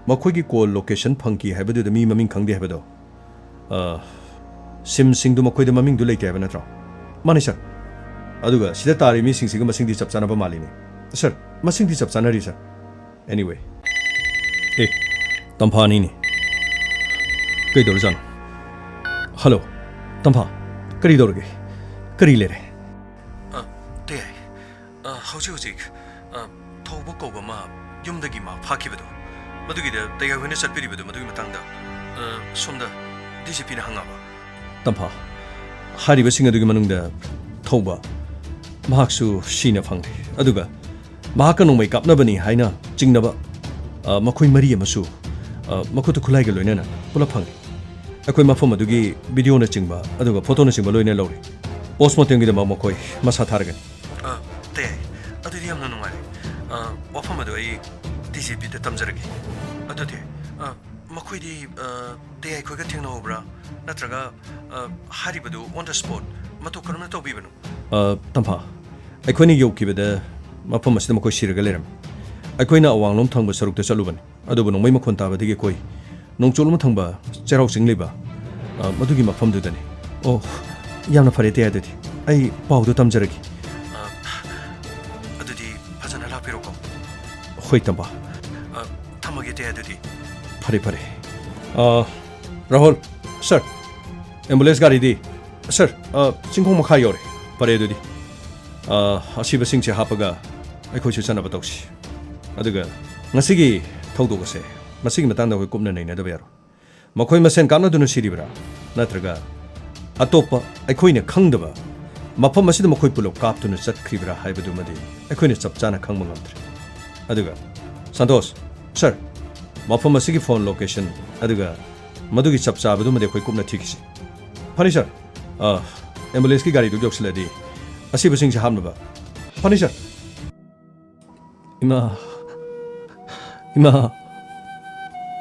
ꯃꯈꯣꯏꯒꯤ call location ꯐꯪꯈꯤ ꯍꯥꯏꯕꯗꯨꯗ ꯃꯤ ꯃꯃꯤꯡ ꯈꯪꯗꯦ ꯍꯥꯏꯕꯗꯣ, ꯑ, ꯁꯤꯝꯁꯤꯡꯗꯨ ꯃꯈꯣꯏꯗ ꯃꯃꯤꯡꯗꯨ ꯂꯩꯇꯦ ꯍꯥꯏꯕ ꯅꯠꯇ꯭ꯔꯣ? ꯃꯥꯅꯤ, ꯁꯥꯔ꯫ ꯑꯗꯨꯒ ꯁꯤꯗ ꯇꯥꯔꯤ ꯃꯤꯁꯤꯡꯁꯤꯒ ꯃꯁꯤꯡꯗꯤ ꯆꯞ ꯆꯥꯅꯕ ꯃꯥꯜꯂꯤꯅꯦ꯫ ꯁꯥꯔ, ꯃꯁꯤꯡꯗꯤ ꯆꯞ ꯆꯥꯅꯔꯤ, ꯁꯥꯔ꯫ Anyway꯫ ꯑꯦ, ꯇꯝꯐꯥꯅꯤꯅꯦ꯫ ꯀꯩꯗꯧꯔꯖꯥꯠꯅꯣ? ꯍꯜꯂꯣ, ꯇꯝꯐꯥ, ꯀꯔꯤ ꯇꯧꯔꯒꯦ? ꯀꯔꯤ ꯂꯩꯔꯦ? ꯑ, ꯇꯌꯥꯏ꯫ ꯑ, ꯍꯧꯖꯤꯛ ꯍꯧꯖꯤꯛ, ꯑ, ꯊꯧꯕ ꯀꯧꯕ ꯑꯃ ꯌꯨꯝꯗꯒꯤ ꯃꯥ ꯐꯥꯈꯤꯕꯗꯣ, ꯃꯗꯨꯒꯤꯗ ꯇꯌꯥꯏ ꯍꯣꯏꯅ ꯆꯠꯄꯤꯔꯤꯕꯗꯣ, ꯃꯗꯨꯒꯤ ꯃꯇꯥꯡꯗ, ꯑ, ꯁꯣꯝꯗ ꯗꯤ ꯁꯤ ꯄꯤꯅ ꯍꯪꯉꯕ? ꯇꯝꯐꯥ, ꯍꯥꯏꯔꯤꯕꯁꯤꯡ ꯑꯗꯨꯒꯤ ꯃꯅꯨꯡꯗ ꯊꯧꯕ, ꯃꯍꯥꯛꯁꯨ ꯁꯤꯅ ꯐꯪꯂꯦ꯫ ꯑꯗꯨꯒ ꯃꯍꯥꯛꯀ ꯅꯣꯡꯃꯩ ꯀꯥꯞꯅꯕꯅꯤ ꯍꯥꯏꯅ ꯆꯤꯡꯅꯕ, ꯑ, ꯃꯈꯣꯏ ꯃꯔꯤ ꯑꯃꯁꯨ, ꯑ, ꯃꯈꯨꯠꯇ ꯈꯨꯠꯂꯥꯏꯒ ꯂꯣꯏꯅꯅ ꯄꯨꯂꯞ ꯐꯪꯂꯦ꯫ ꯑꯩꯈꯣꯏ ꯃꯐꯝ ꯑꯗꯨꯒꯤ ꯚꯤꯗꯤꯑꯣꯅꯆꯤꯡꯕ ꯑꯗꯨꯒ ꯐꯣꯇꯣꯅꯆꯤꯡꯕ ꯂꯣꯏꯅ ꯂꯧꯔꯦ꯫ ꯄꯣꯁꯃꯣꯔꯇꯦꯝꯒꯤꯗꯃꯛ ꯃꯈꯣꯏ ꯃꯁꯥ ꯊꯥꯔꯒꯅꯤ꯫ ꯑ, ꯇꯌꯥꯏ꯫ ꯑꯗꯨꯗꯤ ꯌꯥꯝꯅ ꯅꯨꯡꯉꯥꯏꯔꯦ꯫ ꯑ, ꯋꯥꯐꯝ ꯑꯗꯨ ꯑꯩ ꯗꯤ ꯖꯤ ꯄꯤꯗ ꯇꯝꯖꯔꯒꯦ꯫ ꯑꯗꯨꯗꯤ, ꯑ, ꯃꯈꯣꯏꯗꯤ, ꯑ, ꯇꯌꯥꯏ ꯈꯣꯏꯒ ꯊꯦꯡꯅꯍꯧꯕ꯭ꯔꯥ? ꯅꯠꯇ꯭ꯔꯒ, ꯑ, ꯍꯥꯏꯔꯤꯕꯗꯨ on the spot ꯃꯇꯧ ꯀꯔꯝꯅ ꯇꯧꯕꯤꯕꯅꯣ? ꯑ, ꯇꯝꯐꯥ, ꯑꯩꯈꯣꯏꯅ ꯌꯧꯈꯤꯕꯗ ꯃꯐꯝ ꯑꯁꯤꯗ ꯃꯈꯣꯏ ꯁꯤꯔꯒ ꯂꯩꯔꯝꯃꯤ꯫ ꯑꯩꯈꯣꯏꯅ ꯑꯋꯥꯡꯂꯣꯝ ꯊꯪꯕ ꯁꯔꯨꯛꯇ ꯆꯠꯂꯨꯕꯅꯤ꯫ ꯑꯗꯨꯕꯨ ꯅꯣꯡꯃꯩ ꯃꯈꯣꯟ ꯇꯥꯕꯗꯒꯤ ꯑꯩꯈꯣꯏ ꯅꯣꯡꯆꯨꯞꯂꯣꯝ ꯊꯪꯕ ꯆꯩꯔꯥꯎ ꯆꯤꯡ ꯂꯩꯕ, ꯑ, ꯃꯗꯨꯒꯤ ꯃꯐꯝꯗꯨꯗꯅꯤ꯫ ꯑꯣ, ꯌꯥꯝꯅ ꯐꯔꯦ, ꯇꯌꯥꯏ, ꯑꯗꯨꯗꯤ ꯑꯩ ꯄꯥꯎꯗꯨ ꯇꯝꯖꯔꯒꯦ꯫ ꯑ, ꯑꯗꯨꯗꯤ ꯐꯖꯅ ꯂꯥꯛꯄꯤꯔꯣꯀꯣ꯫ ꯍꯣꯏ, ꯇꯝꯐꯥ꯫ ꯑ, ꯊꯝꯃꯒꯦ, ꯇꯌꯥꯏ, ꯑꯗꯨꯗꯤ꯫ ꯐꯔꯦ, ꯐꯔꯦ꯫ ꯑ, ꯔꯥꯍꯨꯜ, ꯁꯥꯔ, ꯑꯦꯝꯕꯨꯂꯦꯟꯁ ꯒꯥꯔꯤꯗꯤ? ꯁꯥꯔ, ꯑ, ꯆꯤꯡꯈꯣꯡ ꯃꯈꯥ ꯌꯧꯔꯦ꯫ ꯐꯔꯦ, ꯑꯗꯨꯗꯤ, ꯑ, ꯑꯁꯤꯕꯁꯤꯡꯁꯦ ꯍꯥꯞꯄꯒ ꯑꯩꯈꯣꯏꯁꯨ ꯆꯠꯅꯕ ꯇꯧꯁꯤ꯫ ꯑꯗꯨꯒ ꯉꯁꯤꯒꯤ ꯊꯧꯗꯣꯛ ꯑꯁꯦ, ꯃꯁꯤꯒꯤ ꯃꯇꯥꯡꯗ ꯑꯩꯈꯣꯏ ꯀꯨꯞꯅ ꯅꯩꯅꯗꯕ ꯌꯥꯔꯣꯏ꯫ ꯃꯈꯣꯏ ꯃꯁꯦꯟ ꯀꯥꯞꯅꯗꯨꯅ ꯁꯤꯔꯤꯕ꯭ꯔꯥ? ꯅꯠꯇ꯭ꯔꯒ ꯑꯇꯣꯞꯄ ꯑꯩꯈꯣꯏꯅ ꯈꯪꯗꯕ ꯃꯐꯝ ꯑꯁꯤꯗ ꯃꯈꯣꯏ ꯄꯨꯂꯞ ꯀꯥꯞꯇꯨꯅ ꯆꯠꯈ꯭ꯔꯤꯕ꯭ꯔꯥ ꯍꯥꯏꯕꯗꯨꯃꯗꯤ ꯑꯩꯈꯣꯏꯅ ꯆꯞ ꯆꯥꯅ ꯈꯪꯕ ꯉꯝꯗ꯭ꯔꯦ꯫ ꯑꯗꯨꯒ, ꯁꯟꯇꯣꯁ, ꯁꯥꯔ, ꯃꯐꯝ ꯑꯁꯤꯒꯤ ꯐꯣꯟ ꯂꯣꯀꯦꯁꯟ ꯑꯗꯨꯒ ꯃꯗꯨꯒꯤ ꯆꯞ ꯆꯥꯕꯗꯨꯃꯗꯤ ꯑꯩꯈꯣꯏ ꯀꯨꯞꯅ ꯊꯤꯈꯤꯁꯤ꯫ ꯐꯅꯤ, ꯁꯥꯔ꯫ ꯑ, ꯑꯦꯝꯕꯨꯂꯦꯟꯁꯀꯤ ꯒꯥꯔꯤꯗꯨ ꯌꯧꯁꯤꯜꯂꯗꯤ ꯑꯁꯤꯕꯁꯤꯡꯁꯦ ꯍꯥꯞꯅꯕ꯫ ꯐꯅꯤ, ꯁꯥꯔ꯫ ꯏꯃꯥ, ꯏꯃꯥ,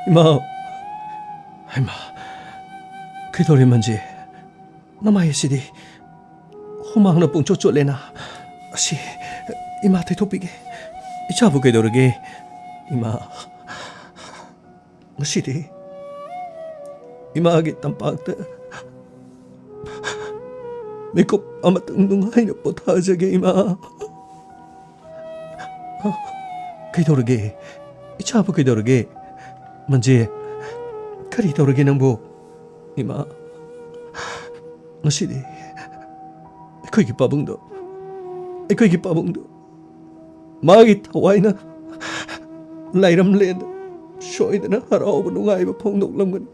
ꯏꯃꯥ, ꯍꯩꯃꯥ, ꯀꯩꯗꯧꯔꯦ ꯃꯟꯖꯦ? ꯅꯃꯥꯏ ꯑꯁꯤꯗꯤ ꯍꯨꯃꯥꯡꯅ ꯄꯨꯡꯆꯣꯠ ꯆꯣꯠꯂꯦꯅ꯫ ꯑꯁꯤ, ꯏꯃꯥ, ꯇꯩꯊꯣꯛꯄꯤꯒꯦ꯫ ꯏꯆꯥꯕꯨ ꯀꯩꯗꯧꯔꯒꯦ? ꯏꯃꯥ, ꯉꯁꯤꯗꯤ ꯏꯃꯥꯒꯤ ꯇꯝꯄꯥꯛꯇ ꯃꯤꯀꯨꯞ ꯑꯃꯇꯪ ꯅꯨꯡꯉꯥꯏꯅ ꯄꯣꯊꯥꯖꯒꯦ, ꯏꯃꯥ꯫ ꯀꯩꯗꯧꯔꯒꯦ? ꯏꯆꯥꯕꯨ ꯀꯩꯗꯧꯔꯒꯦ? ꯃꯟꯖꯦ, ꯀꯔꯤ ꯇꯧꯔꯒꯦ ꯅꯪꯕꯨ? ꯏꯃꯥ, ꯉꯁꯤꯗꯤ ꯑꯩꯈꯣꯏꯒꯤ ꯄꯥꯕꯨꯡꯗꯣ, ꯑꯩꯈꯣꯏꯒꯤ ꯄꯥꯕꯨꯡꯗꯣ ꯃꯥꯒꯤ ꯊꯋꯥꯏꯅ ꯂꯥꯏꯔꯝꯂꯦꯟꯗ ꯁꯣꯏꯗꯅ ꯍꯔꯥꯎꯕ ꯅꯨꯡꯉꯥꯏꯕ ꯐꯣꯡꯗꯣꯛꯂꯝꯒꯅꯤ꯫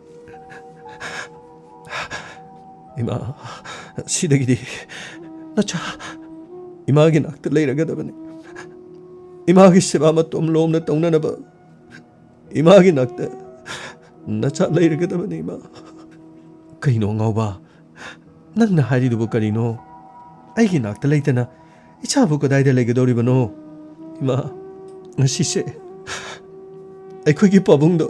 ꯏꯃꯥ, ꯁꯤꯗꯒꯤꯗꯤ ꯅꯆꯥ ꯏꯃꯥꯒꯤ ꯅꯥꯛꯇ ꯂꯩꯔꯒꯗꯕꯅꯤ꯫ ꯏꯃꯥꯒꯤ ꯁꯦꯕꯥ ꯃꯇꯣꯝ ꯂꯣꯝꯅ ꯇꯧꯅꯅꯕ ꯏꯃꯥꯒꯤ ꯅꯥꯛꯇ ꯅꯆꯥ ꯂꯩꯔꯒꯗꯕꯅꯤ, ꯏꯃꯥ꯫ ꯀꯩꯅꯣ ꯑꯉꯥꯎꯕ? ꯅꯪꯅ ꯍꯥꯏꯔꯤꯗꯨꯕꯨ ꯀꯔꯤꯅꯣ? ꯑꯩꯒꯤ ꯅꯥꯛꯇ ꯂꯩꯇꯅ ꯏꯆꯥꯕꯨ ꯀꯗꯥꯏꯗ ꯂꯩꯒꯗꯧꯔꯤꯕꯅꯣ? ꯏꯃꯥ, ꯉꯁꯤꯁꯦ ꯑꯩꯈꯣꯏꯒꯤ ꯄꯥꯕꯨꯡꯗꯣ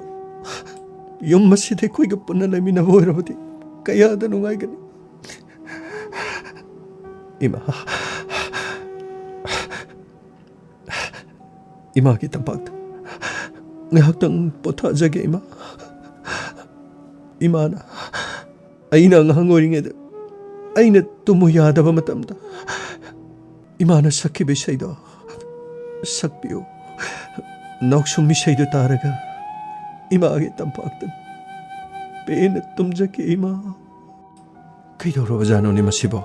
ꯌꯨꯝ ꯑꯁꯤꯗ ꯑꯩꯈꯣꯏꯒ ꯄꯨꯟꯅ ꯂꯩꯃꯤꯟꯅꯕ ꯑꯣꯏꯔꯕꯗꯤ ꯀꯌꯥꯗ ꯅꯨꯡꯉꯥꯏꯒꯅꯤ꯫ ꯏꯃꯥ, ꯏꯃꯥꯒꯤ ꯇꯝꯄꯥꯛꯇ ꯉꯥꯏꯍꯥꯛꯇꯪ ꯄꯣꯊꯥꯖꯒꯦ, ꯏꯃꯥ꯫ ꯏꯃꯥꯅ ꯑꯩꯅ ꯑꯉꯥꯡ ꯑꯣꯏꯔꯤꯉꯩꯗ ꯑꯩꯅ ꯇꯨꯝꯃꯨ ꯌꯥꯗꯕ ꯃꯇꯝꯗ ꯏꯃꯥꯅ ꯁꯛꯈꯤꯕ ꯏꯁꯩꯗꯣ ꯁꯛꯄꯤꯌꯨ꯫ ꯅꯥꯎꯁꯨꯝ ꯏꯁꯩꯗꯣ ꯇꯥꯔꯒ ꯏꯃꯥꯒꯤ ꯇꯝꯄꯥꯛꯇ ꯄꯦꯟꯅ ꯇꯨꯝꯖꯒꯦ, ꯏꯃꯥ꯫ ꯀꯩꯗꯧꯔꯕꯖꯥꯠꯅꯣꯅꯦ ꯃꯁꯤꯕꯣ?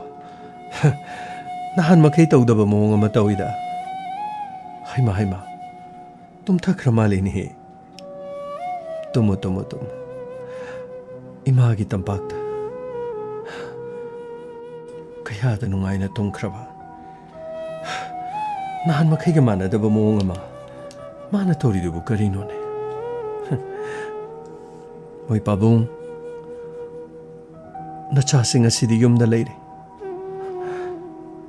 ꯅꯍꯥꯟ ꯃꯈꯩ ꯇꯧꯗꯕ ꯃꯑꯣꯡ ꯑꯃ ꯇꯧꯏꯗ꯫ ꯍꯩꯃꯥ, ꯍꯩꯃꯥ, ꯇꯨꯝꯊꯈ꯭ꯔ ꯃꯥꯜꯂꯦꯅꯦꯍꯦ꯫ ꯇꯨꯝꯃꯨ, ꯇꯨꯝꯃꯨ, ꯇꯨꯝꯃꯨ꯫ ꯏꯃꯥꯒꯤ ꯇꯝꯄꯥꯛꯇ ꯀꯌꯥꯗ ꯅꯨꯡꯉꯥꯏꯅ ꯇꯨꯝꯈ꯭ꯔꯕ꯫ ꯅꯍꯥꯟ ꯃꯈꯩꯒ ꯃꯥꯟꯅꯗꯕ ꯃꯑꯣꯡ ꯑꯃ꯫ ꯃꯥꯅ ꯇꯧꯔꯤꯗꯨꯕꯨ ꯀꯔꯤꯅꯣꯅꯦ? ꯃꯣꯏ ꯄꯥꯕꯨꯡ, ꯅꯆꯥꯁꯤꯡ ꯑꯁꯤꯗꯤ ꯌꯨꯝꯗ ꯂꯩꯔꯦ꯫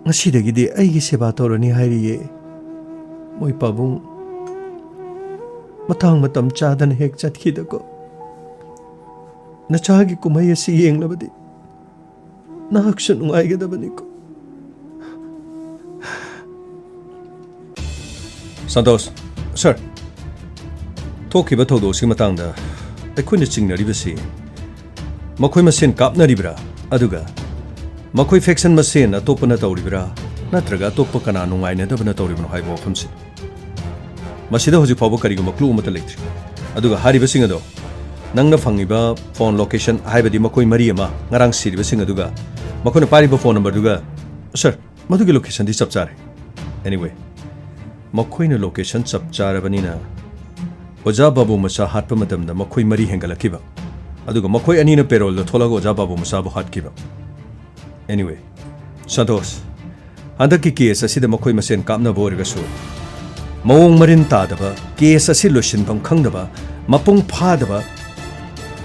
ꯉꯁꯤꯗꯒꯤꯗꯤ ꯑꯩꯒꯤ ꯁꯦꯕꯥ ꯇꯧꯔꯅꯤ ꯍꯥꯏꯔꯤꯌꯦ꯫ ꯃꯣꯏ ꯄꯥꯕꯨꯡ, ꯃꯇꯥꯡ ꯃꯇꯝ ꯆꯥꯗꯅ ꯍꯦꯛ ꯆꯠꯈꯤꯗꯀꯣ꯫ ꯅꯆꯥꯒꯤ ꯀꯨꯝꯍꯩ ꯑꯁꯤ ꯌꯦꯡꯂꯕꯗꯤ ꯅꯍꯥꯛꯁꯨ ꯅꯨꯡꯉꯥꯏꯒꯗꯕꯅꯤꯀꯣ꯫ ꯁꯟꯇꯣꯁ, ꯁꯔ, ꯊꯣꯛꯈꯤꯕ ꯊꯧꯗꯣꯛꯁꯤ ꯃꯇꯥꯡꯗ ꯑꯩꯈꯣꯏꯅ ꯆꯤꯡꯅꯔꯤꯕꯁꯤ ꯃꯈꯣꯏ ꯃꯁꯦꯟ ꯀꯥꯞꯅꯔꯤꯕ꯭ꯔꯥ? ꯑꯗꯨꯒ ꯃꯈꯣꯏ ꯐꯦꯛꯁꯟ ꯃꯁꯦꯟ ꯑꯇꯣꯞꯄꯅ ꯇꯧꯔꯤꯕ꯭ꯔꯥ? ꯅꯠꯇ꯭ꯔꯒ ꯑꯇꯣꯞꯄ ꯀꯅꯥ ꯅꯨꯡꯉꯥꯏꯅꯗꯕꯅ ꯇꯧꯔꯤꯕꯅꯣ ꯍꯥꯏꯕ ꯋꯥꯐꯝꯁꯤ? ꯃꯁꯤꯗ ꯍꯧꯖꯤꯛ ꯐꯥꯎꯕ ꯀꯔꯤꯒꯨꯝꯕ ꯀ꯭ꯂꯨ ꯑꯃꯠꯇ ꯂꯩꯇ꯭ꯔꯤ꯫ ꯑꯗꯨꯒ ꯍꯥꯏꯔꯤꯕꯁꯤꯡ ꯑꯗꯣ ꯅꯪꯅ ꯐꯪꯉꯤꯕ ꯐꯣꯟ ꯂꯣꯀꯦꯁꯟ, ꯍꯥꯏꯕꯗꯤ ꯃꯈꯣꯏ ꯃꯔꯤ ꯑꯃ ꯉꯔꯥꯡ ꯁꯤꯔꯤꯕꯁꯤꯡ ꯑꯗꯨꯒ ꯃꯈꯣꯏꯅ ꯄꯥꯏꯔꯤꯕ ꯐꯣꯟ ꯅꯝꯕꯔꯗꯨꯒ, ꯁꯔ, ꯃꯗꯨꯒꯤ ꯂꯣꯀꯦꯁꯟꯗꯤ ꯆꯞ ꯆꯥꯔꯦ꯫ Anyway, ꯃꯈꯣꯏꯅ ꯂꯣꯀꯦꯁꯟ ꯆꯞ ꯆꯥꯔꯕꯅꯤꯅ ꯑꯣꯖꯥ ꯕꯥꯕꯨ ꯃꯆꯥ ꯍꯥꯠꯄ ꯃꯇꯝꯗ ꯃꯈꯣꯏ ꯃꯔꯤ ꯍꯦꯟꯒꯠꯂꯛꯈꯤꯕ, ꯑꯗꯨꯒ ꯃꯈꯣꯏ ꯑꯅꯤꯅ ꯄꯦꯔꯣꯜꯗ ꯊꯣꯛꯂꯒ ꯑꯣꯖꯥ ꯕꯥꯕꯨ ꯃꯆꯥꯕꯨ ꯍꯥꯠꯈꯤꯕ꯫ Anyway, ꯁꯟꯇꯣꯁ, ꯍꯟꯗꯛꯀꯤ ꯀꯦꯁ ꯑꯁꯤꯗ ꯃꯈꯣꯏ ꯃꯁꯦꯟ ꯀꯥꯞꯅꯕ ꯑꯣꯏꯔꯒꯁꯨ, ꯃꯑꯣꯡ ꯃꯔꯤꯟ ꯇꯥꯗꯕ, ꯀꯦꯁ ꯑꯁꯤ ꯂꯣꯏꯁꯤꯟꯐꯝ ꯈꯪꯗꯕ, ꯃꯄꯨꯡ ꯐꯥꯗꯕ,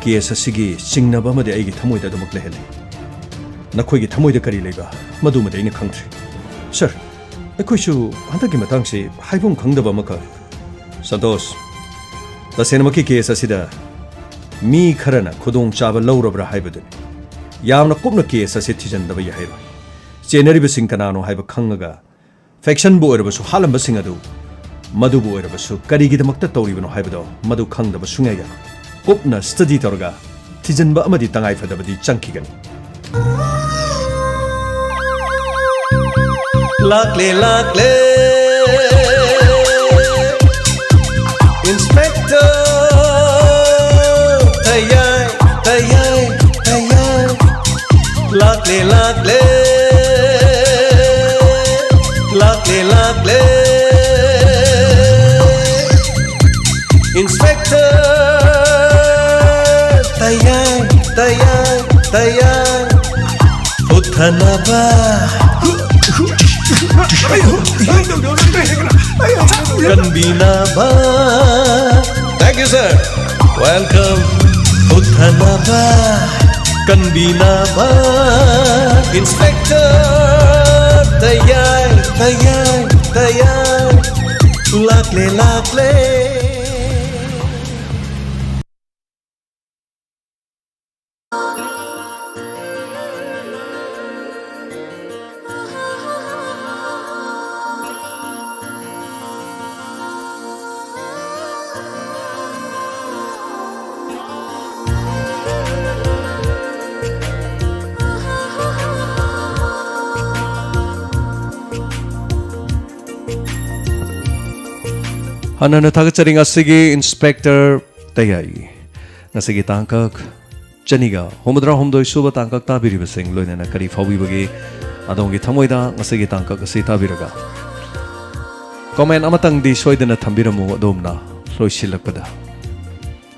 ꯀꯦꯁ ꯑꯁꯤꯒꯤ ꯆꯤꯡꯅꯕ ꯑꯃꯗꯤ ꯑꯩꯒꯤ ꯊꯃꯣꯏꯗ ꯑꯗꯨꯃꯛ ꯂꯩꯍꯜꯂꯤ꯫ ꯅꯈꯣꯏꯒꯤ ꯊꯃꯣꯏꯗ ꯀꯔꯤ ꯂꯩꯕ, ꯃꯗꯨꯃꯗꯤ ꯑꯩꯅ ꯈꯪꯗ꯭ꯔꯤ꯫ ꯁꯥꯔ, ꯑꯩꯈꯣꯏꯁꯨ ꯍꯟꯗꯛꯀꯤ ꯃꯇꯥꯡꯁꯤ ꯍꯥꯏꯐꯝ ꯈꯪꯗꯕ ꯑꯃꯈꯛ꯫ ꯁꯟꯇꯣꯁ, ꯇꯁꯦꯡꯅꯃꯛꯀꯤ ꯀꯦꯁ ꯑꯁꯤꯗ ꯃꯤ ꯈꯔꯅ ꯈꯨꯗꯣꯡꯆꯥꯕ ꯂꯧꯔꯕ꯭ꯔꯥ ꯍꯥꯏꯕꯗꯨꯅꯤ꯫ ꯌꯥꯝꯅ ꯀꯨꯞꯅ ꯀꯦꯁ ꯑꯁꯤ ꯊꯤꯖꯤꯟꯗꯕ ꯌꯥꯍꯩꯔꯣꯏ꯫ ꯆꯦꯟꯅꯔꯤꯕꯁꯤꯡ ꯀꯅꯥꯅꯣ ꯍꯥꯏꯕ ꯈꯪꯉꯒ, ꯐꯦꯛꯁꯟꯕꯨ ꯑꯣꯏꯔꯕꯁꯨ ꯍꯥꯠꯂꯝꯕꯁꯤꯡ ꯑꯗꯨ ꯃꯗꯨꯕꯨ ꯑꯣꯏꯔꯕꯁꯨ ꯀꯔꯤꯒꯤꯗꯃꯛꯇ ꯇꯧꯔꯤꯕꯅꯣ ꯍꯥꯏꯕꯗꯣ ꯃꯗꯨ ꯈꯪꯗꯕ ꯁꯨꯡꯌꯥ ꯌꯥꯔꯣꯏ꯫ ꯀꯨꯞꯅ ꯁ꯭ꯇꯗꯤ ꯇꯧꯔꯒ ꯊꯤꯖꯤꯟꯕ ꯑꯃꯗꯤ ꯇꯉꯥꯏꯐꯗꯕꯗꯤ ꯆꯪꯈꯤꯒꯅꯤ꯫ ꯂꯥꯛꯂꯦ, ꯂꯥꯛꯂꯦ, Inspector ꯇꯌꯥꯏ, ꯇꯌꯥꯏ, ꯇꯌꯥꯏ꯫ ꯂꯥꯛꯂꯦ, ꯂꯥꯛꯂꯦ, ꯂꯥꯛꯂꯦ, ꯂꯥꯛꯂꯦ꯫ Inspector ꯇꯌꯥꯏ, ꯇꯌꯥꯏ, ꯇꯌꯥꯏ꯫ ꯍꯨꯠꯊꯅꯕ, ꯀꯟꯕꯤꯅꯕ꯫ Thank you, sir. Welcome. ꯍꯨꯠꯊꯅꯕ, ꯀꯟꯕꯤꯅꯕ꯫ Inspector ꯇꯌꯥꯏ, ꯇꯌꯥꯏ, ꯇꯌꯥꯏ꯫ ꯂꯥꯛꯂꯦ, ꯂꯥꯛꯂꯦ꯫ ꯍꯥꯟꯅ ꯊꯥꯒꯠꯆꯔꯤ ꯉꯁꯤꯒꯤ Inspector ꯇꯌꯥꯏ꯫ ꯉꯁꯤꯒꯤ ꯇꯥꯡꯀꯛ ꯆꯅꯤꯒ ꯍꯨꯝꯐꯨꯇꯔꯥ ꯍꯨꯝꯗꯣꯏ ꯁꯨꯕ ꯇꯥꯡꯀꯛ ꯇꯥꯕꯤꯔꯤꯕꯁꯤꯡ ꯂꯣꯏꯅꯅ ꯀꯔꯤ ꯐꯥꯎꯕꯤꯕꯒꯦ? ꯑꯗꯣꯝꯒꯤ ꯊꯃꯣꯏꯗ ꯉꯁꯤꯒꯤ ꯇꯥꯡꯀꯛ ꯑꯁꯤ ꯇꯥꯕꯤꯔꯒ comment ꯑꯃꯇꯪꯗꯤ ꯁꯣꯏꯗꯅ ꯊꯝꯕꯤꯔꯝꯃꯨ꯫ ꯑꯗꯣꯝꯅ ꯂꯣꯏꯁꯤꯜꯂꯛꯄꯗ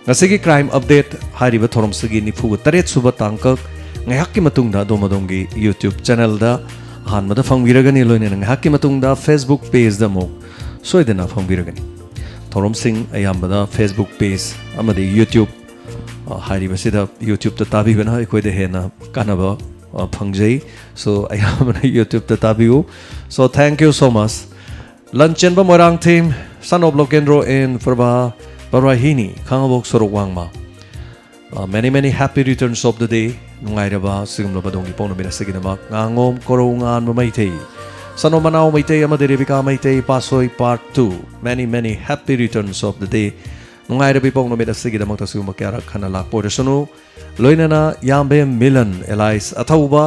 ꯉꯁꯤꯒꯤ Crime Update ꯍꯥꯏꯔꯤꯕ ꯊꯧꯔꯝꯁꯤꯒꯤ ꯅꯤꯐꯨ ꯇꯔꯦꯠ ꯁꯨꯕ ꯇꯥꯡꯀꯛ ꯉꯥꯏꯍꯥꯛꯀꯤ ꯃꯇꯨꯡꯗ ꯑꯗꯣꯝ ꯑꯗꯣꯝꯒꯤ YouTube channelꯗ ꯑꯍꯥꯟꯕꯗ ꯐꯪꯕꯤꯔꯒꯅꯤ, ꯂꯣꯏꯅꯅ ꯉꯥꯏꯍꯥꯛꯀꯤ ꯃꯇꯨꯡꯗ Facebook pageꯗ ꯑꯃꯨꯛ ꯁꯣꯏꯗꯅ ꯐꯪꯕꯤꯔꯒꯅꯤ꯫ ꯊꯧꯔꯝꯁꯤꯡ ꯑꯌꯥꯝꯕꯗ Facebook page ꯑꯃꯗꯤ YouTube ꯑ, ꯍꯥꯏꯔꯤꯕꯁꯤꯗ YouTube-ꯇ ꯇꯥꯕꯤꯕꯅ ꯑꯩꯈꯣꯏꯗ ꯍꯦꯟꯅ ꯀꯥꯟꯅꯕ, ꯑ, ꯐꯪꯖꯩ꯫ So, ꯑꯌꯥꯝꯕꯅ YouTube-ꯇ ꯇꯥꯕꯤꯌꯨ꯫ So, thank you so much. ꯂꯟꯆꯦꯟꯕ Moirangthem, son of Lokendro and Prabha ꯄꯔꯋꯥꯍꯤꯅꯤ, ꯈꯥꯉꯕꯣꯛ ꯁꯣꯔꯣꯛ ꯋꯥꯡꯃ꯫ ꯑ, many, many happy returns of the day. ꯅꯨꯡꯉꯥꯏꯔꯕ ꯁꯤꯒꯨꯝꯂꯕ ꯑꯗꯣꯝꯒꯤ ꯏꯄꯣꯛ ꯅꯨꯃꯤꯠ ꯑꯁꯤꯒꯤꯗꯃꯛ꯫ ꯉꯥꯉꯣꯝ ꯀꯣꯔꯧ ꯉꯥꯟꯕ ꯃꯩꯇꯩ, son of ꯃꯅꯥꯎ ꯃꯩꯇꯩ ꯑꯃꯗꯤ Rebika Meitei, ꯄꯥꯁꯣꯏ part two. Many, many happy returns of the day. ꯅꯨꯡꯉꯥꯏꯔꯕ ꯏꯄꯣꯛ ꯅꯨꯃꯤꯠ ꯑꯁꯤꯒꯤꯗꯃꯛꯇ ꯁꯤꯒꯨꯝꯕ ꯀꯌꯥꯔꯛ ꯍꯟꯅ ꯂꯥꯛꯄ ꯑꯣꯏꯔꯁꯅꯨ꯫ ꯂꯣꯏꯅꯅ ꯌꯥꯝꯕꯦꯝ ꯃꯤꯂꯟ, ꯑꯦꯂꯥꯏꯁ ꯑꯊꯧꯕ,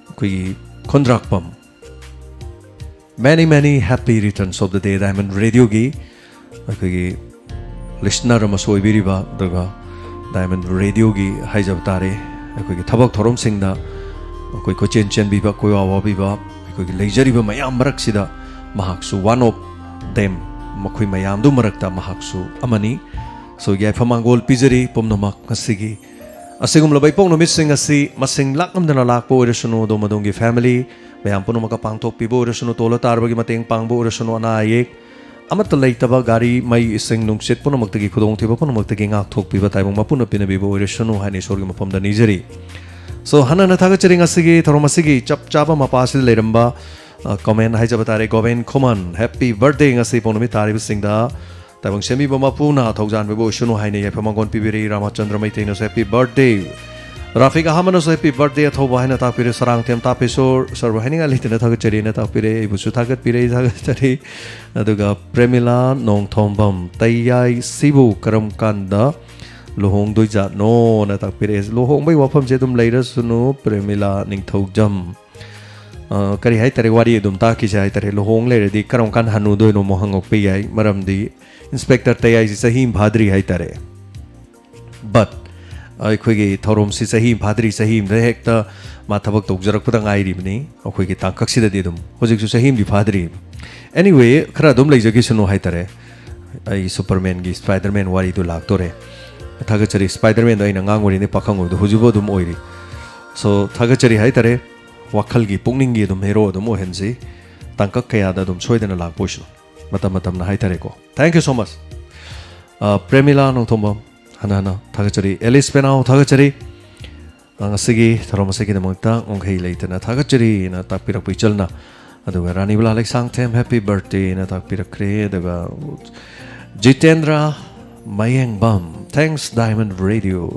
ꯑꯩꯈꯣꯏꯒꯤ ꯈꯨꯟꯗ꯭ꯔꯥꯛꯄꯝ, many, many happy returns of the day, Diamond Radio-ꯒꯤ ꯑꯩꯈꯣꯏꯒꯤ listener ꯑꯃꯁꯨ ꯑꯣꯏꯕꯤꯔꯤꯕ, ꯑꯗꯨꯒ Diamond Radio-ꯒꯤ ꯍꯥꯏꯖꯕ ꯇꯥꯔꯦ, ꯑꯩꯈꯣꯏꯒꯤ ꯊꯕꯛ ꯊꯧꯔꯝꯁꯤꯡꯗ ꯑꯩꯈꯣꯏ ꯀꯣꯏꯆꯦꯟ ꯆꯦꯟꯕꯤꯕ, ꯀꯣꯏꯋꯥ ꯋꯥꯕꯤꯕ, ꯑꯩꯈꯣꯏꯒꯤ ꯂꯩꯖꯔꯤꯕ ꯃꯌꯥꯝ ꯃꯔꯛꯁꯤꯗ ꯃꯍꯥꯛꯁꯨ one of them, ꯃꯈꯣꯏ ꯃꯌꯥꯝꯗꯨ ꯃꯔꯛꯇ ꯃꯍꯥꯛꯁꯨ ꯑꯃꯅꯤ꯫ So, ꯌꯥꯏꯐ ꯃꯥꯡꯒꯣꯜ ꯄꯤꯖꯔꯤ ꯄꯨꯝꯅꯃꯛ꯫ ꯉꯁꯤꯒꯤ ꯑꯁꯤꯒꯨꯝꯂꯕ ꯏꯄꯣꯛ ꯅꯨꯃꯤꯠꯁꯤꯡ ꯑꯁꯤ ꯃꯁꯤꯡ ꯂꯥꯛꯂꯝꯗꯅ ꯂꯥꯛꯄ ꯑꯣꯏꯔꯁꯅꯨ, ꯑꯗꯣꯝ ꯑꯗꯣꯝꯒꯤ family ꯃꯌꯥꯝ ꯄꯨꯝꯅꯃꯛꯀ ꯄꯥꯡꯊꯣꯛꯄꯤꯕ ꯑꯣꯏꯔꯁꯅꯨ, ꯇꯣꯜꯂ ꯇꯥꯔꯕꯒꯤ ꯃꯇꯦꯡ ꯄꯥꯡꯕ ꯑꯣꯏꯔꯁꯅꯨ, ꯑꯅꯥ ꯑꯌꯦꯛ ꯑꯃꯠꯇ ꯂꯩꯇꯕ, ꯒꯥꯔꯤ, ꯃꯩ, ꯏꯁꯤꯡ, ꯅꯨꯡꯁꯤꯠ ꯄꯨꯝꯅꯃꯛꯇꯒꯤ ꯈꯨꯗꯣꯡꯊꯤꯕ ꯄꯨꯝꯅꯃꯛꯇꯒꯤ ꯉꯥꯛꯊꯣꯛꯄꯤꯕ, ꯇꯥꯏꯕꯪ ꯃꯄꯨꯅ ꯄꯤꯅꯕꯤꯕ ꯑꯣꯏꯔꯁꯅꯨ ꯍꯥꯏꯅ ꯏꯁꯣꯔꯒꯤ ꯃꯐꯝꯗ ꯅꯤꯖꯔꯤ꯫ So, ꯍꯟꯅ ꯍꯟꯅ ꯊꯥꯒꯠꯆꯔꯤ ꯉꯁꯤꯒꯤ ꯊꯧꯔꯝ ꯑꯁꯤꯒꯤ ꯆꯞ ꯆꯥꯕ ꯃꯄꯥ ꯑꯁꯤꯗ ꯂꯩꯔꯝꯕ, ꯑ, comment ꯍꯥꯏꯖꯕ ꯇꯥꯔꯦ, ꯒꯣꯕꯦꯟ ꯈꯨꯃꯟ, happy birthday ꯉꯁꯤ ꯏꯄꯣꯛ ꯅꯨꯃꯤꯠ ꯇꯥꯔꯤꯕꯁꯤꯡꯗ꯫ ꯇꯥꯏꯕꯪ ꯁꯦꯝꯕꯤꯕ ꯃꯄꯨꯅ ꯊꯧꯖꯥꯟꯕꯤꯕ ꯑꯣꯏꯁꯅꯨ ꯍꯥꯏꯅ ꯌꯥꯏꯐ ꯃꯥꯡꯒꯣꯟ ꯄꯤꯕꯤꯔꯤ꯫ ꯔꯥꯃꯆꯟꯗ꯭ꯔ ꯃꯩꯇꯩꯅꯁꯨ happy birthday, Rafiq ꯑꯍꯥꯃꯟꯅꯁꯨ happy birthday ꯑꯊꯧꯕ ꯍꯥꯏꯅ ꯇꯥꯛꯄꯤꯔꯦ꯫ ꯁꯔꯥꯡꯊꯦꯝ ꯇꯥꯄꯦꯁꯣꯔ ꯁꯔꯕ ꯍꯥꯏꯅꯤꯡꯉꯥꯏ ꯂꯩꯇꯅ ꯊꯥꯒꯠꯆꯔꯤꯅ ꯇꯥꯛꯄꯤꯔꯦ꯫ ꯑꯩꯕꯨꯁꯨ ꯊꯥꯒꯠꯄꯤꯔꯦ, ꯑꯩ ꯊꯥꯒꯠꯆꯔꯤ꯫ ꯑꯗꯨꯒ ꯄ꯭ꯔꯦꯃꯤꯂꯥ ꯅꯣꯡꯊꯣꯝꯕꯝ, ꯇꯩꯌꯥꯏ ꯁꯤꯕꯨ ꯀꯔꯝ ꯀꯥꯟꯗ ꯂꯨꯍꯣꯡꯗꯣꯏꯖꯥꯠꯅꯣꯅ ꯇꯥꯛꯄꯤꯔꯛꯑꯦ꯫ ꯂꯨꯍꯣꯡꯕꯒꯤ ꯋꯥꯐꯝꯁꯦ ꯑꯗꯨꯝ ꯂꯩꯔꯁꯅꯨ, ꯄ꯭ꯔꯦꯃꯤꯂꯥ ꯅꯤꯡꯊꯧꯖꯝ꯫ ꯑ, ꯀꯔꯤ ꯍꯥꯏꯇꯥꯔꯦ, ꯋꯥꯔꯤ ꯑꯗꯨꯝ ꯇꯥꯛꯈꯤꯁꯦ ꯍꯥꯏꯇꯥꯔꯦ꯫ ꯂꯨꯍꯣꯡ ꯂꯩꯔꯗꯤ ꯀꯔꯝ ꯀꯥꯟꯗ ꯍꯅꯨꯗꯣꯏꯅꯣ ꯑꯃꯨꯛ ꯍꯪꯉꯛꯄ ꯌꯥꯏ, ꯃꯔꯝꯗꯤ ꯏꯟꯁꯄꯦꯛꯇꯔ ꯇꯌꯥꯏꯁꯤ ꯆꯍꯤ ꯑꯃ ꯐꯥꯗ꯭ꯔꯤ ꯍꯥꯏꯇꯥꯔꯦ꯫ But ꯑꯩꯈꯣꯏꯒꯤ ꯊꯧꯔꯝꯁꯤ ꯆꯍꯤ ꯑꯃ ꯐꯥꯗ꯭ꯔꯤ, ꯆꯍꯤ ꯑꯃꯗ ꯍꯦꯛꯇ ꯃꯥ ꯊꯕꯛ ꯇꯧꯖꯔꯛꯄꯗ ꯉꯥꯏꯔꯤꯕꯅꯤ꯫ ꯑꯩꯈꯣꯏꯒꯤ ꯇꯥꯡꯀꯛꯁꯤꯗꯗꯤ ꯑꯗꯨꯝ ꯍꯧꯖꯤꯛꯁꯨ ꯆꯍꯤ ꯑꯃꯗꯤ ꯐꯥꯗ꯭ꯔꯤ꯫ Anyway, ꯈꯔ ꯑꯗꯨꯝ ꯂꯩꯖꯈꯤꯁꯅꯨ ꯍꯥꯏꯇꯥꯔꯦ꯫ ꯑꯩ ꯁꯨꯄꯔꯃꯦꯟꯒꯤ ꯁ꯭ꯄꯥꯏꯗꯔꯃꯦꯟ ꯋꯥꯔꯤꯗꯨ ꯂꯥꯛꯇꯣꯔꯦ꯫ ꯊꯥꯒꯠꯆꯔꯤ, ꯁ꯭ꯄꯥꯏꯗꯔꯃꯦꯟꯗꯣ ꯑꯩꯅ ꯑꯉꯥꯡ ꯑꯣꯏꯔꯤꯉꯩ ꯄꯥꯈꯪ ꯑꯣꯏꯕꯗꯣ ꯍꯧꯖꯤꯛꯐꯥꯎ ꯑꯗꯨꯝ ꯑꯣꯏꯔꯤ꯫ So, ꯊꯥꯒꯠꯆꯔꯤ ꯍꯥꯏꯇꯥꯔꯦ꯫ ꯋꯥꯈꯜꯒꯤ, ꯄꯨꯛꯅꯤꯡꯒꯤ ꯑꯗꯨꯝ ꯍꯦꯔꯣ ꯑꯗꯨꯝ ꯑꯣꯏꯍꯟꯁꯤ꯫ ꯇꯥꯡꯀꯛ ꯀꯌꯥꯗ ꯑꯗꯨꯝ ꯁꯣꯏꯗꯅ ꯂꯥꯛꯄ ꯑꯣꯏꯁꯅꯨ꯫ ꯃꯇꯝ ꯃꯇꯝꯅ ꯍꯥꯏꯇꯥꯔꯦꯀꯣ꯫ Thank you so much꯫ ꯑ, ꯄ꯭ꯔꯦꯃꯤꯂꯥ ꯅꯣꯡꯊꯣꯝꯕꯝ, ꯍꯟꯅ ꯍꯟꯅ ꯊꯥꯒꯠꯆꯔꯤ꯫ ꯑꯦꯂꯤꯁ ꯄꯦꯅꯥꯎ ꯊꯥꯒꯠꯆꯔꯤ꯫ ꯑ, ꯉꯁꯤꯒꯤ ꯊꯧꯔꯝ ꯑꯁꯤꯒꯤꯗꯃꯛꯇ ꯉꯝꯈꯩ ꯂꯩꯇꯅ ꯊꯥꯒꯠꯆꯔꯤꯅ ꯇꯥꯛꯄꯤꯔꯛꯄ ꯏꯆꯜꯅ꯫ ꯑꯗꯨꯒ ꯔꯥꯅꯤꯕꯂꯥ ꯂꯩꯁꯥꯡꯊꯦꯝ happy birthdayꯅ ꯇꯥꯛꯄꯤꯔꯛꯈ꯭ꯔꯦ꯫ ꯑꯗꯨꯒ ꯖꯤꯇꯦꯟꯗ꯭ꯔ ꯃꯌꯦꯡꯕꯝ, thanks Diamond Radio꯫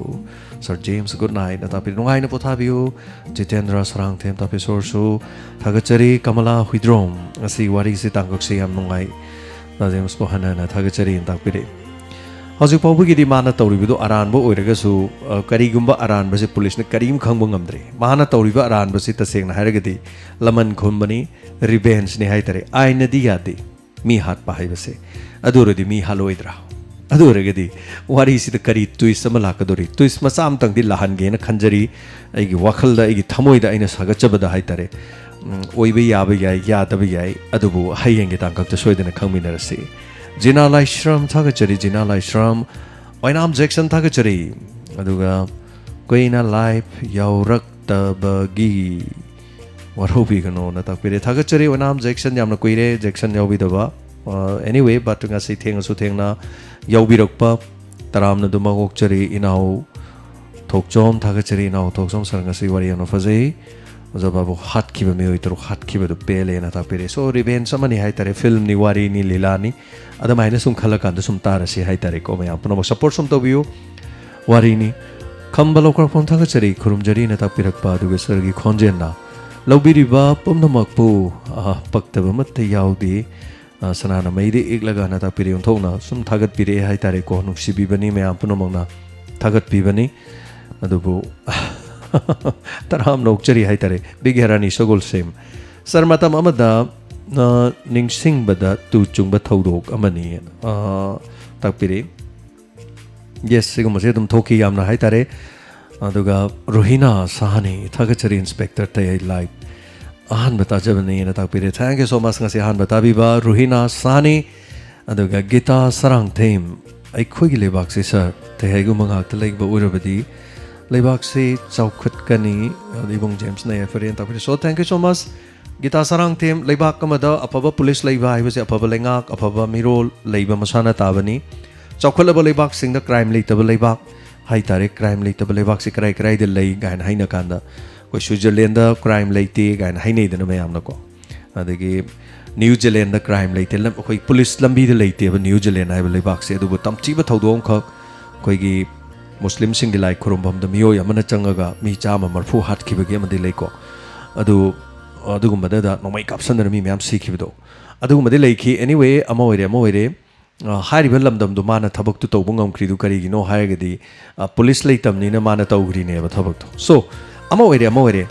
Sir James, good nightꯅ ꯇꯥꯛꯄꯤꯔꯦ꯫ ꯅꯨꯡꯉꯥꯏꯅ ꯄꯣꯊꯥꯕꯤꯌꯨ꯫ ꯖꯤꯇꯦꯟꯗ꯭ꯔ ꯁꯔꯥꯡꯊꯦꯝ ꯇꯥꯄꯦꯁꯣꯔꯁꯨ ꯊꯥꯒꯠꯆꯔꯤ꯫ ꯀꯃꯂꯥ ꯍꯨꯏꯗ꯭ꯔꯣꯝ, ꯉꯁꯤ ꯋꯥꯔꯤꯁꯤ ꯇꯥꯡꯀꯛꯁꯤ ꯌꯥꯝ ꯅꯨꯡꯉꯥꯏ꯫ ꯗꯥ ꯖꯦꯝꯁꯄꯨ ꯍꯟꯅ ꯍꯟꯅ ꯊꯥꯒꯠꯆꯔꯤꯅ ꯇꯥꯛꯄꯤꯔꯦ꯫ ꯍꯧꯖꯤꯛ ꯐꯥꯎꯕꯒꯤꯗꯤ ꯃꯥꯅ ꯇꯧꯔꯤꯕꯗꯨ ꯑꯔꯥꯟꯕ ꯑꯣꯏꯔꯒꯁꯨ, ꯑ, ꯀꯔꯤꯒꯨꯝꯕ ꯑꯔꯥꯟꯕꯁꯤ ꯄꯨꯂꯤꯁꯅ ꯀꯔꯤꯝ ꯈꯪꯕ ꯉꯝꯗ꯭ꯔꯦ꯫ ꯃꯥꯅ ꯇꯧꯔꯤꯕ ꯑꯔꯥꯟꯕꯁꯤ ꯇꯁꯦꯡꯅ ꯍꯥꯏꯔꯒꯗꯤ ꯂꯃꯟ ꯈꯨꯝꯕꯅꯤ, revengeꯅꯤ ꯍꯥꯏꯇꯥꯔꯦ꯫ ꯑꯥꯏꯟꯅꯗꯤ ꯌꯥꯗꯦ ꯃꯤ ꯍꯥꯠꯄ ꯍꯥꯏꯕꯁꯦ꯫ ꯑꯗꯨ ꯑꯣꯏꯔꯗꯤ ꯃꯤ ꯍꯥꯠꯂꯣꯏꯗ꯭ꯔꯥ? ꯑꯗꯨ ꯑꯣꯏꯔꯒꯗꯤ ꯋꯥꯔꯤꯁꯤꯗ ꯀꯔꯤ twist ꯑꯃ ꯂꯥꯛꯀꯗꯧꯔꯤ? Twist ꯃꯆꯥ ꯑꯃꯇꯪꯗꯤ ꯂꯥꯛꯍꯟꯒꯦꯅ ꯈꯟꯖꯔꯤ꯫ ꯑꯩꯒꯤ ꯋꯥꯈꯜꯗ, ꯑꯩꯒꯤ ꯊꯃꯣꯏꯗ ꯑꯩꯅ ꯁꯥꯒꯠꯆꯕꯗ ꯍꯥꯏꯇꯥꯔꯦ꯫ ꯎꯝ, ꯑꯣꯏꯕ ꯌꯥꯕ ꯌꯥꯏ, ꯌꯥꯗꯕ ꯌꯥꯏ, ꯑꯗꯨꯕꯨ ꯍꯌꯦꯡꯒꯤ ꯇꯥꯡꯀꯛꯇ ꯁꯣꯏꯗꯅ ꯈꯪꯃꯤꯟꯅꯔꯁꯤ꯫ ꯖꯤꯅꯥ ꯂꯥꯏꯁ꯭ꯔꯝ ꯊꯥꯒꯠꯆꯔꯤ, ꯖꯤꯅꯥ ꯂꯥꯏꯁ꯭ꯔꯝ꯫ ꯑꯣꯏꯅꯥꯝ ꯖꯦꯛꯁꯟ ꯊꯥꯒꯠꯆꯔꯤ꯫ ꯑꯗꯨꯒ ꯀꯨꯏꯅ live ꯌꯥꯎꯔꯛꯇꯕꯒꯤ ꯋꯥꯔꯧꯕꯤꯒꯅꯣꯅ ꯇꯥꯛꯄꯤꯔꯦ꯫ ꯊꯥꯒꯠꯆꯔꯤ ꯑꯣꯏꯅꯥꯝ ꯖꯦꯛꯁꯟ, ꯌꯥꯝꯅ ꯀꯨꯏꯔꯦ ꯖꯦꯛꯁꯟ ꯌꯥꯎꯕꯤꯗꯕ꯫ ꯑ, anyway, but ꯉꯁꯤ ꯊꯦꯡꯉꯁꯨ ꯊꯦꯡꯅ ꯌꯥꯎꯕꯤꯔꯛꯄ ꯇꯔꯥꯝꯅ ꯑꯗꯨꯃꯛ ꯑꯣꯛꯆꯔꯤ ꯏꯅꯥꯎ ꯊꯣꯛꯆꯣꯝ꯫ ꯊꯥꯒꯠꯆꯔꯤ ꯏꯅꯥꯎ ꯊꯣꯛꯆꯣꯝ꯫ Sir, ꯉꯁꯤ ꯋꯥꯔꯤ ꯌꯥꯝꯅ ꯐꯖꯩ꯫ ꯑꯣꯖꯥ ꯕꯥꯕꯨ ꯍꯥꯠꯈꯤꯕ ꯃꯤꯑꯣꯏ ꯇꯔꯨꯛ ꯍꯥꯠꯈꯤꯕꯗꯨ ꯄꯦꯜꯂꯦꯅ ꯇꯥꯛꯄꯤꯔꯦ꯫ So, revenge ꯑꯃꯅꯤ ꯍꯥꯏꯇꯥꯔꯦ, filmꯅꯤ, ꯋꯥꯔꯤꯅꯤ, ꯂꯤꯂꯥꯅꯤ꯫ ꯑꯗꯨꯃꯥꯏꯅ ꯁꯨꯝ ꯈꯜꯂꯀꯥꯟꯗ ꯁꯨꯝ ꯇꯥꯔꯁꯤ ꯍꯥꯏꯇꯥꯔꯦꯀꯣ꯫ ꯃꯌꯥꯝ ꯄꯨꯝꯅꯃꯛ support ꯁꯨꯝ ꯇꯧꯕꯤꯌꯨ꯫ ꯋꯥꯔꯤꯅꯤ꯫ ꯈꯝꯕ ꯂꯧꯈ꯭ꯔꯥꯛꯐꯝ ꯊꯥꯒꯠꯆꯔꯤ, ꯈꯨꯔꯨꯝꯖꯔꯤꯅ ꯇꯥꯛꯄꯤꯔꯛꯄ ꯑꯗꯨꯒ Sirꯒꯤ ꯈꯣꯟꯖꯦꯜꯅ ꯂꯧꯕꯤꯔꯤꯕ ꯄꯨꯝꯅꯃꯛꯄꯨ, ꯑ, ꯄꯛꯇꯕ ꯑꯃꯠꯇ ꯌꯥꯎꯗꯦ꯫ ꯑ, ꯁꯅꯥꯅ ꯃꯩꯗ ꯏꯛꯂꯒꯅ ꯇꯥꯛꯄꯤꯔꯦ꯫ ꯑꯣꯟꯊꯣꯛꯅ ꯁꯨꯝ ꯊꯥꯒꯠꯄꯤꯔꯛꯑꯦ ꯍꯥꯏꯇꯥꯔꯦꯀꯣ꯫ ꯅꯨꯡꯁꯤꯕꯤꯕꯅꯤ, ꯃꯌꯥꯝ ꯄꯨꯝꯅꯃꯛꯅ ꯊꯥꯒꯠꯄꯤꯕꯅꯤ꯫ ꯑꯗꯨꯕꯨ ꯇꯔꯥꯝꯅ ꯑꯣꯛꯆꯔꯤ ꯍꯥꯏꯇꯥꯔꯦ꯫ ꯕꯤꯒ꯭ꯌꯥꯔꯥꯅꯤ ꯁꯒꯣꯜꯁꯦꯝ꯫ Sir, ꯃꯇꯝ ꯑꯃꯗ, ꯑ, ꯅꯤꯡꯁꯤꯡꯕꯗ ꯇꯨ ꯆꯨꯡꯕ ꯊꯧꯗꯣꯛ ꯑꯃꯅꯤ, ꯑ, ꯇꯥꯛꯄꯤꯔꯤ꯫ Yes, ꯁꯤꯒꯨꯝꯕꯁꯦ ꯑꯗꯨꯝ ꯊꯣꯛꯈꯤ ꯌꯥꯝꯅ ꯍꯥꯏꯇꯥꯔꯦ꯫ ꯑꯗꯨꯒ ꯔꯨꯍꯤꯅꯥ ꯁꯍꯥꯅꯤ, ꯊꯥꯒꯠꯆꯔꯤ Inspector ꯇꯌꯥꯏ live꯫ ꯑꯍꯥꯟꯕ ꯇꯥꯖꯕꯅꯦꯅ ꯇꯥꯛꯄꯤꯔꯦ꯫ Thank you so much, ꯉꯁꯤ ꯑꯍꯥꯟꯕ ꯇꯥꯕꯤꯕ ꯔꯨꯍꯤꯅꯥ ꯁꯍꯥꯅꯤ꯫ ꯑꯗꯨꯒ ꯒꯤꯇꯥ ꯁꯔꯥꯡꯊꯦꯝ, ꯑꯩꯈꯣꯏꯒꯤ ꯂꯩꯕꯥꯛꯁꯤ Sir, ꯇꯌꯥꯏꯒꯨꯝꯕ ꯉꯥꯛꯇ ꯂꯩꯕ ꯑꯣꯏꯔꯕꯗꯤ ꯂꯩꯕꯥꯛꯁꯤ ꯆꯥꯎꯈꯠꯀꯅꯤ꯫ ꯑꯗꯨ ꯏꯕꯨꯡ ꯖꯦꯝꯁꯅ ꯌꯥꯏꯐꯔꯦꯅ ꯇꯥꯛꯄꯤꯔꯦ꯫ So, thank you so much꯫ Gita Sarangthem, ꯂꯩꯕꯥꯛ ꯑꯃꯗ ꯑꯐꯕ ꯄꯨꯂꯤꯁ ꯂꯩꯕ ꯍꯥꯏꯕꯁꯦ ꯑꯐꯕ ꯂꯩꯉꯥꯛ, ꯑꯐꯕ ꯃꯤꯔꯣꯜ ꯂꯩꯕ ꯃꯁꯥꯅ ꯇꯥꯕꯅꯤ꯫ ꯆꯥꯎꯈꯠꯂꯕ ꯂꯩꯕꯥꯛꯁꯤꯡꯗ ꯀ꯭ꯔꯥꯏꯝ ꯂꯩꯇꯕ ꯂꯩꯕꯥꯛ ꯍꯥꯏꯇꯥꯔꯦ, ꯀ꯭ꯔꯥꯏꯝ ꯂꯩꯇꯕ ꯂꯩꯕꯥꯛꯁꯤ ꯀꯔꯥꯏ ꯀꯔꯥꯏꯗ ꯂꯩ ꯀꯥꯏꯅ ꯍꯥꯏꯅ ꯀꯥꯟꯗ, ꯑꯩꯈꯣꯏ ꯁ꯭ꯋꯤꯖꯔꯂꯦꯟꯗ ꯀ꯭ꯔꯥꯏꯝ ꯂꯩꯇꯦ ꯀꯥꯏꯅ ꯍꯥꯏꯅꯩꯗꯅ ꯃꯌꯥꯝꯅꯀꯣ꯫ ꯑꯗꯒꯤ ꯅ꯭ꯌꯨ ꯖꯤꯂꯦꯟꯗ ꯀ꯭ꯔꯥꯏꯝ ꯂꯩꯇꯦ, ꯂꯝ-, ꯑꯩꯈꯣꯏ ꯄꯨꯂꯤꯁ ꯂꯝꯕꯤꯗ ꯂꯩꯇꯦꯕ ꯅ꯭ꯌꯨ ꯖꯤꯂꯦꯟ ꯍꯥꯏꯕ ꯂꯩꯕꯥꯛꯁꯦ꯫ ꯑꯗꯨꯕꯨ ꯇꯝꯊꯤꯕ ꯊꯧꯗꯣꯛ ꯑꯃꯈꯛ ꯑꯩꯈꯣꯏꯒꯤ ꯃꯨꯁꯂꯤꯝꯁꯤꯡꯒꯤ ꯂꯥꯏ ꯈꯨꯔꯨꯝꯐꯝꯗ ꯃꯤꯑꯣꯏ ꯑꯃꯅ ꯆꯪꯉꯒ ꯃꯤ ꯆꯥꯝꯃ ꯃꯔꯐꯨ ꯍꯥꯠꯈꯤꯕꯒꯤ ꯑꯃꯗꯤ ꯂꯩꯀꯣ꯫ ꯑꯗꯨ, ꯑꯗꯨꯒꯨꯝꯕꯗꯨꯗ ꯅꯣꯡꯃꯩ ꯀꯥꯞꯁꯟꯗꯅ ꯃꯤ ꯃꯌꯥꯝ ꯁꯤꯈꯤꯕꯗꯣ, ꯑꯗꯨꯒꯨꯝꯕꯗꯤ ꯂꯩꯈꯤ꯫ Anyway, ꯑꯃ ꯑꯣꯏꯔꯦ, ꯑꯃ ꯑꯣꯏꯔꯦ꯫ ꯑ, ꯍꯥꯏꯔꯤꯕ ꯂꯝꯗꯝꯗꯣ ꯃꯥꯅ ꯊꯕꯛꯇꯨ ꯇꯧꯕ ꯉꯝꯈ꯭ꯔꯤꯗꯨ ꯀꯔꯤꯒꯤꯅꯣ ꯍꯥꯏꯔꯒꯗꯤ, ꯑ, ꯄꯨꯂꯤꯁ ꯂꯩꯇꯕꯅꯤꯅ ꯃꯥꯅ ꯇꯧꯈ꯭ꯔꯤꯅꯦꯕ ꯊꯕꯛꯇꯣ꯫ So, ꯑꯃ ꯑꯣꯏꯔꯦ, ꯑꯃ ꯑꯣꯏꯔꯦ꯫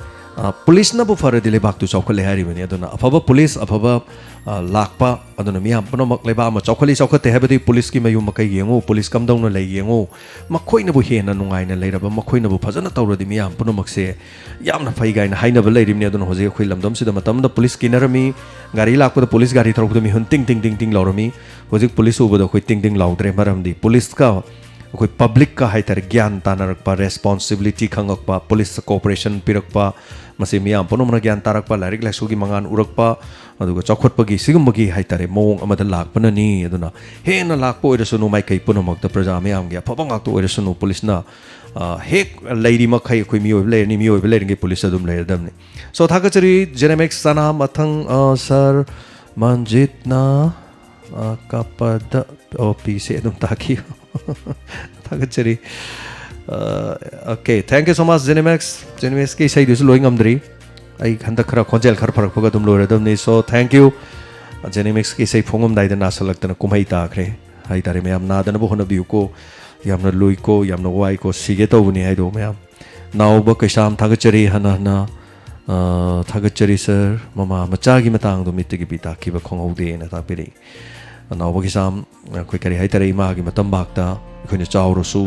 ꯑ, ꯄꯨꯂꯤꯁꯅꯕꯨ ꯐꯔꯗꯤ ꯂꯩꯕꯥꯛꯇꯨ ꯆꯥꯎꯈꯠꯂꯦ ꯍꯥꯏꯔꯤꯕꯅꯤ꯫ ꯑꯗꯨꯅ ꯑꯐꯕ ꯄꯨꯂꯤꯁ, ꯑꯐꯕ, ꯑ, ꯂꯥꯛꯄ, ꯑꯗꯨꯅ ꯃꯤꯌꯥꯝ ꯄꯨꯝꯅꯃꯛ ꯂꯩꯕꯥꯛ ꯑꯃ ꯆꯥꯎꯈꯠꯂꯤ, ꯆꯥꯎꯈꯠꯇꯦ ꯍꯥꯏꯕꯗꯤ ꯄꯨꯂꯤꯁꯀꯤ ꯃꯌꯨꯝ ꯃꯀꯩ ꯌꯦꯡꯉꯨ, ꯄꯨꯂꯤꯁ ꯀꯝꯗꯧꯅ ꯂꯩ ꯌꯦꯡꯉꯨ, ꯃꯈꯣꯏꯅꯕꯨ ꯍꯦꯟꯅ ꯅꯨꯡꯉꯥꯏꯅ ꯂꯩꯔꯕ, ꯃꯈꯣꯏꯅꯕꯨ ꯐꯖꯅ ꯇꯧꯔꯗꯤ ꯃꯤꯌꯥꯝ ꯄꯨꯝꯅꯃꯛꯁꯦ ꯌꯥꯝꯅ ꯐꯩ ꯀꯥꯏꯅ ꯍꯥꯏꯅꯕ ꯂꯩꯔꯤꯕꯅꯤ꯫ ꯑꯗꯨꯅ ꯍꯧꯖꯤꯛ ꯑꯩꯈꯣꯏ ꯂꯝꯗꯝꯁꯤꯗ ꯃꯇꯝꯗ ꯄꯨꯂꯤꯁ ꯀꯤꯅꯔꯝꯃꯤ, ꯒꯥꯔꯤ ꯂꯥꯛꯄꯗ, ꯄꯨꯂꯤꯁ ꯒꯥꯔꯤ ꯊꯧꯔꯛꯄꯗ ꯃꯤꯍꯨꯟ ꯇꯤꯡ ꯇꯤꯡ ꯇꯤꯡ ꯇꯤꯡ ꯂꯥꯎꯔꯝꯃꯤ꯫ ꯍꯧꯖꯤꯛ ꯄꯨꯂꯤꯁ ꯎꯕꯗ ꯑꯩꯈꯣꯏ ꯇꯤꯡ ꯇꯤꯡ ꯂꯥꯎꯗ꯭ꯔꯦ, ꯃꯔꯝꯗꯤ ꯄꯨꯂꯤꯁꯀ ꯑꯩꯈꯣꯏ ꯄꯕ꯭ꯂꯤꯛꯀ ꯍꯥꯏꯇꯥꯔꯦ ꯒ꯭ꯌꯥꯟ ꯇꯥꯅꯔꯛꯄ, ꯔꯦꯁꯄꯣꯟꯁꯤꯕꯤꯂꯤꯇꯤ ꯈꯪꯉꯛꯄ, ꯄꯨꯂꯤꯁꯇ ꯀꯣꯑꯣꯄꯔꯦꯁꯟ ꯄꯤꯔꯛꯄ, ꯃꯁꯤ ꯃꯤꯌꯥꯝ ꯄꯨꯝꯅꯃꯛꯅ ꯒ꯭ꯌꯥꯟ ꯇꯥꯔꯛꯄ, ꯂꯥꯏꯔꯤꯛ ꯂꯥꯏꯁꯨꯒꯤ ꯃꯉꯥꯜ ꯎꯔꯛꯄ, ꯑꯗꯨꯒ ꯆꯥꯎꯈꯠꯄꯒꯤ ꯁꯤꯒꯨꯝꯕꯒꯤ ꯍꯥꯏꯇꯥꯔꯦ ꯃꯑꯣꯡ ꯑꯃꯗ ꯂꯥꯛꯄꯅꯅꯤ꯫ ꯑꯗꯨꯅ ꯍꯦꯟꯅ ꯂꯥꯛꯄ ꯑꯣꯏꯔꯁꯅꯨ, ꯃꯥꯏꯀꯩ ꯄꯨꯝꯅꯃꯛꯇ ꯄ꯭ꯔꯖꯥ ꯃꯤꯌꯥꯝꯒꯤ ꯑꯐꯕ ꯉꯥꯛꯇ ꯑꯣꯏꯔꯁꯅꯨ꯫ ꯄꯨꯂꯤꯁꯅ, ꯑ, ꯍꯦꯛ ꯂꯩꯔꯤ ꯃꯈꯩ ꯑꯩꯈꯣꯏ ꯃꯤꯑꯣꯏꯕ ꯂꯩꯔꯅꯤ, ꯃꯤꯑꯣꯏꯕ ꯂꯩꯔꯤꯉꯩ ꯄꯨꯂꯤꯁ ꯑꯗꯨꯝ ꯂꯩꯔꯗꯕꯅꯤ꯫ So, ꯊꯥꯒꯠꯆꯔꯤ ꯖꯦꯅꯦꯃꯦꯛꯁ ꯁꯅꯥ꯫ ꯃꯊꯪ, ꯑ, ꯁꯥꯔ ꯃꯟꯖꯤꯠꯅ, ꯑ, ꯀꯥꯞꯄꯗ, ꯑꯣ, ꯄꯤꯁꯦ ꯑꯗꯨꯝ ꯇꯥꯈꯤꯌꯨ꯫ ꯊꯥꯒꯠꯆꯔꯤ꯫ ꯑ, okay, thank you so much, ꯖꯦꯅꯦꯃꯦꯛꯁ꯫ ꯖꯦꯅꯦꯃꯦꯛꯁꯀꯤ ꯏꯁꯩꯗꯨꯁꯨ ꯂꯣꯏ ꯉꯝꯗ꯭ꯔꯤ꯫ ꯑꯩ ꯍꯟꯗꯛ ꯈꯔ ꯈꯣꯟꯖꯦꯜ ꯈꯔ ꯐꯔꯛꯄꯒ ꯑꯗꯨꯝ ꯂꯣꯏꯔꯗꯕꯅꯤ꯫ So, thank you꯫ ꯖꯦꯅꯦꯃꯦꯛꯁꯀꯤ ꯏꯁꯩ ꯐꯣꯡꯉꯝꯗꯥꯏꯗ ꯅꯥꯁꯜꯂꯛꯇꯅ ꯀꯨꯝꯍꯩ ꯇꯥꯈ꯭ꯔꯦ ꯍꯥꯏꯇꯥꯔꯦ꯫ ꯃꯌꯥꯝ ꯅꯥꯗꯅꯕ ꯍꯣꯠꯅꯕꯤꯌꯨꯀꯣ꯫ ꯌꯥꯝꯅ ꯂꯨꯏꯀꯣ, ꯌꯥꯝꯅ ꯋꯥꯏꯀꯣ, ꯁꯤꯒꯦ ꯇꯧꯕꯅꯤ ꯍꯥꯏꯗꯣ ꯃꯌꯥꯝ꯫ ꯅꯥꯎꯕ ꯀꯩꯁꯥꯝ, ꯊꯥꯒꯠꯆꯔꯤ ꯍꯟꯅ ꯍꯟꯅ꯫ ꯑ, ꯊꯥꯒꯠꯆꯔꯤ ꯁꯥꯔ꯫ ꯃꯃꯥ ꯃꯆꯥꯒꯤ ꯃꯇꯥꯡꯗꯣ ꯃꯤꯠꯇꯒꯤ ꯄꯤ ꯇꯥꯈꯤꯕ ꯈꯪꯍꯧꯗꯦꯅ ꯇꯥꯛꯄꯤꯔꯛꯏ꯫ ꯅꯥꯎꯕ ꯀꯩꯁꯥꯝ, ꯑꯩꯈꯣꯏ ꯀꯔꯤ ꯍꯥꯏꯇꯥꯔꯦ, ꯏꯃꯥꯒꯤ ꯃꯇꯝꯕꯥꯛꯇ ꯑꯩꯈꯣꯏꯅ ꯆꯥꯎꯔꯁꯨ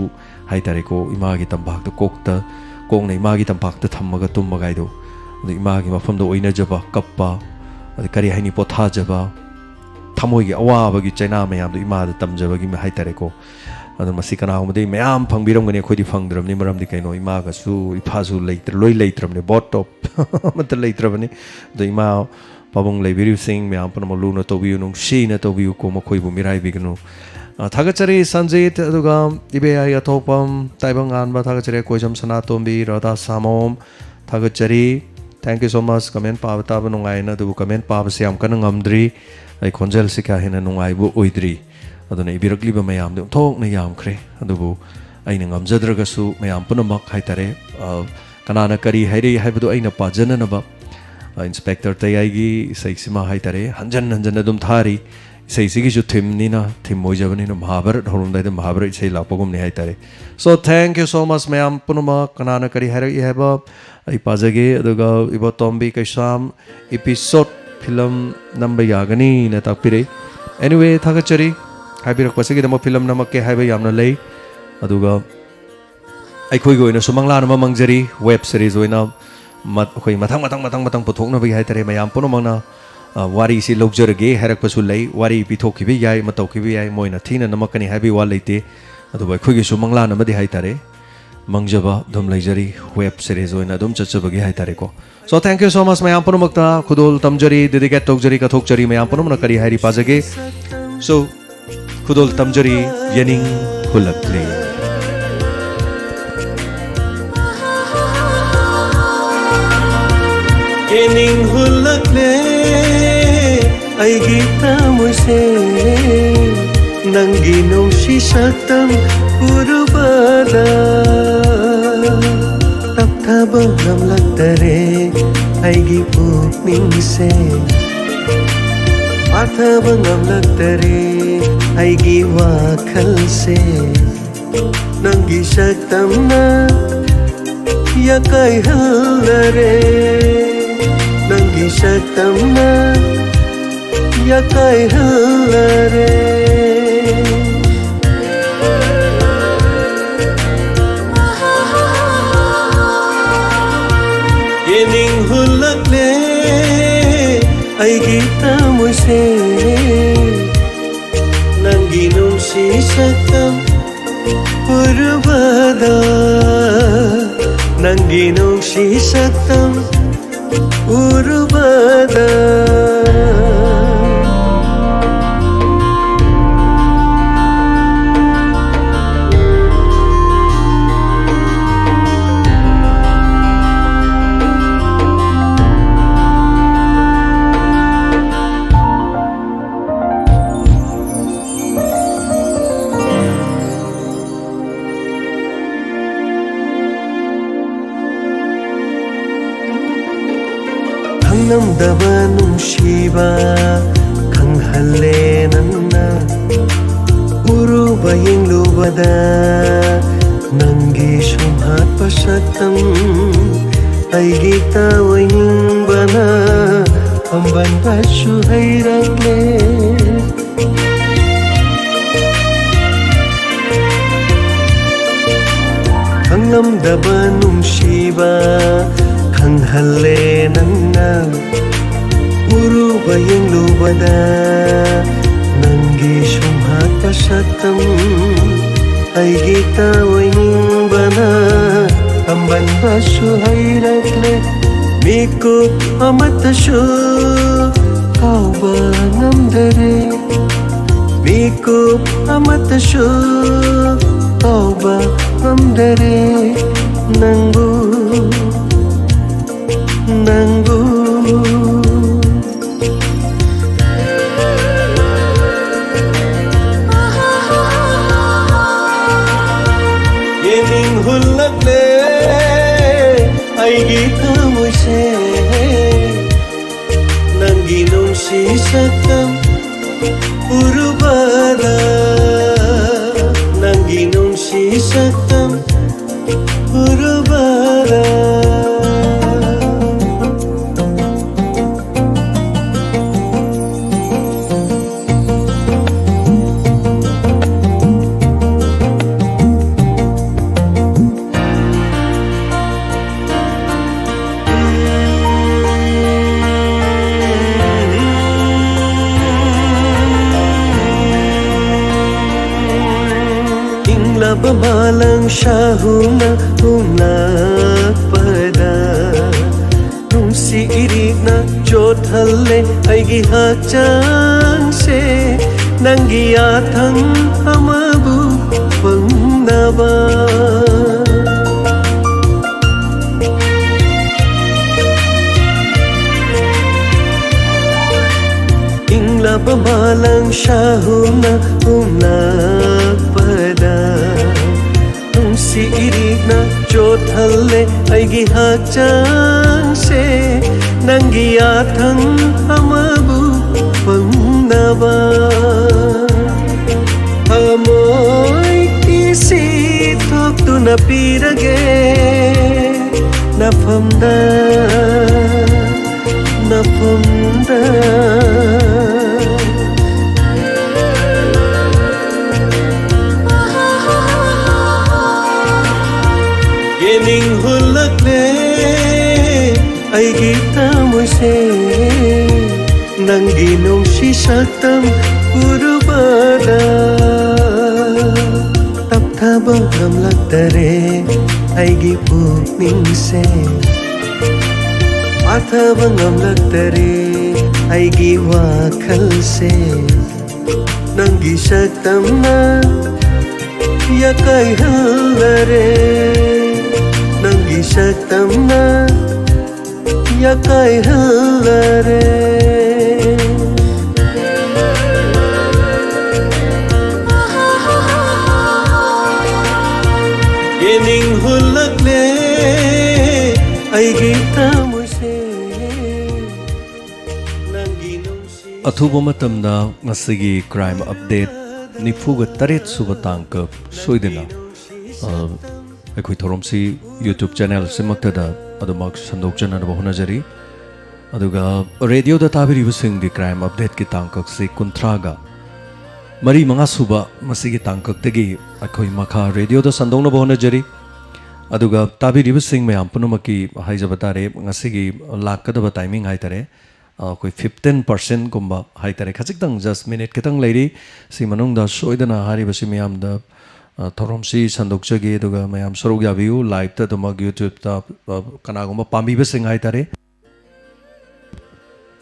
ꯍꯥꯏꯇꯥꯔꯦꯀꯣ, ꯏꯃꯥꯒꯤ ꯇꯝꯄꯥꯛꯇ ꯀꯣꯛꯇ, ꯀꯣꯛꯅ ꯏꯃꯥꯒꯤ ꯇꯝꯄꯥꯛꯇ ꯊꯝꯃꯒ ꯇꯨꯝꯕꯒꯥꯏꯗꯣ, ꯑꯗꯨ ꯏꯃꯥꯒꯤ ꯃꯐꯝꯗ ꯑꯣꯏꯅꯖꯕ, ꯀꯞꯄ, ꯑꯗ ꯀꯔꯤ ꯍꯥꯏꯅꯤ, ꯄꯣꯊꯥꯖꯕ, ꯊꯃꯣꯏꯒꯤ ꯑꯋꯥꯕꯒꯤ ꯆꯩꯅꯥ ꯃꯌꯥꯝꯗꯣ ꯏꯃꯥꯗ ꯇꯝꯖꯕꯒꯤ ꯍꯥꯏꯇꯥꯔꯦꯀꯣ꯫ ꯑꯗꯣ ꯃꯁꯤ ꯀꯅꯥꯒꯨꯝꯕꯗꯤ ꯃꯌꯥꯝ ꯐꯪꯕꯤꯔꯝꯒꯅꯤ, ꯑꯩꯈꯣꯏꯗꯤ ꯐꯪꯗ꯭ꯔꯕꯅꯤ꯫ ꯃꯔꯝꯗꯤ ꯀꯩꯅꯣ, ꯏꯃꯥꯒꯁꯨ ꯏꯐꯥꯁꯨ ꯂꯩꯇ꯭ꯔ-, ꯂꯣꯏ ꯂꯩꯇ꯭ꯔꯕꯅꯤ, ꯕꯣꯠ ꯇꯣꯞ ꯑꯃꯠꯇ ꯂꯩꯇ꯭ꯔꯕꯅꯤ꯫ ꯑꯗꯣ ꯏꯃꯥ ꯄꯥꯕꯨꯡ ꯂꯩꯕꯤꯔꯤꯕꯁꯤꯡ ꯃꯌꯥꯝ ꯄꯨꯝꯅꯃꯛ ꯂꯨꯅ ꯇꯧꯕꯤꯌꯨ, ꯅꯨꯡꯁꯤꯅ ꯇꯧꯕꯤꯌꯨꯀꯣ, ꯃꯈꯣꯏꯕꯨ ꯃꯤꯔꯥꯏꯕꯤꯒꯅꯨ꯫ ꯑ, ꯊꯥꯒꯠꯆꯔꯤ ꯁꯟꯖꯤꯠ, ꯑꯗꯨꯒ ꯏꯕꯦꯌꯥꯏ ꯑꯊꯣꯛꯄꯝ, ꯇꯥꯏꯕꯪ ꯉꯥꯟꯕ, ꯊꯥꯒꯠꯆꯔꯤ꯫ ꯀꯣꯏꯖꯝ ꯁꯅꯥꯇꯣꯝꯕꯤ, ꯔꯥꯙꯥ ꯁꯥꯃꯣꯝ, ꯊꯥꯒꯠꯆꯔꯤ꯫ Thank you so much꯫ Comment ꯄꯥꯕ ꯇꯥꯕ ꯅꯨꯡꯉꯥꯏꯅ, ꯑꯗꯨꯕꯨ comment ꯄꯥꯕꯁꯤ ꯌꯥꯝ ꯀꯟꯅ ꯉꯝꯗ꯭ꯔꯤ꯫ ꯑꯩ ꯈꯣꯟꯖꯦꯜꯁꯤ ꯀꯥ ꯍꯦꯟꯅ ꯅꯨꯡꯉꯥꯏꯕ ꯑꯣꯏꯗ꯭ꯔꯤ꯫ ꯑꯗꯨꯅ ꯏꯕꯤꯔꯛꯂꯤꯕ ꯃꯌꯥꯝꯗꯤ ꯑꯣꯟꯊꯣꯛꯅ ꯌꯥꯝꯈ꯭ꯔꯦ꯫ ꯑꯗꯨꯕꯨ ꯑꯩꯅ ꯉꯝꯖꯗ꯭ꯔꯒꯁꯨ ꯃꯌꯥꯝ ꯄꯨꯝꯅꯃꯛ ꯍꯥꯏꯇꯥꯔꯦ, ꯑ, ꯀꯅꯥꯅ ꯀꯔꯤ ꯍꯥꯏꯔꯛꯏ ꯍꯥꯏꯕꯗꯨ ꯑꯩꯅ ꯄꯥꯖꯅꯅꯕ, ꯑ, ꯏꯟꯁꯄꯦꯛꯇꯔ ꯇꯌꯥꯏꯒꯤ ꯏꯁꯩꯁꯤꯃ ꯍꯥꯏꯇꯥꯔꯦ, ꯍꯟꯖꯟ ꯍꯟꯖꯟ ꯑꯗꯨꯝ ꯊꯥꯔꯤ꯫ ꯏꯁꯩꯁꯤꯒꯤꯁꯨ theme ꯅꯤꯅ, theme ꯑꯣꯏꯖꯕꯅꯤꯅ, ꯃꯍꯥꯚꯥꯔꯠ ꯍꯧꯔꯝꯗꯥꯏꯗ ꯃꯍꯥꯚꯥꯔꯠ ꯏꯁꯩ ꯂꯥꯛꯄꯒꯨꯝꯅꯤ ꯍꯥꯏꯇꯥꯔꯦ꯫ So, thank you so much ꯃꯌꯥꯝ ꯄꯨꯝꯅꯃꯛ꯫ ꯀꯅꯥꯅ ꯀꯔꯤ ꯍꯥꯏꯔꯛꯏ ꯍꯥꯏꯕ ꯑꯩ ꯄꯥꯖꯒꯦ, ꯑꯗꯨꯒ ꯏꯕꯣꯇꯣꯝꯕꯤ ꯀꯩꯁꯥꯝ episode film ꯅꯝꯕ ꯌꯥꯒꯅꯤꯅ ꯇꯥꯛꯄꯤꯔꯛꯏ꯫ Anyway, ꯊꯥꯒꯠꯆꯔꯤ꯫ ꯍꯥꯏꯕꯤꯔꯛꯄꯁꯤꯒꯤꯗꯃꯛ꯫ Film ꯅꯝꯃꯛꯀꯦ ꯍꯥꯏꯕ ꯌꯥꯝꯅ ꯂꯩ, ꯑꯗꯨꯒ ꯑꯩꯈꯣꯏꯒꯤ ꯑꯣꯏꯅ ꯁꯨꯃꯥꯡꯂꯥꯟ ꯑꯃ ꯃꯥꯡꯖꯔꯤ꯫ Web series ꯑꯣꯏꯅ ꯃ-, ꯑꯩꯈꯣꯏ ꯃꯊꯪ, ꯃꯊꯪ, ꯃꯊꯪ, ꯃꯊꯪ ꯄꯨꯊꯣꯛꯅꯕꯒꯤ ꯍꯥꯏꯇꯥꯔꯦ꯫ ꯃꯌꯥꯝ ꯄꯨꯝꯅꯃꯛꯅ, ꯑ, ꯋꯥꯔꯤꯁꯤ ꯂꯧꯖꯔꯒꯦ ꯍꯥꯏꯔꯛꯄꯁꯨ ꯂꯩ꯫ ꯋꯥꯔꯤ ꯄꯤꯊꯣꯛꯈꯤꯕ ꯌꯥꯏ, ꯑꯃ ꯇꯧꯈꯤꯕ ꯌꯥꯏ, ꯃꯣꯏꯅ ꯊꯤꯅ ꯅꯝꯃꯛꯀꯅꯤ ꯍꯥꯏꯕꯒꯤ ꯋꯥ ꯂꯩꯇꯦ꯫ ꯑꯗꯨꯕꯨ ꯑꯩꯈꯣꯏꯒꯤꯁꯨ ꯃꯪꯂꯥꯟ ꯑꯃꯗꯤ ꯍꯥꯏꯇꯥꯔꯦ, ꯃꯪꯖꯕ ꯑꯗꯨꯝ ꯂꯩꯖꯔꯤ, web series ꯑꯣꯏꯅ ꯑꯗꯨꯝ ꯆꯠꯆꯕꯒꯤ ꯍꯥꯏꯇꯥꯔꯦꯀꯣ꯫ So, thank you so much ꯃꯌꯥꯝ ꯄꯨꯝꯅꯃꯛꯇ꯫ ꯈꯨꯗꯣꯜ ꯇꯝꯖꯔꯤ, dedicate ꯇꯧꯖꯔꯤ, ꯀꯠꯊꯣꯛꯆꯔꯤ꯫ ꯃꯌꯥꯝ ꯄꯨꯝꯅꯃꯛꯅ ꯀꯔꯤ ꯍꯥꯏꯔꯤ ꯄꯥꯖꯒꯦ꯫ So, ꯈꯨꯗꯣꯜ ꯇꯝꯖꯔꯤ, ꯌꯦꯅꯤꯡ ꯍꯨꯜꯂꯛꯂꯦ꯫ ꯌꯦꯅꯤꯡ ꯍꯨꯜꯂꯛꯂꯦ ꯑꯩꯒꯤ ꯊꯃꯣꯏꯁꯦ, ꯅꯪꯒꯤ ꯅꯨꯡꯁꯤ ꯁꯛꯇꯝ ꯎꯔꯨꯕꯗ꯫ ꯇꯞꯊꯕ ꯉꯝꯂꯛꯇꯔꯦ ꯑꯩꯒꯤ ꯄꯨꯛꯅꯤꯡꯁꯦ, ꯄꯥꯊꯕ ꯉꯝꯂꯛꯇꯔꯦ ꯑꯩꯒꯤ ꯋꯥꯈꯜꯁꯦ꯫ ꯅꯪꯒꯤ ꯁꯛꯇꯝꯅ ꯌꯥꯀꯥꯏꯍꯜꯂꯔꯦ, ꯅꯪꯒꯤ ꯁꯛꯇꯝꯅ ꯌꯥꯀꯥꯏꯍꯜꯂꯔꯦ꯫ ꯌꯦꯅꯤꯡ ꯍꯨꯜꯂꯛꯂꯦ ꯑꯩꯒꯤ ꯊꯃꯣꯏꯁꯦ, ꯅꯪꯒꯤ ꯅꯨꯡꯁꯤ ꯁꯛꯇꯝ ꯎꯔꯨꯕꯗ, ꯅꯪꯒꯤ ꯅꯨꯡꯁꯤ ꯁꯛꯇꯝ ꯎꯔꯨꯕꯗ꯫ ꯉꯝꯗꯕ ꯅꯨꯡꯁꯤꯕ ꯈꯪꯍꯜꯂꯦ ꯅꯪꯅ꯫ ꯎꯔꯨꯕ ꯌꯦꯡꯂꯨꯕꯗ ꯅꯪꯒꯤ ꯁꯨꯝꯍꯠꯄ ꯁꯛꯇꯝ ꯑꯩꯒꯤ ꯇꯥꯋꯥ ꯌꯦꯡꯕꯅ ꯄꯥꯝꯕꯟꯕꯁꯨ ꯍꯩꯔꯛꯂꯦ꯫ ꯈꯪꯂꯝꯗꯕ ꯅꯨꯡꯁꯤꯕ ꯈꯪꯍꯜꯂꯦ ꯅꯪꯅ꯫ ꯎꯔꯨꯕ ꯌꯦꯡꯂꯨꯕꯗ ꯅꯪꯒꯤ ꯁꯨꯝꯍꯠꯄ ꯁꯛꯇꯝ ꯑꯩꯒꯤ ꯇꯥꯋꯥ ꯌꯦꯡꯕꯅ ꯄꯥꯝꯕꯟꯕꯁꯨ ꯍꯩꯔꯛꯂꯦ꯫ ꯃꯤꯀꯨꯞ ꯑꯃꯠꯇꯁꯨ ꯀꯥꯎꯕ ꯉꯝꯗꯔꯦ꯫ ꯃꯤꯀꯨꯞ ꯑꯃꯠꯇꯁꯨ ꯀꯥꯎꯕ ꯉꯝꯗꯔꯦ ꯅꯪꯕꯨ, ꯅꯪꯕꯨ꯫ ꯌꯦꯡꯅꯤꯡ ꯍꯨꯜꯂꯛꯂꯦ ꯑꯩꯒꯤ ꯊꯃꯣꯏꯁꯦ꯫ ꯅꯪꯒꯤ ꯅꯨꯡꯁꯤ ꯁꯛꯇꯝ ꯎꯔꯨꯕꯗ, ꯅꯪꯒꯤ ꯅꯨꯡꯁꯤ ꯁꯛꯇꯝ ꯎꯔꯨꯕꯗ꯫ ꯏꯪꯂꯕ ꯃꯥꯂꯪ ꯁꯥꯍꯨꯅ ꯍꯨꯝꯂꯛꯄꯗ, ꯅꯨꯡꯁꯤ ꯏꯔꯤꯛꯅ ꯆꯣꯠꯍꯜꯂꯦ ꯑꯩꯒꯤ ꯍꯛꯆꯥꯡꯁꯦ, ꯅꯪꯒꯤ ꯌꯥꯊꯪ ꯑꯃꯕꯨ ꯐꯪꯅꯕ꯫ ꯏꯪꯂꯕ ꯃꯥꯂꯪ ꯁꯥꯍꯨꯝꯅ ꯍꯨꯝꯂꯛꯄꯗ, ꯅꯨꯡꯁꯤ ꯏꯔꯤꯛꯅ ꯆꯣꯠꯍꯜꯂꯦ ꯑꯩꯒꯤ ꯍꯛꯆꯥꯡꯁꯦ, ꯅꯪꯒꯤ ꯌꯥꯊꯪ ꯑꯃꯕꯨ ꯐꯪꯅꯕ ꯊꯃꯣꯏ ꯏꯁꯤ ꯊꯣꯛꯇꯨꯅ ꯄꯤꯔꯒꯦ ꯅꯐꯝꯗ, ꯅꯐꯝꯗ꯫ ꯌꯦꯅꯤꯡ ꯍꯨꯜꯂꯛꯂꯦ ꯑꯩꯒꯤ ꯊꯃꯣꯏꯁꯦ ꯅꯪꯒꯤ ꯅꯨꯡꯁꯤ ꯁꯛꯇꯝ ꯎꯔꯨꯕꯗ ꯇꯞꯊꯕ ꯉꯝꯂꯛꯇꯔꯦ ꯑꯩꯒꯤ ꯄꯨꯛꯅꯤꯡꯁꯦ ꯄꯥꯊꯕ ꯉꯝꯂꯛꯇꯔꯦ ꯑꯩꯒꯤ ꯋꯥꯈꯜꯁꯦ ꯅꯪꯒꯤ ꯁꯛꯇꯝꯅ ꯌꯥꯀꯥꯏꯍꯜꯂꯔꯦ ꯅꯪꯒꯤ ꯁꯛꯇꯝꯅ ꯌꯥꯀꯥꯏꯍꯜꯂꯔꯦ ꯌꯦꯅꯤꯡ ꯍꯨꯜꯂꯛꯂꯦ ꯑꯩꯒꯤ ꯊꯃꯣꯏꯁꯦ ꯅꯪꯒꯤ ꯅꯨꯡꯁꯤ ꯑꯊꯨꯕ ꯃꯇꯝꯗ ꯉꯁꯤꯒꯤ crime update ꯅꯤꯐꯨꯒ ꯇꯔꯦꯠ ꯁꯨꯕ ꯇꯥꯡꯀꯛ ꯁꯣꯏꯗꯅ, ꯑ, ꯑꯩꯈꯣꯏ ꯊꯧꯔꯝꯁꯤ YouTube channel ꯁꯤꯃꯛꯇꯗ ꯑꯗꯨꯃꯛ ꯁꯟꯗꯣꯛꯆꯅꯅꯕ ꯍꯣꯠꯅꯖꯔꯤ꯫ ꯑꯗꯨꯒ ꯔꯦꯗꯤꯑꯣꯗ ꯇꯥꯕꯤꯔꯤꯕꯁꯤꯡꯗꯤ crime update ꯀꯤ ꯇꯥꯡꯀꯛꯁꯤ ꯀꯨꯟꯊ꯭ꯔꯥꯒ ꯃꯔꯤ ꯃꯉꯥ ꯁꯨꯕ ꯃꯁꯤꯒꯤ ꯇꯥꯡꯀꯛꯇꯒꯤ ꯑꯩꯈꯣꯏ ꯃꯈꯥ ꯔꯦꯗꯤꯑꯣꯗ ꯁꯟꯗꯣꯛꯅꯕ ꯍꯣꯠꯅꯖꯔꯤ꯫ ꯑꯗꯨꯒ ꯇꯥꯕꯤꯔꯤꯕꯁꯤꯡ ꯃꯌꯥꯝ ꯄꯨꯝꯅꯃꯛꯀꯤ ꯍꯥꯏꯖꯕ ꯇꯥꯔꯦ, ꯉꯁꯤꯒꯤ ꯂꯥꯛꯀꯗꯕ timing ꯍꯥꯏ ꯇꯥꯔꯦ, ꯑꯩꯈꯣꯏ fifteen percent ꯀꯨꯝꯕ ꯍꯥꯏ ꯇꯥꯔꯦ, ꯈꯖꯤꯛꯇꯪ, just minute ꯈꯤꯇꯪ ꯂꯩꯔꯤ꯫ ꯁꯤ ꯃꯅꯨꯡꯗ ꯁꯣꯏꯗꯅ ꯍꯥꯏꯔꯤꯕꯁꯤ ꯃꯌꯥꯝꯗ, ꯑ, ꯊꯧꯔꯝꯁꯤ ꯁꯟꯗꯣꯛꯆꯒꯦ, ꯑꯗꯨꯒ ꯃꯌꯥꯝ ꯁꯔꯨꯛ ꯌꯥꯕꯤꯌꯨ꯫ Live ꯇ ꯑꯗꯨꯃꯛ YouTube ꯇ, ꯑ, ꯀꯅꯥꯒꯨꯝꯕ ꯄꯥꯝꯕꯤꯕꯁꯤꯡ ꯍꯥꯏ ꯇꯥꯔꯦ꯫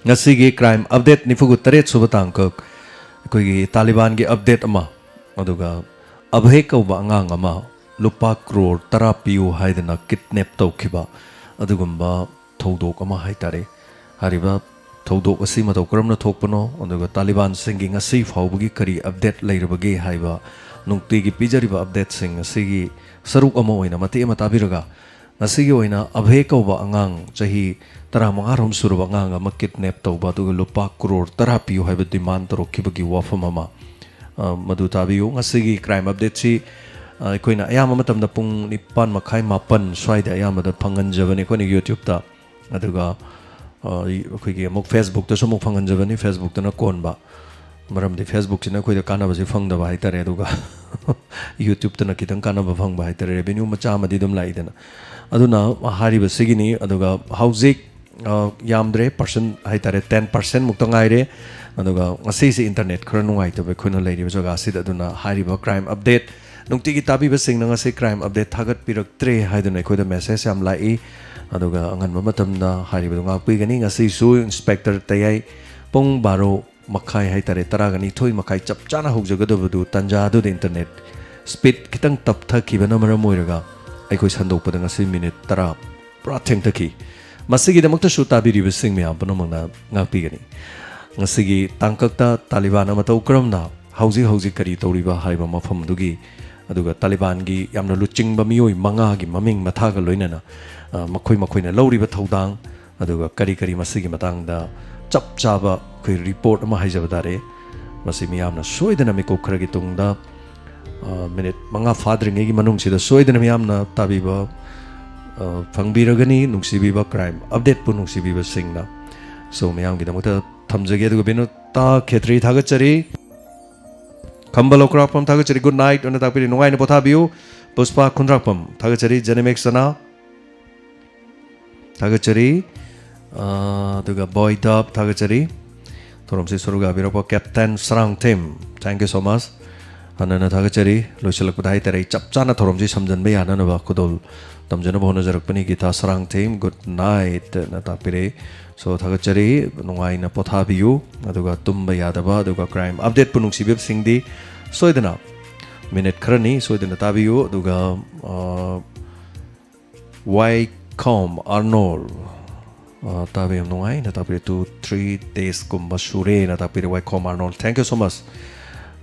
ꯉꯁꯤꯒꯤ crime update ꯅꯤꯐꯨꯒ ꯇꯔꯦꯠ ꯁꯨꯕ ꯇꯥꯡꯀꯛ, ꯑꯩꯈꯣꯏꯒꯤ ꯇꯥꯂꯤꯕꯥꯟꯒꯤ update ꯑꯃ, ꯑꯗꯨꯒ ꯑꯚꯦ ꯀꯧꯕ ꯑꯉꯥꯡ ꯑꯃ ꯂꯨꯄꯥ ꯀ꯭ꯔꯣꯔ ꯇꯔꯥ ꯄꯤꯌꯨ ꯍꯥꯏꯗꯅ kidnap ꯇꯧꯈꯤꯕ ꯑꯗꯨꯒꯨꯝꯕ ꯊꯧꯗꯣꯛ ꯑꯃ ꯍꯥꯏ ꯇꯥꯔꯦ꯫ ꯍꯥꯏꯔꯤꯕ ꯊꯧꯗꯣꯛ ꯑꯁꯤ ꯃꯇꯧ ꯀꯔꯝꯅ ꯊꯣꯛꯄꯅꯣ, ꯑꯗꯨꯒ ꯇꯥꯂꯤꯕꯥꯟꯁꯤꯡꯒꯤ ꯉꯁꯤ ꯐꯥꯎꯕꯒꯤ ꯀꯔꯤ update ꯂꯩꯔꯕꯒꯦ ꯍꯥꯏꯕ ꯅꯨꯡꯇꯤꯒꯤ ꯄꯤꯖꯔꯤꯕ update ꯁꯤꯡ ꯑꯁꯤꯒꯤ ꯁꯔꯨꯛ ꯑꯃ ꯑꯣꯏꯅ ꯃꯇꯦꯛ ꯑꯃ ꯇꯥꯕꯤꯔꯒ, ꯉꯁꯤꯒꯤ ꯑꯣꯏꯅ ꯑꯚꯦ ꯀꯧꯕ ꯑꯉꯥꯡ, ꯆꯍꯤ ꯇꯔꯥꯃꯉꯥ ꯔꯣꯝ ꯁꯨꯔꯕ ꯑꯉꯥꯡ ꯑꯃ ꯀꯤꯗꯅꯦꯞ ꯇꯧꯕ, ꯑꯗꯨꯒ ꯂꯨꯄꯥ ꯀ꯭ꯔꯣꯔ ꯇꯔꯥ ꯄꯤꯌꯨ ꯍꯥꯏꯕ ꯗꯤꯃꯥꯟ ꯇꯧꯔꯛꯈꯤꯕꯒꯤ ꯋꯥꯐꯝ ꯑꯃ, ꯑ, ꯃꯗꯨ ꯇꯥꯕꯤꯌꯨ꯫ ꯉꯁꯤꯒꯤ ꯀ꯭ꯔꯥꯏꯝ ꯑꯞꯗꯦꯠꯁꯤ, ꯑ, ꯑꯩꯈꯣꯏꯅ ꯑꯌꯥꯝꯕ ꯃꯇꯝꯗ ꯄꯨꯡ ꯅꯤꯄꯥꯟ ꯃꯈꯥꯏ, ꯃꯥꯄꯟ ꯁ꯭ꯋꯥꯏꯗ ꯑꯌꯥꯝꯕꯗ ꯐꯪꯍꯟꯖꯕꯅꯤ ꯑꯩꯈꯣꯏꯅ YouTube-ꯇ꯫ ꯑꯗꯨꯒ, ꯑ, ꯑꯩꯈꯣꯏꯒꯤ ꯑꯃꯨꯛ Facebook-ꯇꯁꯨ ꯑꯃꯨꯛ ꯐꯪꯍꯟꯖꯕꯅꯤ, Facebook-ꯇꯅ ꯀꯣꯟꯕ꯫ ꯃꯔꯝꯗꯤ Facebook-ꯁꯤꯅ ꯑꯩꯈꯣꯏꯗ ꯀꯥꯟꯅꯕꯁꯤ ꯐꯪꯗꯕ ꯍꯥꯏꯇꯥꯔꯦ, ꯑꯗꯨꯒ YouTube-ꯇꯅ ꯈꯤꯇꯪ ꯀꯥꯟꯅꯕ ꯐꯪꯕ ꯍꯥꯏꯇꯥꯔꯦ, revenue ꯃꯆꯥ ꯑꯃꯗꯤ ꯑꯗꯨꯝ ꯂꯥꯛꯏꯗꯅ꯫ ꯑꯗꯨꯅ ꯍꯥꯏꯔꯤꯕꯁꯤꯒꯤꯅꯤ꯫ ꯑꯗꯨꯒ ꯍꯧꯖꯤꯛ, ꯑ, ꯌꯥꯝꯗ꯭ꯔꯦ, percent ꯍꯥꯏꯇꯥꯔꯦ, ten percent ꯃꯨꯛꯇ ꯉꯥꯏꯔꯦ꯫ ꯑꯗꯨꯒ ꯉꯁꯤꯁꯤ internet ꯈꯔ ꯅꯨꯡꯉꯥꯏꯇꯕ ꯑꯩꯈꯣꯏꯅ ꯂꯩꯔꯤꯕ ꯖꯒꯥꯁꯤꯗ, ꯑꯗꯨꯅ ꯍꯥꯏꯔꯤꯕ ꯀ꯭ꯔꯥꯏꯝ ꯑꯞꯗꯦꯠ ꯅꯨꯡꯇꯤꯒꯤ ꯇꯥꯕꯤꯕꯁꯤꯡꯅ ꯉꯁꯤ ꯀ꯭ꯔꯥꯏꯝ ꯑꯞꯗꯦꯠ ꯊꯥꯒꯠꯄꯤꯔꯛꯇ꯭ꯔꯦ ꯍꯥꯏꯗꯨꯅ ꯑꯩꯈꯣꯏꯗ message ꯌꯥꯝ ꯂꯥꯛꯏ꯫ ꯑꯗꯨꯒ ꯑꯉꯟꯕ ꯃꯇꯝꯗ ꯍꯥꯏꯔꯤꯕꯗꯨ ꯉꯥꯛꯄꯤꯒꯅꯤ꯫ ꯉꯁꯤꯁꯨ Inspector ꯇꯌꯥꯏ ꯄꯨꯡ ꯕꯥꯔꯣ ꯃꯈꯥꯏ ꯍꯥꯏꯇꯥꯔꯦ, ꯇꯔꯥꯒ ꯅꯤꯊꯣꯏ ꯃꯈꯥꯏ ꯆꯞ ꯆꯥꯅ ꯍꯧꯖꯒꯗꯕꯗꯨ, ꯇꯥꯟꯖꯥ ꯑꯗꯨꯗ internet speed ꯈꯤꯇꯪ ꯇꯞꯊꯈꯤꯕꯅ ꯃꯔꯝ ꯑꯣꯏꯔꯒ ꯑꯩꯈꯣꯏ ꯁꯟꯗꯣꯛꯄꯗ ꯉꯁꯤ minute ꯇꯔꯥ ꯄꯨꯔꯥ ꯊꯦꯡꯊꯈꯤ꯫ ꯃꯁꯤꯒꯤꯗꯃꯛꯇꯁꯨ ꯇꯥꯕꯤꯔꯤꯕꯁꯤꯡ ꯃꯌꯥꯝ ꯄꯨꯝꯅꯃꯛꯅ ꯉꯥꯛꯄꯤꯒꯅꯤ꯫ ꯉꯁꯤꯒꯤ ꯇꯥꯡꯀꯛꯇ ꯇꯥꯂꯤꯕꯥꯟꯅ ꯃꯇꯧ ꯀꯔꯝꯅ ꯍꯧꯖꯤꯛ ꯍꯧꯖꯤꯛ ꯀꯔꯤ ꯇꯧꯔꯤꯕ ꯍꯥꯏꯕ ꯃꯐꯝ ꯑꯗꯨꯒꯤ, ꯑꯗꯨꯒ ꯇꯥꯂꯤꯕꯥꯟꯒꯤ ꯌꯥꯝꯅ ꯂꯨꯆꯤꯡꯕ ꯃꯤꯑꯣꯏ ꯃꯉꯥꯒꯤ ꯃꯃꯤꯡ ꯃꯊꯥꯒ ꯂꯣꯏꯅꯅ, ꯑ, ꯃꯈꯣꯏ ꯃꯈꯣꯏꯅ ꯂꯧꯔꯤꯕ ꯊꯧꯗꯥꯡ, ꯑꯗꯨꯒ ꯀꯔꯤ ꯀꯔꯤ ꯃꯁꯤꯒꯤ ꯃꯇꯥꯡꯗ ꯆꯞ ꯆꯥꯕ ꯑꯩꯈꯣꯏ report ꯑꯃ ꯍꯥꯏꯖꯕ ꯇꯥꯔꯦ꯫ ꯃꯁꯤ ꯃꯤꯌꯥꯝꯅ ꯁꯣꯏꯗꯅ ꯃꯤꯀꯨꯞ ꯈꯔꯒꯤ ꯇꯨꯡꯗ, ꯑ, minute ꯃꯉꯥ ꯐꯥꯗ꯭ꯔꯤꯉꯩꯒꯤ ꯃꯅꯨꯡꯁꯤꯗ ꯁꯣꯏꯗꯅ ꯃꯤꯌꯥꯝꯅ ꯇꯥꯕꯤꯕ, ꯑ, ꯐꯪꯕꯤꯔꯒꯅꯤ, ꯅꯨꯡꯁꯤꯕꯤꯕ ꯀ꯭ꯔꯥꯏꯝ ꯑꯞꯗꯦꯠꯄꯨ ꯅꯨꯡꯁꯤꯕꯤꯕꯁꯤꯡꯅ꯫ So, ꯃꯌꯥꯝꯒꯤꯗꯃꯛꯇ ꯊꯝꯖꯒꯦ꯫ ꯑꯗꯨꯒ ꯕꯤꯅꯣꯇꯥ ꯈꯦꯇ꯭ꯔꯤ ꯊꯥꯒꯠꯆꯔꯤ, ꯈꯝꯕ ꯂꯧꯀ꯭ꯔꯥꯛꯄꯝ ꯊꯥꯒꯠꯆꯔꯤ, good night ꯑꯣꯏꯅ ꯇꯥꯛꯄꯤꯔꯤ, ꯅꯨꯡꯉꯥꯏꯅ ꯄꯣꯊꯥꯕꯤꯌꯨ꯫ ꯄꯨꯁꯄꯥ ꯈꯨꯟꯗ꯭ꯔꯥꯛꯄꯝ ꯊꯥꯒꯠꯆꯔꯤ, ꯖꯦꯅꯤꯃꯦꯛ ꯁꯅꯥ ꯊꯥꯒꯠꯆꯔꯤ, ꯑ, ꯑꯗꯨꯒ ꯕꯣꯏ ꯗꯞ ꯊꯥꯒꯠꯆꯔꯤ꯫ ꯊꯧꯔꯝꯁꯤ ꯁꯔꯨꯛ ꯌꯥꯕꯤꯔꯛꯄ captain Sarangthem, thank you so much꯫ ꯍꯟꯅꯅ ꯊꯥꯒꯠꯆꯔꯤ꯫ ꯂꯣꯏꯁꯤꯜꯂꯛꯄꯗ ꯍꯥꯏꯇꯥꯔꯦ, ꯑꯩ ꯆꯞ ꯆꯥꯅ ꯊꯧꯔꯝꯁꯤ ꯁꯝꯖꯟꯕ ꯌꯥꯅꯅꯕ ꯈꯨꯗꯣꯜ ꯇꯝꯖꯅꯕ ꯍꯣꯠꯅꯖꯔꯛꯄꯅꯤ꯫ ꯒꯤꯇꯥ ꯁꯔꯥꯡꯊꯦꯝ, good night ꯅ ꯇꯥꯛꯄꯤꯔꯛꯏ꯫ So, ꯊꯥꯒꯠꯆꯔꯤ꯫ ꯅꯨꯡꯉꯥꯏꯅ ꯄꯣꯊꯥꯕꯤꯌꯨ꯫ ꯑꯗꯨꯒ ꯇꯨꯝꯕ ꯌꯥꯗꯕ, ꯑꯗꯨꯒ ꯀ꯭ꯔꯥꯏꯝ ꯑꯞꯗꯦꯠꯄꯨ ꯅꯨꯡꯁꯤꯕꯤꯕꯁꯤꯡꯗꯤ ꯁꯣꯏꯗꯅ minute ꯈꯔꯅꯤ ꯁꯣꯏꯗꯅ ꯇꯥꯕꯤꯌꯨ꯫ ꯑꯗꯨꯒ, ꯑ, ꯋꯥꯏꯈꯣꯝ ꯑꯥꯔꯅꯣꯜ, ꯑ, ꯇꯥꯕ ꯌꯥꯝ ꯅꯨꯡꯉꯥꯏꯅ ꯇꯥꯛꯄꯤꯔꯦ꯫ Two, three days ꯀꯨꯝꯕ ꯁꯨꯔꯦꯅ ꯇꯥꯛꯄꯤꯔꯦ ꯋꯥꯏꯈꯣꯝ ꯑꯥꯔꯅꯣꯜ, thank you so much꯫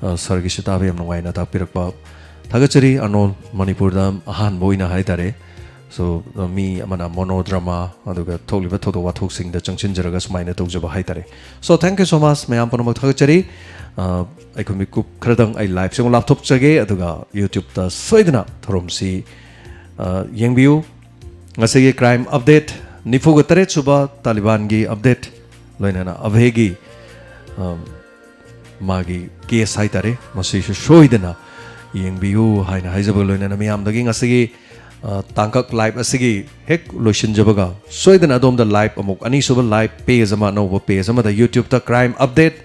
ꯑ, ꯁꯥꯔꯒꯤꯁꯨ ꯇꯥꯕ ꯌꯥꯝ ꯅꯨꯡꯉꯥꯏꯅ ꯇꯥꯛꯄꯤꯔꯛꯄ ꯊꯥꯒꯠꯆꯔꯤ꯫ ꯑꯥꯔꯅꯣꯜ, ꯃꯅꯤꯄꯨꯔꯗ ꯑꯍꯥꯟꯕ ꯑꯣꯏꯅ ꯍꯥꯏꯇꯥꯔꯦ, So, ꯃꯤ ꯑꯃꯅ monodrama, ꯑꯗꯨꯒ ꯊꯣꯛꯂꯤꯕ ꯊꯧꯗꯣꯛ ꯋꯥꯊꯣꯛꯁꯤꯡꯗ ꯆꯪꯁꯤꯟꯖꯔꯒ ꯁꯨꯃꯥꯏꯅ ꯇꯧꯖꯕ ꯍꯥꯏꯇꯥꯔꯦ꯫ So, thank you so much, ꯃꯌꯥꯝ ꯄꯨꯝꯅꯃꯛ ꯊꯥꯒꯠꯆꯔꯤ꯫ ꯑ, ꯑꯩꯈꯣꯏ ꯃꯤꯀꯨꯞ ꯈꯔꯗꯪ ꯑꯩ live ꯁꯦ ꯑꯃꯨꯛ ꯂꯥꯞꯊꯣꯛꯆꯒꯦ, ꯑꯗꯨꯒ YouTube ꯇ ꯁꯣꯏꯗꯅ ꯊꯧꯔꯝꯁꯤ, ꯑ, ꯌꯦꯡꯕꯤꯌꯨ꯫ ꯉꯁꯤꯒꯤ crime update, ꯅꯤꯐꯨꯒ ꯇꯔꯦꯠ ꯁꯨꯕ ꯇꯥꯂꯤꯕꯥꯟꯒꯤ update, ꯂꯣꯏꯅꯅ ꯑꯚꯦꯒꯤ, ꯑ, ꯃꯥꯒꯤ case ꯍꯥꯏꯇꯥꯔꯦ, ꯃꯁꯤꯁꯨ ꯁꯣꯏꯗꯅ ꯌꯦꯡꯕꯤꯌꯨ ꯍꯥꯏꯅ ꯍꯥꯏꯖꯕꯒ ꯂꯣꯏꯅꯅ ꯃꯤꯌꯥꯝꯗꯒꯤ ꯉꯁꯤꯒꯤ, ꯑ, ꯇꯥꯡꯀꯛ live ꯑꯁꯤꯒꯤ ꯍꯦꯛ ꯂꯣꯏꯁꯤꯟꯖꯕꯒ ꯁꯣꯏꯗꯅ ꯑꯗꯣꯝꯗ live ꯑꯃꯨꯛ ꯑꯅꯤꯁꯨꯕ live page ꯑꯃ, ꯑꯅꯧꯕ page ꯑꯃꯗ YouTube ꯇ crime update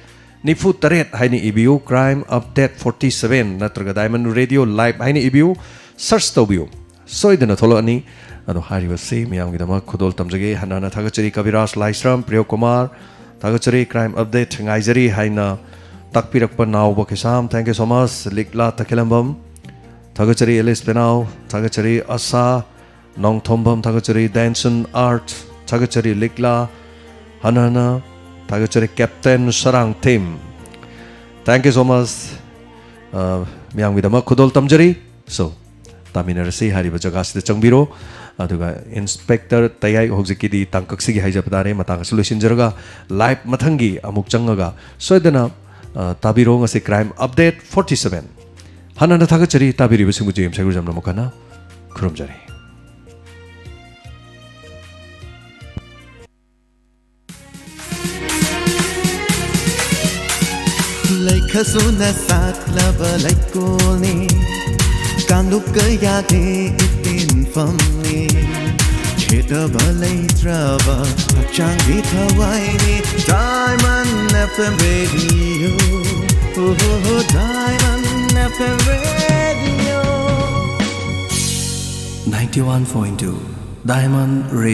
ꯅꯤꯐꯨ ꯇꯔꯦꯠ ꯍꯥꯏꯅ ꯏꯕꯤꯌꯨ, crime update forty seven ꯅꯠꯇ꯭ꯔꯒ Diamond Radio Live ꯍꯥꯏꯅ ꯏꯕꯤꯌꯨ, search ꯇꯧꯕꯤꯌꯨ, ꯁꯣꯏꯗꯅ ꯊꯣꯛꯂꯛꯑꯅꯤ꯫ ꯑꯗꯣ ꯍꯥꯏꯔꯤꯕꯁꯤ ꯃꯤꯌꯥꯝꯒꯤꯗꯃꯛ ꯈꯨꯗꯣꯜ ꯇꯝꯖꯒꯦ꯫ ꯍꯟꯅ ꯍꯟꯅ ꯊꯥꯒꯠꯆꯔꯤ ꯀꯕꯤꯔꯥꯖ ꯂꯥꯏꯁ꯭ꯔꯝ, ꯄ꯭ꯔꯤꯌꯣ ꯀꯨꯃꯥꯔ, ꯊꯥꯒꯠꯆꯔꯤ꯫ Crime update ꯉꯥꯏꯖꯔꯤ ꯍꯥꯏꯅ ꯇꯥꯛꯄꯤꯔꯛꯄ ꯅꯥꯎꯕ ꯈꯤꯁꯥꯝ, thank you so much꯫ ꯂꯤꯛꯂꯥ ꯇꯈꯦꯂꯝꯕꯝ, ꯊꯥꯒꯠꯆꯔꯤ꯫ ꯑꯦꯂꯤꯁ ꯄꯦꯅꯥꯎ, ꯊꯥꯒꯠꯆꯔꯤ꯫ ꯑꯁꯥ, ꯅꯣꯡꯊꯣꯝꯕꯝ, ꯊꯥꯒꯠꯆꯔꯤ꯫ Danson Art, ꯊꯥꯒꯠꯆꯔꯤ꯫ ꯂꯤꯛꯂꯥ, ꯍꯟꯅ ꯍꯟꯅ ꯊꯥꯒꯠꯆꯔꯤ꯫ Captain Sarangthem, thank you so much꯫ ꯑ, ꯃꯤꯌꯥꯝꯒꯤꯗꯃꯛ ꯈꯨꯗꯣꯜ ꯇꯝꯖꯔꯤ꯫ So, ꯇꯥꯃꯤꯟꯅꯔꯁꯤ, ꯍꯥꯏꯔꯤꯕ ꯖꯒꯥꯁꯤꯗ ꯆꯪꯕꯤꯔꯣ꯫ ꯑꯗꯨꯒ Inspector ꯇꯌꯥꯏ, ꯍꯧꯖꯤꯛꯀꯤꯗꯤ ꯇꯥꯡꯀꯛꯁꯤꯒꯤ ꯍꯥꯏꯖꯕ ꯇꯥꯔꯦ, ꯃꯇꯥꯡ ꯑꯁꯤ ꯂꯣꯏꯁꯤꯟꯖꯔꯒ live ꯃꯊꯪꯒꯤ ꯑꯃꯨꯛ ꯆꯪꯉꯒ ꯁꯣꯏꯗꯅ, ꯑ, ꯇꯥꯕꯤꯔꯣ꯫ ꯉꯁꯤ crime update forty seven꯫ ꯍꯟꯅ ꯍꯟꯅ ꯊꯥꯒꯠꯆꯔꯤ, ꯇꯥꯕꯤꯔꯤꯕꯁꯤꯡꯕꯨ ꯖꯦꯝꯁ ꯍꯩꯒ꯭ꯔꯨꯖꯝꯅ ꯑꯃꯨꯛ ꯍꯟꯅ ꯈꯨꯔꯨꯝꯖꯔꯤ꯫ ꯂꯩꯈꯁꯨꯅ ꯁꯥꯠꯂꯕ ꯂꯩꯀꯣꯜꯅꯤ, ꯀꯥꯡꯂꯨꯞ ꯀꯌꯥꯒꯤ ꯏꯇꯤꯟꯐꯝꯅꯤ꯫ ꯈꯦꯠꯅꯕ ꯂꯩꯇ꯭ꯔꯕ ꯍꯛꯆꯥꯡꯒꯤ ꯊꯋꯥꯏꯅꯤ, Diamond F M Radio. Oh, Diamond F M Radio. Ninety one point two Diamond Radio.